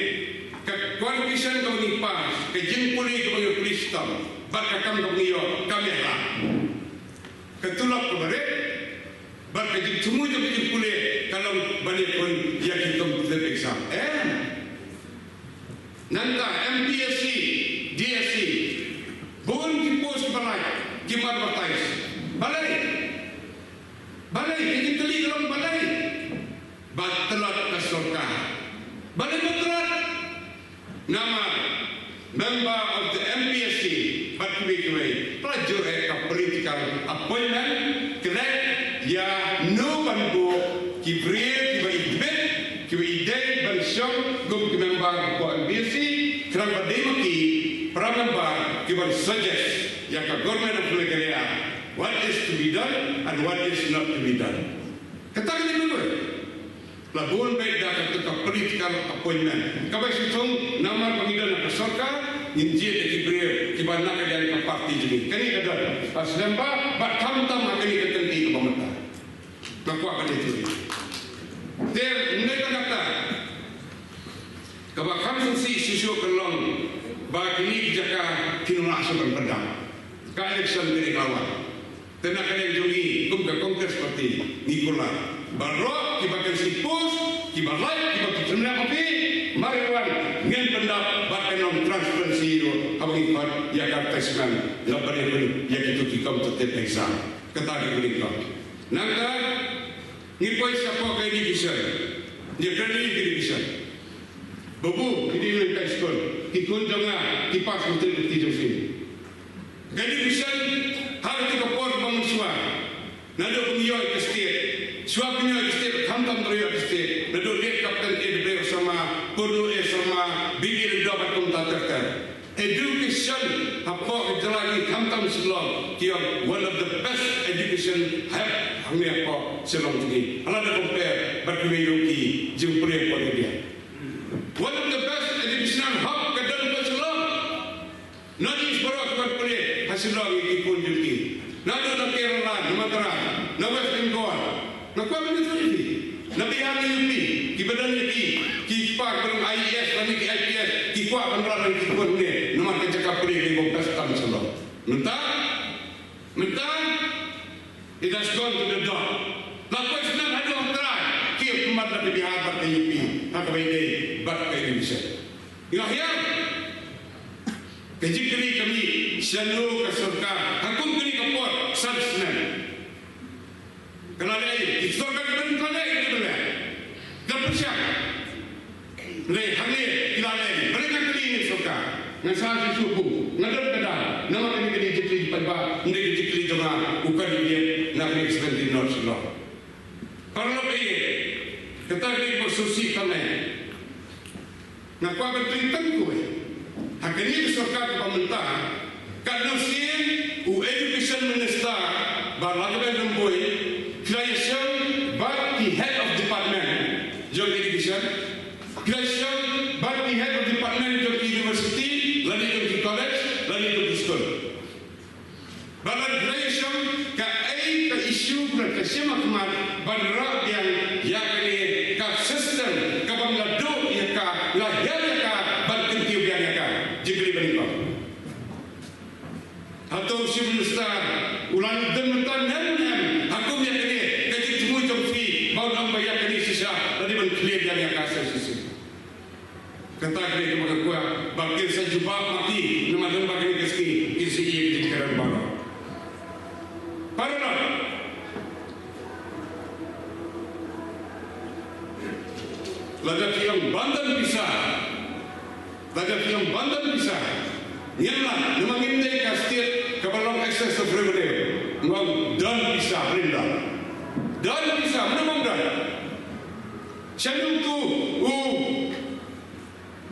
ka qualification kaba ngi pass, ka jingpule kaba ngi pule shitom, bad ka kam kaba ngi ïoh kam ïalah. Ka tulop kaba rit bad ka jingthmu jong ka jingpule ka long ban ïakhun ïa ki competitive exam. Em. Nangta M P S C, D S C, bun ki post ba lait kim advertise. Balei? Balei? Ka jingkylli ka long balei ba tlot ka sorkar? Balei ba tlot? Namar member of the M P S C bad kiwei kiwei, ka la jur eh ka political appointment, klet ïa no ban buh ki briew kiba i dbit, kiba i dei ban shong kum ki member ka M P S C, khnang ba dei ma ki para member kiban suggest ïa ka Government of Meghalaya what is to be done and what is not to be done. Kata ka dei ma ki. La bun beit da kata ka political appointment. Kaba shisha namar ba ngi don ha ka sorkar, ngin jied da ki briew kiba na ka liang ka party jong ngi. Kane ka don ha snem ba, bad khamtam ha kane ka kynti kaba mynta. Nga kwah ban ïathuh. Te, ym dei tang kata. Kaba kham sngewsih shisha ka long ba kine ki jaka kin ym lah shuh ban pyndap. Ka election kine ka la wan. Te na ka liang jong ngi kum ka Congress Party ngi kular baroh kiba kynsi post, kiba lait, kiba ki sumar ma phi, mar wan ngin pyndap bad kan long transparency ruh haba ngi khot ïa ka advertisement, la ban ïa pyn ïa kito ki competitive exam. Kata ka dei ka. Nangta ngi poi shapoh ka education. Ngi kren ïa ka education. Babu, ki dei na ka skul, ki khun jong nga ki pass matric ki jong sini. Ka education ha kata ka por ba mynshuwa, naduh ba ngi ïoh ïa ka state, shuwa ba ngi ïoh ïa ka state, khamtam ba ïoh ïa ka state, naduh Late Captain A W Sharma, Purno A Sharma, B B Lyngdoh bad kumta ter ter. Education hapoh ka jylla ngi khamtam Shillong, ki ong one of the best education hep hangne hapoh Shillong jong ngi. Hala da compare bad kiwei ruh ki jingpule hapoh India. One of the best educational hub ka don hapoh Shillong. North East baroh ki wan pule ha Shillong ïa ki khun jong ki. Naduh na Kerala, na Madras, na West Bengal. Nga kwah ban ïathuh ïa phi. Na Bihar, na U P, kiba don ïa ki, ki kpa kiba long I A S lane ki I P S, ki kwah ban rat ïa ki khun ne, namar ka jaka pule ka dei kaba best tam Shillong. Mynta, mynta, it has gone to the dog. La poi snem haduh ha trai, ki ïa pynban na ka Bihar bad ka U P, ha kaba ïadei bad ka education. Nga hiar. Ka jingkylli ka mih, shano ka sorkar ha kum kane ka por san snem? Ka la leh aïu? Ki sorkar kiba don ka la leh aïu? Ka la pyrshang. Lei hangne ki la leh aïu? Balei nga kylli ïa ka sorkar? Nga sngewsih shuh, nga don ka daw. Namar kane ka dei ka jingkylli paidbah, ym dei ka jingkylli jong nga u candidate na ka seventeen North Shillong. Paralok, kata ka dei kaba sngewsih tam eh. Nga kwah ban kylli tang kawei. Ha kane ka sorkar kaba mynta, katno sien U Education Minister Bah Lahkmen Rymbui, phi la ïashem bad ki head of department jong education, phi la ïashem bad ki head of department jong ki university, lane jong ki college, lane jong ki school. Bad la phi la ïashem, kaei ka issue ba ka shim ha khmat ban rah biang ïa kane ka system kaba nga duh ïa ka, nga hiar ïa ka, ban kyntiew biang ïa ka. Jingkylli ba nyngkong. Hato u Chief Minister u la don mynta ne em, ne em ha kum ïa kane ka jingthmu jong phi ba u ong ba ïa kane shisha, lane ban clear ïa kane ka shisha? Kata ka dei kaba nga kwah ba kin sa jubab ma ki, namar ba kane ka sngi kin sa ïoh ïa ka jingkren baroh. Para Lada phi ong ban don pisa, lada phi ong ban don pisa, ngim lah, namar ngim dei ka state kaba long excess of revenue. Nga ong don pisa, Brenda. Don pisa, mano bym don? Shano tu u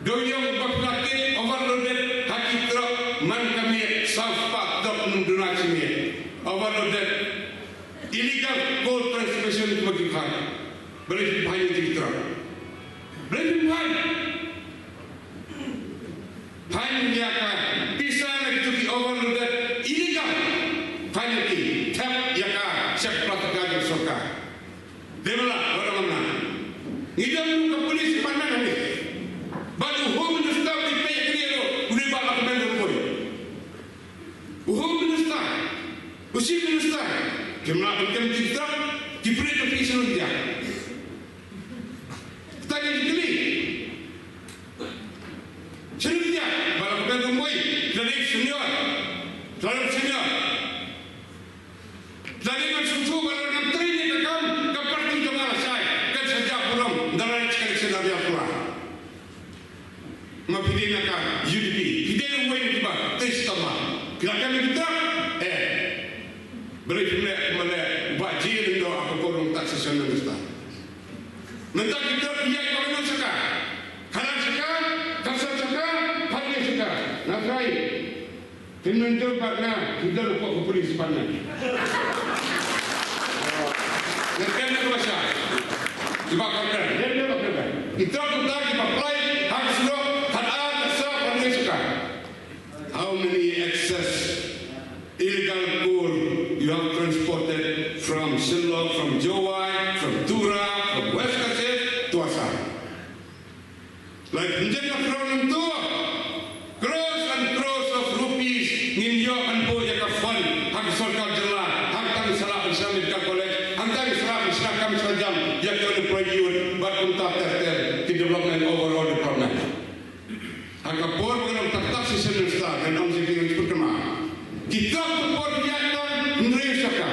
dei ong ba phi la kit overloaded ha ki truck man ka miet, saw spah truck ym duna shi miet. Overloaded, illegal coal transportation kiba ki phah. Balei phi phah ïa ki truck? Balei phi phah? Phah ïa ka pisa na kitu ki overloaded illegal. Phah ïa ki, thep ïa ka sha ka plastik ka jong sorkar. Dei ba la, wat ong nga. Ngi don ka police department hangne. Bad u Home Minister u dei peit ïa kane ruh, u dei Bah Lahkmen Rymbui. U Home Minister, u Chief Minister, kim lah ban kem ki truck, ki brake officer ruh ïa. Kita ki kylli. Senior ïa, Bah Lahkmen Rymbui, kita dei senior. Kita dei senior. Lane ngan sngewthuh ba lada ngam trei ïa ka kam, ka party jong nga lashai kan sa jah burom da la leit sha ka election ar hajar khatwei. Ma phi dei na ka U D P, phi dei na uwei na kiba trei shitom bha. Phi la kem ïa ki truck, eh. Balei phim leh kumba leh u Bah J. Lyngdoh ha ka por u long taxation minister? Mynta ki truck phi ïaid ba kano sha ka? Khatar sha ka, khatsan sha ka, khatwei sha ka. Nga tharai Phin mynjur bad nga, phi don hapoh ka police department. Nga kren na ka bhasha. Kiba kren, kren, kren, kren. Ki truck mynta kiba plie ha ka surok, khatar, khatsaw, khatwei sha ka. How many excess illegal coal you have transported from Shillong, from Jowai, from Tura, from West Khasi to Assam? Like, ngin ïa pynrung nangta. Crores and crores of rupees ngin ïoh ban buh ïa ka fund ha ka sorkar jylla, hangta ngin sa lah ban shna medical college, hangta ngin sa lah ban shna kam shna jam ïa ki unemployed youth, bad kumta ter ter ki development, overall development. Ha ka por ba nga long taxation minister, ngan ong sha phi, ngan shu pynkynmaw. Ki truck ka por ki ïaid tang hynriew shaka.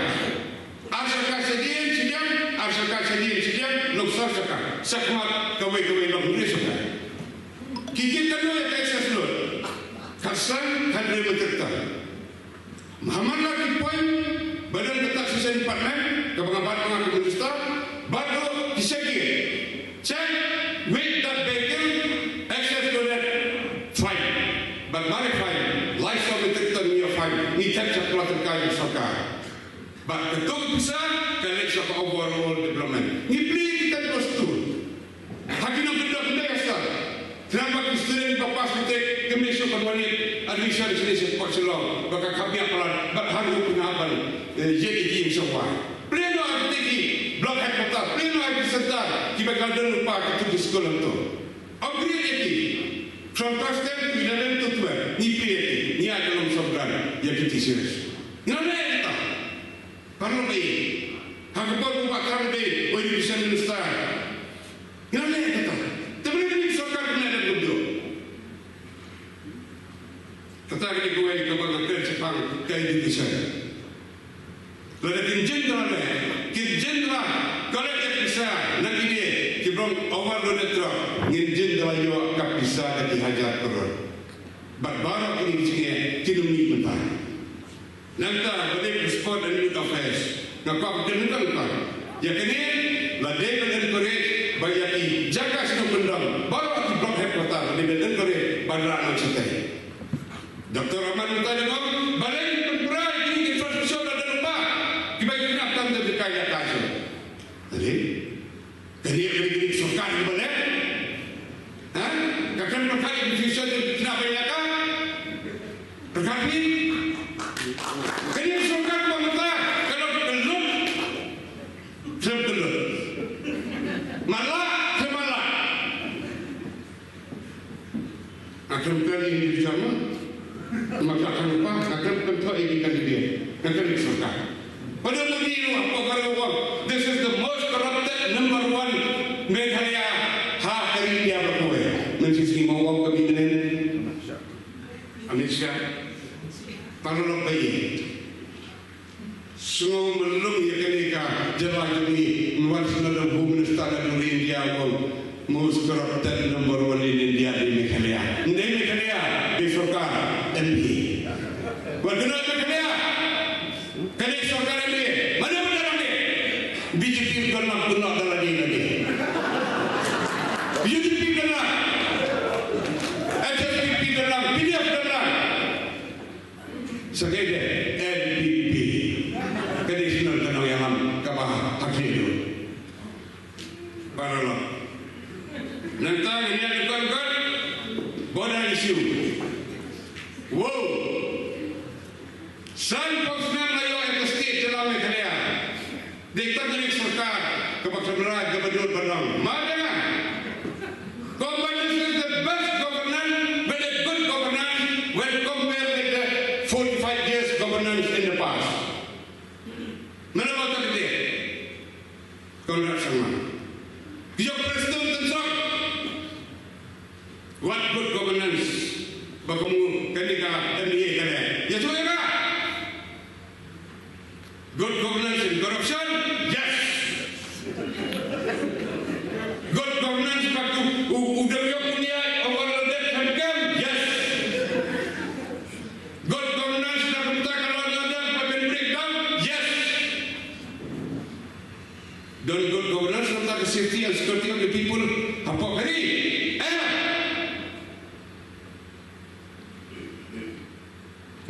Ar shaka shadien shiliang, ar shaka shadien shiliang, long saw shaka. Shakhmat kawei kawei long hynriew shaka. Ki kit katno ïa ka excess load? Khatsan, khathynriew metric ton. Hamar la ki point ba don ka taxation department, kaba nga bat ma nga ka minister, bad ruh ki check gear. Check, weight that vehicle, excess loaded, fine. Bad balei fine, lai saw metric ton ngi ïoh fine, ngi thep sha ka plastik ka jong sorkar. Bad kato ka pisa ka leit sha ka overall development. Ngi plie ki ten plus two. Ha ki nongkyndong khyndai ha star. Khnang ba ki student ba pass matric kim leit shuh ban wan leit admission sha College Shillong ba ka kham biang palat bad ha ruh pynah ban, eh, ïeit ïa ki ïing shongwai. Plie noh ha kito ki block headquarter, plie noh ha ki center kiba ka don lypa kito ki skul hangto. Upgrade ïa ki. From class ten to eleven to twelve, ngi plie ïa ki, ngi ai ka lump sum grant ïa ki teachers. Ngi leh ïa kata. Paralok, ha ka por u Bah Trump u dei u education minister. Ngi la leh kata. Te balei ka sorkar kam leh kumjuh? Kata ka dei kawei kaba nga kren shaphang ka education. Lada kin jin da la leh, kin jin da la collect ïa ka pisa na kine kiba long overloaded truck, ngin jin da la ïoh ka pisa da ki hajar klur. Bad baroh kine ki jingeh kin ym mih mynta. Nangta ba dei ka Sport and Youth Affairs, nga kwah ban kren nangta. Ïa kane la dei ban encourage ba ïa ki jaka shnong kyndong baroh ki block headquarter la dei ban encourage ban rah noh shatei. Doctor Rahman mynta u ong balei ban pynpra Jadi, kane ka dei ka sorkar kaba leh? Ha? Ka kren pyrkhat ïa ka future jong ki khynnah ba ïalehkai? Pyrkhat phi? Kane ka sorkar kaba mynta ka long ka lut khlem ka lut. Matlah khlem matlah. Nga khlem kren ïa ki jama. Ma ka kang pa, nga khlem kren ïa ki candidate. Nga kren ïa ka sorkar. Pyndonkam ïa u, hapoh ka ri u ong, this is the most corrupted number one Meghalaya ha ka ri India baroh kawei. Mynshisngi ma u ong ka mynnin. Amit Shah. Paralok ba ïeit. Sngewmlung ïa kane ka jylla jong ngi, wan sngewdon Home Minister naduh India u ong, most corrupted number one in India dei Meghalaya. Ym dei Meghalaya, dei sorkar M P. Wat kynnoh Meghalaya. Ka dei sorkar M P. Mano ba don M P? B J P don lang, kynnoh da lade lade. U D P don lang. H S P P don lang, P D F don lang. Sa kane N P P. Ka dei shisha ka nongïalam kaba ha khlieh lut. Paralok. Nangta ngin ïa kren kren border issue. Wow. Sanphew snem la ïoh ïa ka state jylla Meghalaya. Dei tang kane ka sorkar kaba kynrad kaba dud ba dong. Ma dang. Governance is the best governance, very good governance when compared with the forty-five years governance in the past. Mano ba kata ka dei? Conrad Sangma. Ïoh Prestone Tynsong. What good governance? Ba ka mut kane ka M D A ka leh. Ïathuh ïa nga. Good governance and corruption? Yes. Good governance ba u, u, u dang ïoh pynïaid overloaded kem kem? Yes. Good governance na ka bynta ka law and order ba pynbreakdown? Yes. Don good governance na ka bynta ka safety and security of the people hapoh ka ri? Eh.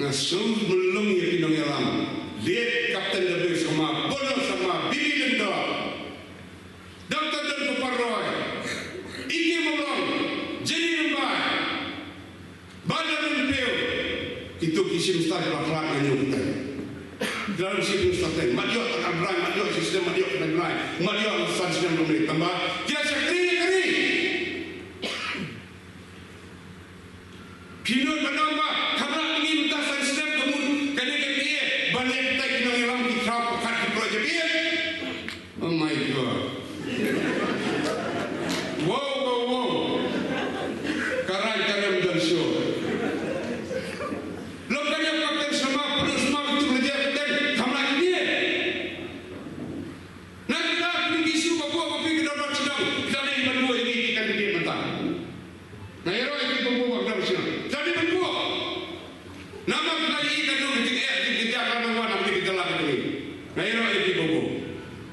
Nga sngewmlung ïa ki nongïalam. Late Captain W Sangma, Bono Sangma, B B Lyngdoh, Doctor Donkupar Roy, E K Mawlong, Jenny Rymbai, Bah Darren Phew. Kito ki Chief Minister ba la khlad na ñiew kata. Ki la long Chief Minister teng. Mat ïoh tang ar bnai, mat ïoh shi snem, mat ïoh khyndai bnai, mat ïoh san snem lem. Tangba ki la shakri ïa ka ri. Phi nud ban ong ba kham lah ngi mynta san snem ka mut kane ka M D A ban leh kata ki nongïalam ki khraw pyrkhat ki project ïa. Oh my God. Wow, wow, wow. Ka rai ka rem don shuh. Long ka ïa ka pen sama pynlut sama betul aja pen kham lah ngi. Na kita pynki shu ba buh ba phi ka dorbar shnong. Kita dei ban buh ïa ngi ki candidate mynta. Nga ïaroh ïa ki ba buh ba ka dorbar shnong. Kita dei ban buh. Namar kita ïa ka dong ka jingeh jingkyrkhu ka nongwan ha ka jylla ka jong ngi. Nga ïaroh ïa ki ba buh.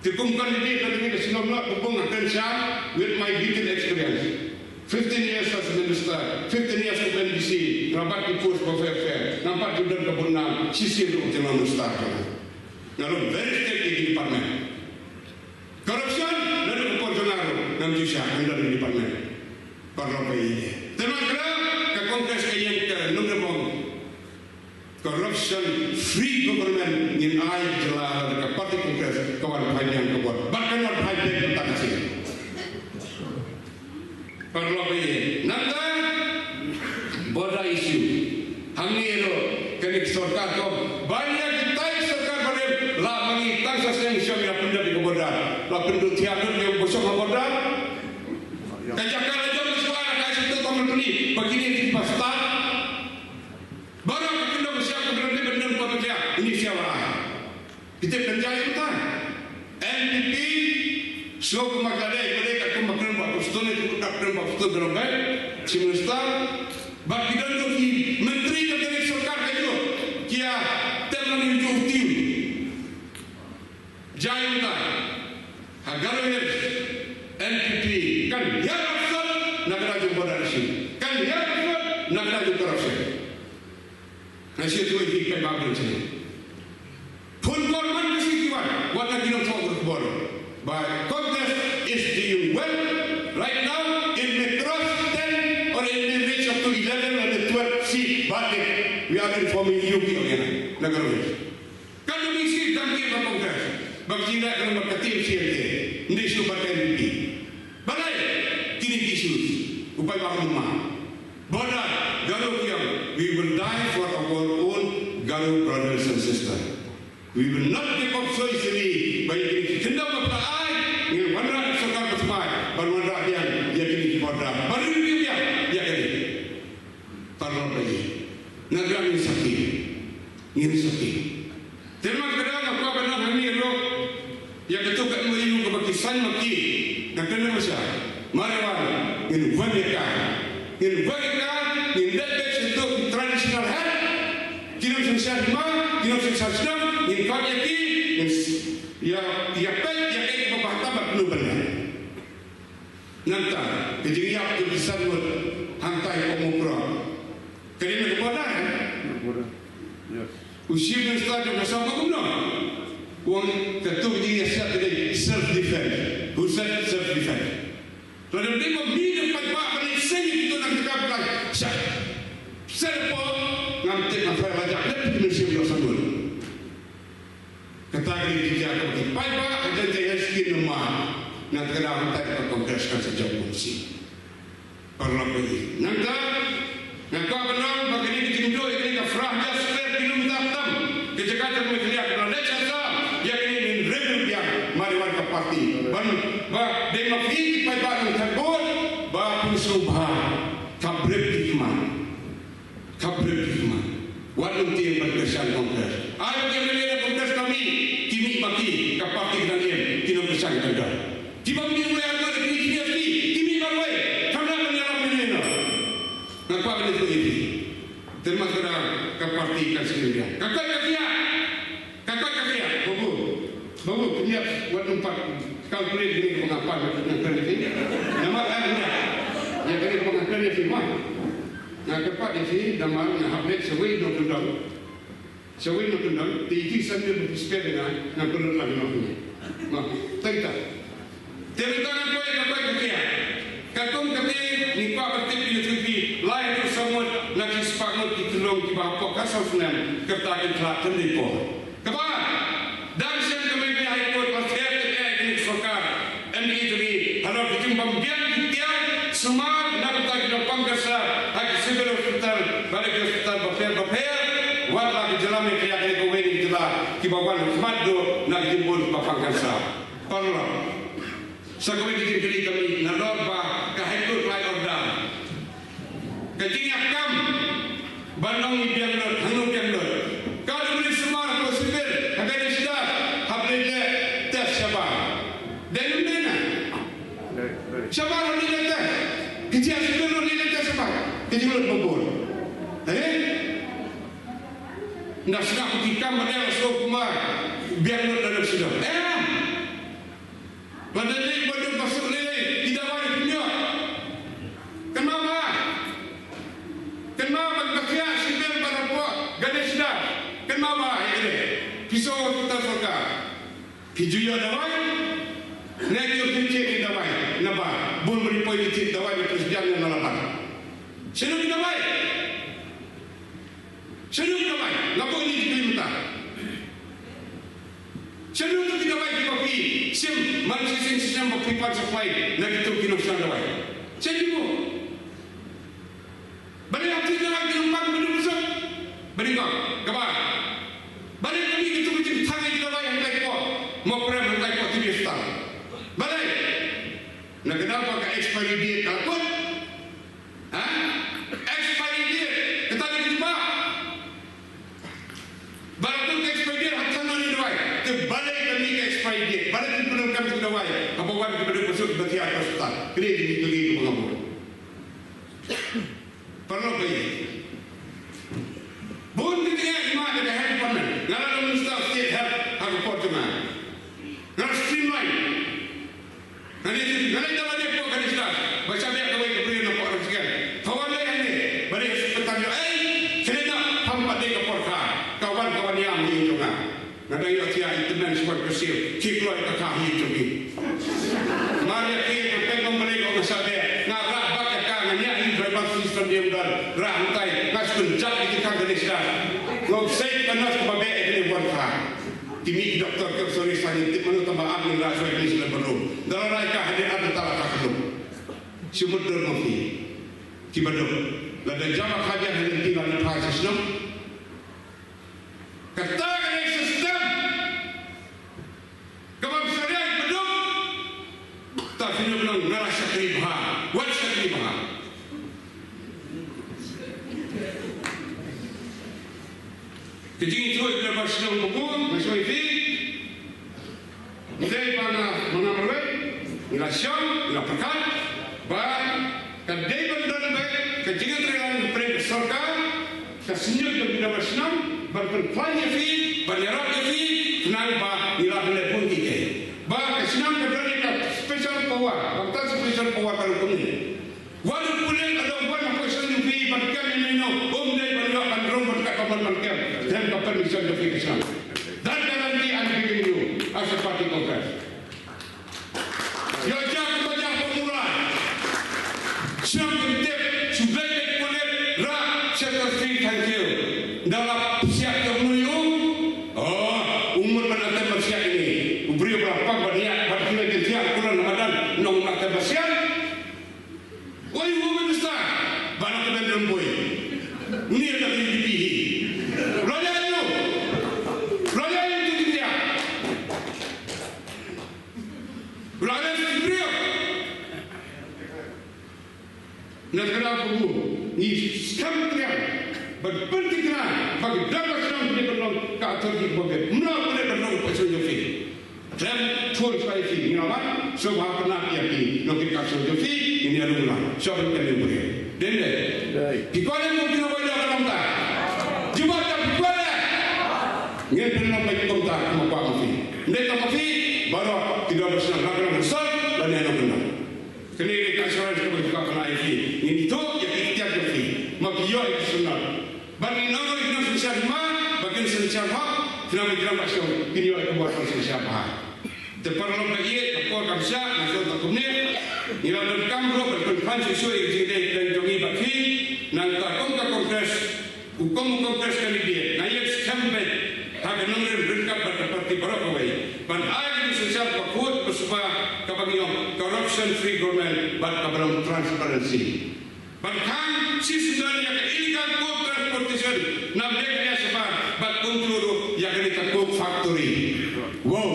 Te kum candidate ka jong ngi ka shnong Mawlai ba buh nga kren sha with my detailed experience. Fifteen years as a minister, fifteen years as M D C, nga bat ki post ba fair fair, nga bat ki don ka bun nam, shisien ruh ka jong nga minister ka. Nga long very strict ïa ki department. Corruption, naduh ka por jong nga ruh ngam ju shah, ngam don department. Paralok ba ïeit. Te ma kra ka Congress ka ïeng ka nongrim ong corruption free government ngin ai jylla da ka party Congress ka wan phai biang ka vote. Bad kan wan phai biang ka vote ka sien. Paralok ba ïeit. Nangta border issue. Hangne ruh kane ka sorkar ka ong ban ïa kitai sorkar barim la ma ngi tang sa seng shem ïa pyndep ïa ka border. La pynduh thiah lut ïa u ba shong ha border. Ka jaka la jong shuwa ka shu tong tong ni ba kine ki ba stad. Baroh ka kyndong sha ka dron dei ban don ka ba jia, ini sha wa ai. Kita kan jai kita. N P P so kuma ka dei, ka dei ka kum ba kren ba Prestone, ka kum ba kren ba Prestone, kren ba Chief Minister. Ba ki don ki menteri ka dei sorkar ka jong ki ya tem lang ïa u team. Jai mynta ha Garo Hills, N P P kan hiar sot na ka daw jong border issue, kan hiar sot na ka daw jong corruption. Nga shu ïathuh ïa phi kai ba bun sien. Phone call man ka shu ki wan, wat na ki nongthoh khubor. But Congress is doing well right now. It may cross ten or it may reach up to eleven or the twelve seat, but we are informing you, Nagarwich. Kan dei shi dang ki ba Congress, ba ki da kan ba ka team C N A, ni shu ba N P P. Balei, kini ki issues, u paidbah u ma. Border, Garo ki ong, we will die for our own Garo brothers and sisters. We will not give up so easily. Ba ïa kini ki khyndong ba ai, ngin wanrah sorkar ba thymmai, ban wanrah biang ïa kini ki border. Ban review biang ïa kini. Paralok ba ïeit, nga kyrpad ngin sakhi, ngin sakhi. Te namar kata nga kwah ban ong hangne ruh, ïa katu ka M O U kaba ki sign ma ki, nga kyrpad, marwei wan, ngin wan ïa ka, ngin wan ïa ka, ngin leit beit sha ki traditional head, ki nongshong shnong, ki nongshong shnong, ngin khot ïa ki, ngin s-, ïa, ïa peit ïa kaei kaba bha tam bad kumno ban leh. Nangta ka jingïap jong ki san ngut hangtai ka Mukroh. Ka dei na ka border, eh? Yes. U Chief Minister jong ka sawdong kumno u ong, katu ka jingïasiat ka dei self defense. Who said self defense? Lada dei ba mih na paidbah ban leit seng ïa kito na ka jaka ba sha, sha da pok ngam tip, ngam tip ba la jak leit pynshim ïa u san ngut. Kata ka dei ka jaka ba ki paidbah ka dei ka skin na ma. Nangta ka dei hangtai ka Congress kan sa jop kumsi. Paralok ba ïeit, nangta nga kwah ban ong ba kane ka jingduh ïa kane ka phra hajar spare kilometer tam ka jaka jong Meghalaya ka la leit sha sha ïa kane, ngin review biang, marwei wan ka party. Ban ba dei ma phi ki paidbah nongthep vote ba pynsngewbha, ka briew ki khmat. Ka briew ki khmat. Wat nym tieng ban kyrshan Congress. Ai ba ki M L A na Congress ka mih, ki mih ma ki, ka party ka dang im, ki nongkyrshan ka dang don. Ki bym mih ruh, ai ba ki mih, ki mih, ki mih marwei. Kam lah ban ïalam mynne noh. Nga kwah ban ïathuh ïa phi. Te namar kata ka party kan sa im biang. Ka koit ka khiah. Ka koit ka khiah, babu. Babu, pynïap wat nym pat calculate kine kiba nga pan, nga kren ïa phi. Namar, ah, pynïap. Ïa kine kiba nga kren ïa phi, ma. Nga kyrpad ïa phi, namar nga hap leit shawei nongkyndong. Shawei nongkyndong, te ïa ki san ngut ba phi spare ïa nga, nga kynnoh lang noh ïa phi. Ma, tang ita. Te mynta nga poi, nga poi ka pia. Katkum kata ngi kwah ban tip ïa phi, lai haduh saw ngut na ki spah ngut ki khyllung kiba hapoh ka saw snem, kata kin khlad kyndiat por. Kaba dang shen ka Meghalaya High Court la pher tep ïa kane ka sorkar M D A to be halor ka jingbym biang ki tiar sumar na ka bynta ki nongpang cancer ha ki civil hospital bad ki hospital bapher bapher, wat la ka jylla Meghalaya kane kawei na ki jylla kiba wan khmat duh na ka jingbun ba pang cancer. Paralok. Sa kawei ka jingkylli ka mih, nalor ba ka High Court la order ka jingïakam ban ong ngi biang lut, hangno biang lut. Ka dei ban sumar ko civil ha Ganesh Das, hap leit leh test shabar. Dei ne em dei? Shabar hap leit leh test. Ki jia civil ruh leit leh test shabar. Ka jinglut ba bun. Eh? Nda sngap ki kam ba dei la sngewkuma biang lut da dang sdang. Eh? Ba dei lei ba dei ba suk lei lei, ki dawai pynïoh. Kynmaw ba, kynmaw ba ka khiah civil ba hapoh Ganesh Das. Kynmaw ba ïa kane. Phi sngew hospital sorkar, phi ju ïoh dawai? Ne ki ïoh pynïoh ki dawai? Naba bun ba ki poi ki thied dawai na President ne na Laban. Shano ki dawai? Shano ki dawai? Nga poi ni ki mynta. Shano ki dawai kiba phi shim man shisien shisien ba phi pan supply na kito ki nongshong dawai? Shano ki mo? Balei ap ti dawai ki nongpang ba duk busuk? Balei ko? Kaba balei kami kito ki jingthangai ki dawai hangtai ko? Mo prem hangtai ko ti bi hospital. Balei? Na ka daw ba ka expiry date ka la kut. Ha? Expiry date. Kata ka jubab. Ba la kut ka expiry date, ha tang ïa u dawai. Te balei ka mih ka expiry date? Balei ka pyndonkam ïa u dawai haba wan kiba duk busuk kiba thiah ka hospital? Kane ka dei ka jingkylli kaba nga bun. Paralok ba ïeit, bun ki tnga i ma da ka health department. Nga la long Minister of State Health ha ka por jong nga. Nga la streamline. Nga leit, nga leit da lade hapoh Ganesh Das ba shah beh kawei ka briew na pdeng shnong. Ka wan leit hangne ba dei hospital ïoh ei khlem da pham pat dei ka por kha. Ka wan, ka wan ïam ha ïing jong nga. Nga dang ïoh thiah i tymmen shuwa ka siew, ki kloi ka kha ha ïing jong ki. Kane shu leh bynriew. Da la rai ka hadien ar ta la ka khlum. Shu mut dur ma phi. Kiba duk. Lada jam ha ka jam ha lynti la na pha sha shnong. Kata ka dei system. Kaba phi sa rai ba duk. Ta phi nang nga la shakri bha. Wat shakri bha. Ka jingïathuh ïa ki nongshong shnong ba bun, nga sngewthuh. Ngi dei ba nga, ba nga marwei, ngi la shong, ngi la pyrkhat ba ka dei ban don beit ka jingïatreilang pyrshah ka sorkar, ka sniewbynta ba shnong, ban pynkhlaiñ ïa phi, ban ïarap ïa phi, khnang ba ngi lah ban leh bun kiei kiei. Ba ka shnong ka don ïa ka special power, ba ka special power ka rukom ne. Wat u pulit u dang wan ha position jong phi ban kem ïa no, um dei ban ïoh ban rung ban kat ban ban kem. Then ka permission jong phi ka shnong. That guarantee I'm giving you as a party Congress. Ïoh jia kumba jia pynmula. Shnong Kyntip, shu dei dei pulit, rah, secretary, thank you. Da la psiah ïa u nui u. Oh, u mut ban atem ban siah ïa ngi. U briew ba la pang ban ïa, ban kila kin siah, kulan madan, nong atem ban siah. Oi, Home Minister, ba la kmen rem boi. Ni la ki di pi hi. Lo ya yu. Lo ya yu tu dia. Lo ya yu tu dia. Na ka daw ka bu, ngi skhem triang, ban pynthikna, ba ki dang ka shnong ki ban long ka authority ba ki mla pynleh ban long ka shnong jong phi. Khlem thun shwa ïa phi, ngi la wan, sngewbha pynap ïa phi, nongkit ka shnong jong phi, ngi ïa lum lang, sngewbha pynleh bri. Dei ne? Dei. Phi kwah ne kum phi nongwei da ka nongta? Jubab da phi kwah ne? Ngin pynlong bad kumta, kumba kwah ma phi. Ym dei tang ma phi, baroh, ki don ba shnong, la ka nong sor, la ne nong kyndong. Kane ka assurance kaba ngi kwah pynlong ïa phi. Ngin ïathuh ïa ki iktiar jong phi. Ma phi ïoh ïa ki synran. Bad ngin ong ïa ki nongsynshar hima, ba kin synshar hok, khnang ba ki nongshong kin ïoh ïa ka bor kin synshar bha. Te paralok ba ïeit, ka por kam shah, nga shu ong kumne. Ngi la donkam ruh ban pynphan shuh shuh ïa ka jingdei pdeng jong ngi bad phi. Nangta kum ka Congress, u kum u Congress candidate, nga ïeit skhem beit ha ka nongrim ryngkat bad ka party baroh kawei ban ai ka jingsynshar bakhuid basuba, kaba ngi ong corruption free government bad kaba long transparency. Ban khang shisyndon ïa ka illegal coal transportation na Meghalaya shabar bad kumjuh ruh ïa kane ka coke factory. Wow.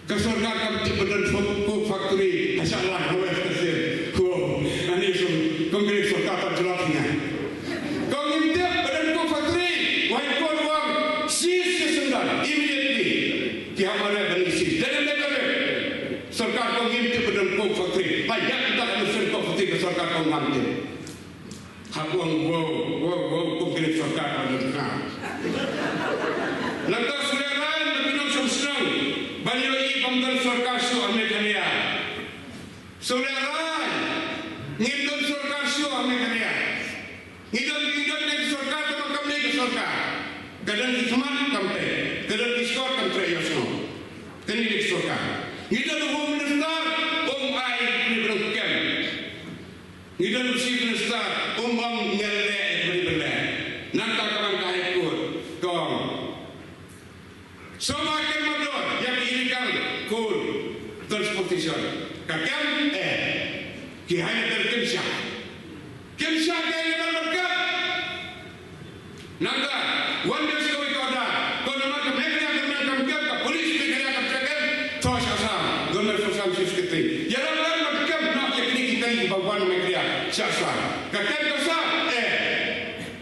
Ka sorkar kam tip ba don coke factory ha Shillong ha West Khasi Hills. Wow. Ani sum kong kri sorkar pat jlok hi nga. Kong ngim tip ba don coke factory. Wai ko ruang shisyndon immediately. Ki hap mareh ban ïa shisyndon. Sorkar kong ngim tip ba don coke factory. Ba ïa kita ka mesin coke factory ka sorkar kong ngam tip. Hap ong wow, wow, wow, kum kine sorkar ka don ka. Nangta shu lehrain ba ki nongshong shnong ban ïohi bym don sorkar shuh ha Meghalaya. Shu lehrain ngim don sorkar shuh ha Meghalaya. Ngi don, ngi don ka sorkar kaba kam dei ka sorkar. Ka don ki khmat kam peit, ka don ki shkor kam treh ïohsngew. Kane dei ka sorkar. Ngi don u Home Minister, um ai kane ba dang kem. Ngi don u Chief Minister, um ong ngi leh ïa kaba dei ban leh. Nangta ka ban ka High Court ka ong, sngewbha kem mardor ïa ki illegal coal transportation. Ka kem eh. Ki high level kim shah. Kim shah ka illegal ban kem. Nangta, wan biang sa kawei ka order. Ko namar ka Meghalaya government kam kem, ka police Meghalaya kam treh kem, to sha Assam, government of Assam chief secretary. Ïarap kem ban kem noh ïa kine ki kali kiba wan Meghalaya sha Assam. Ka kem ka Assam, eh.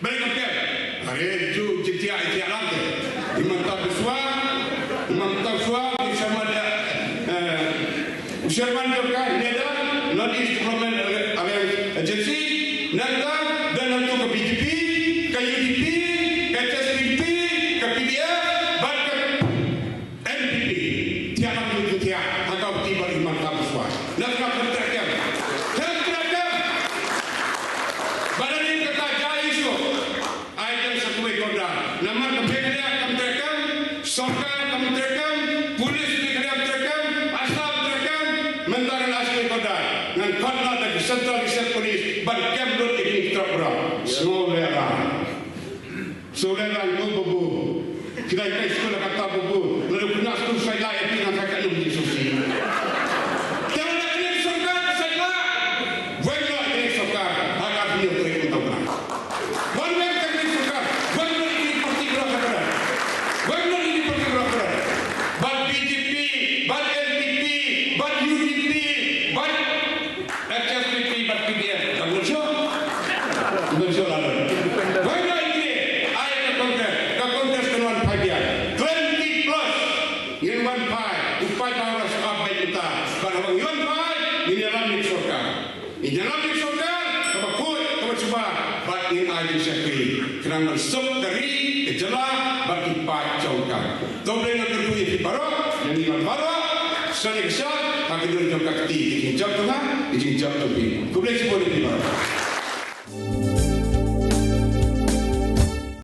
Balei kam kem? Are ju jingthiah ïa thiah lang te. Himanta Biswa, Himanta Biswa, Biswa Mada, eh, Chairman jong ka NEDA, North East Development Alliance Agency, nangta don hangto ka BJP, ka UDP, ka HSPDP, ka PDF, bad ka NPP. Thiah lang ki thiah, ha ka kti bad Himanta Biswa. Nangta kam treh kem. Kam treh kem. Bad lane kata jia issue. Ai kem sa kawei ka order. Namar ka Meghalaya kam treh kem, sorkar kam treh kem, police Meghalaya kam treh kem, Assam treh kem, mynta ngan ai sa kawei ka order. Ngan khot noh da ki Central Reserve Police ban kem lut ïa kine ki truck baroh. Sngewlem. Bad haba ngi wan phai, ngin ïalam ïa ka sorkar. Ngin ïalam ïa ka sorkar kaba khuid, kaba shuwa, bad ngin ai jingshakri khnang ban suk ka ri, ka jylla bad ki paid jong ka. To Blei un kyrkhu ïa phi baroh, ïa ngi baroh, sha ïa ka shad ha ka dur jong ka kti, ka jingjop jong nga, ka jingjop jong phi. Khublei shibun ïa phi baroh.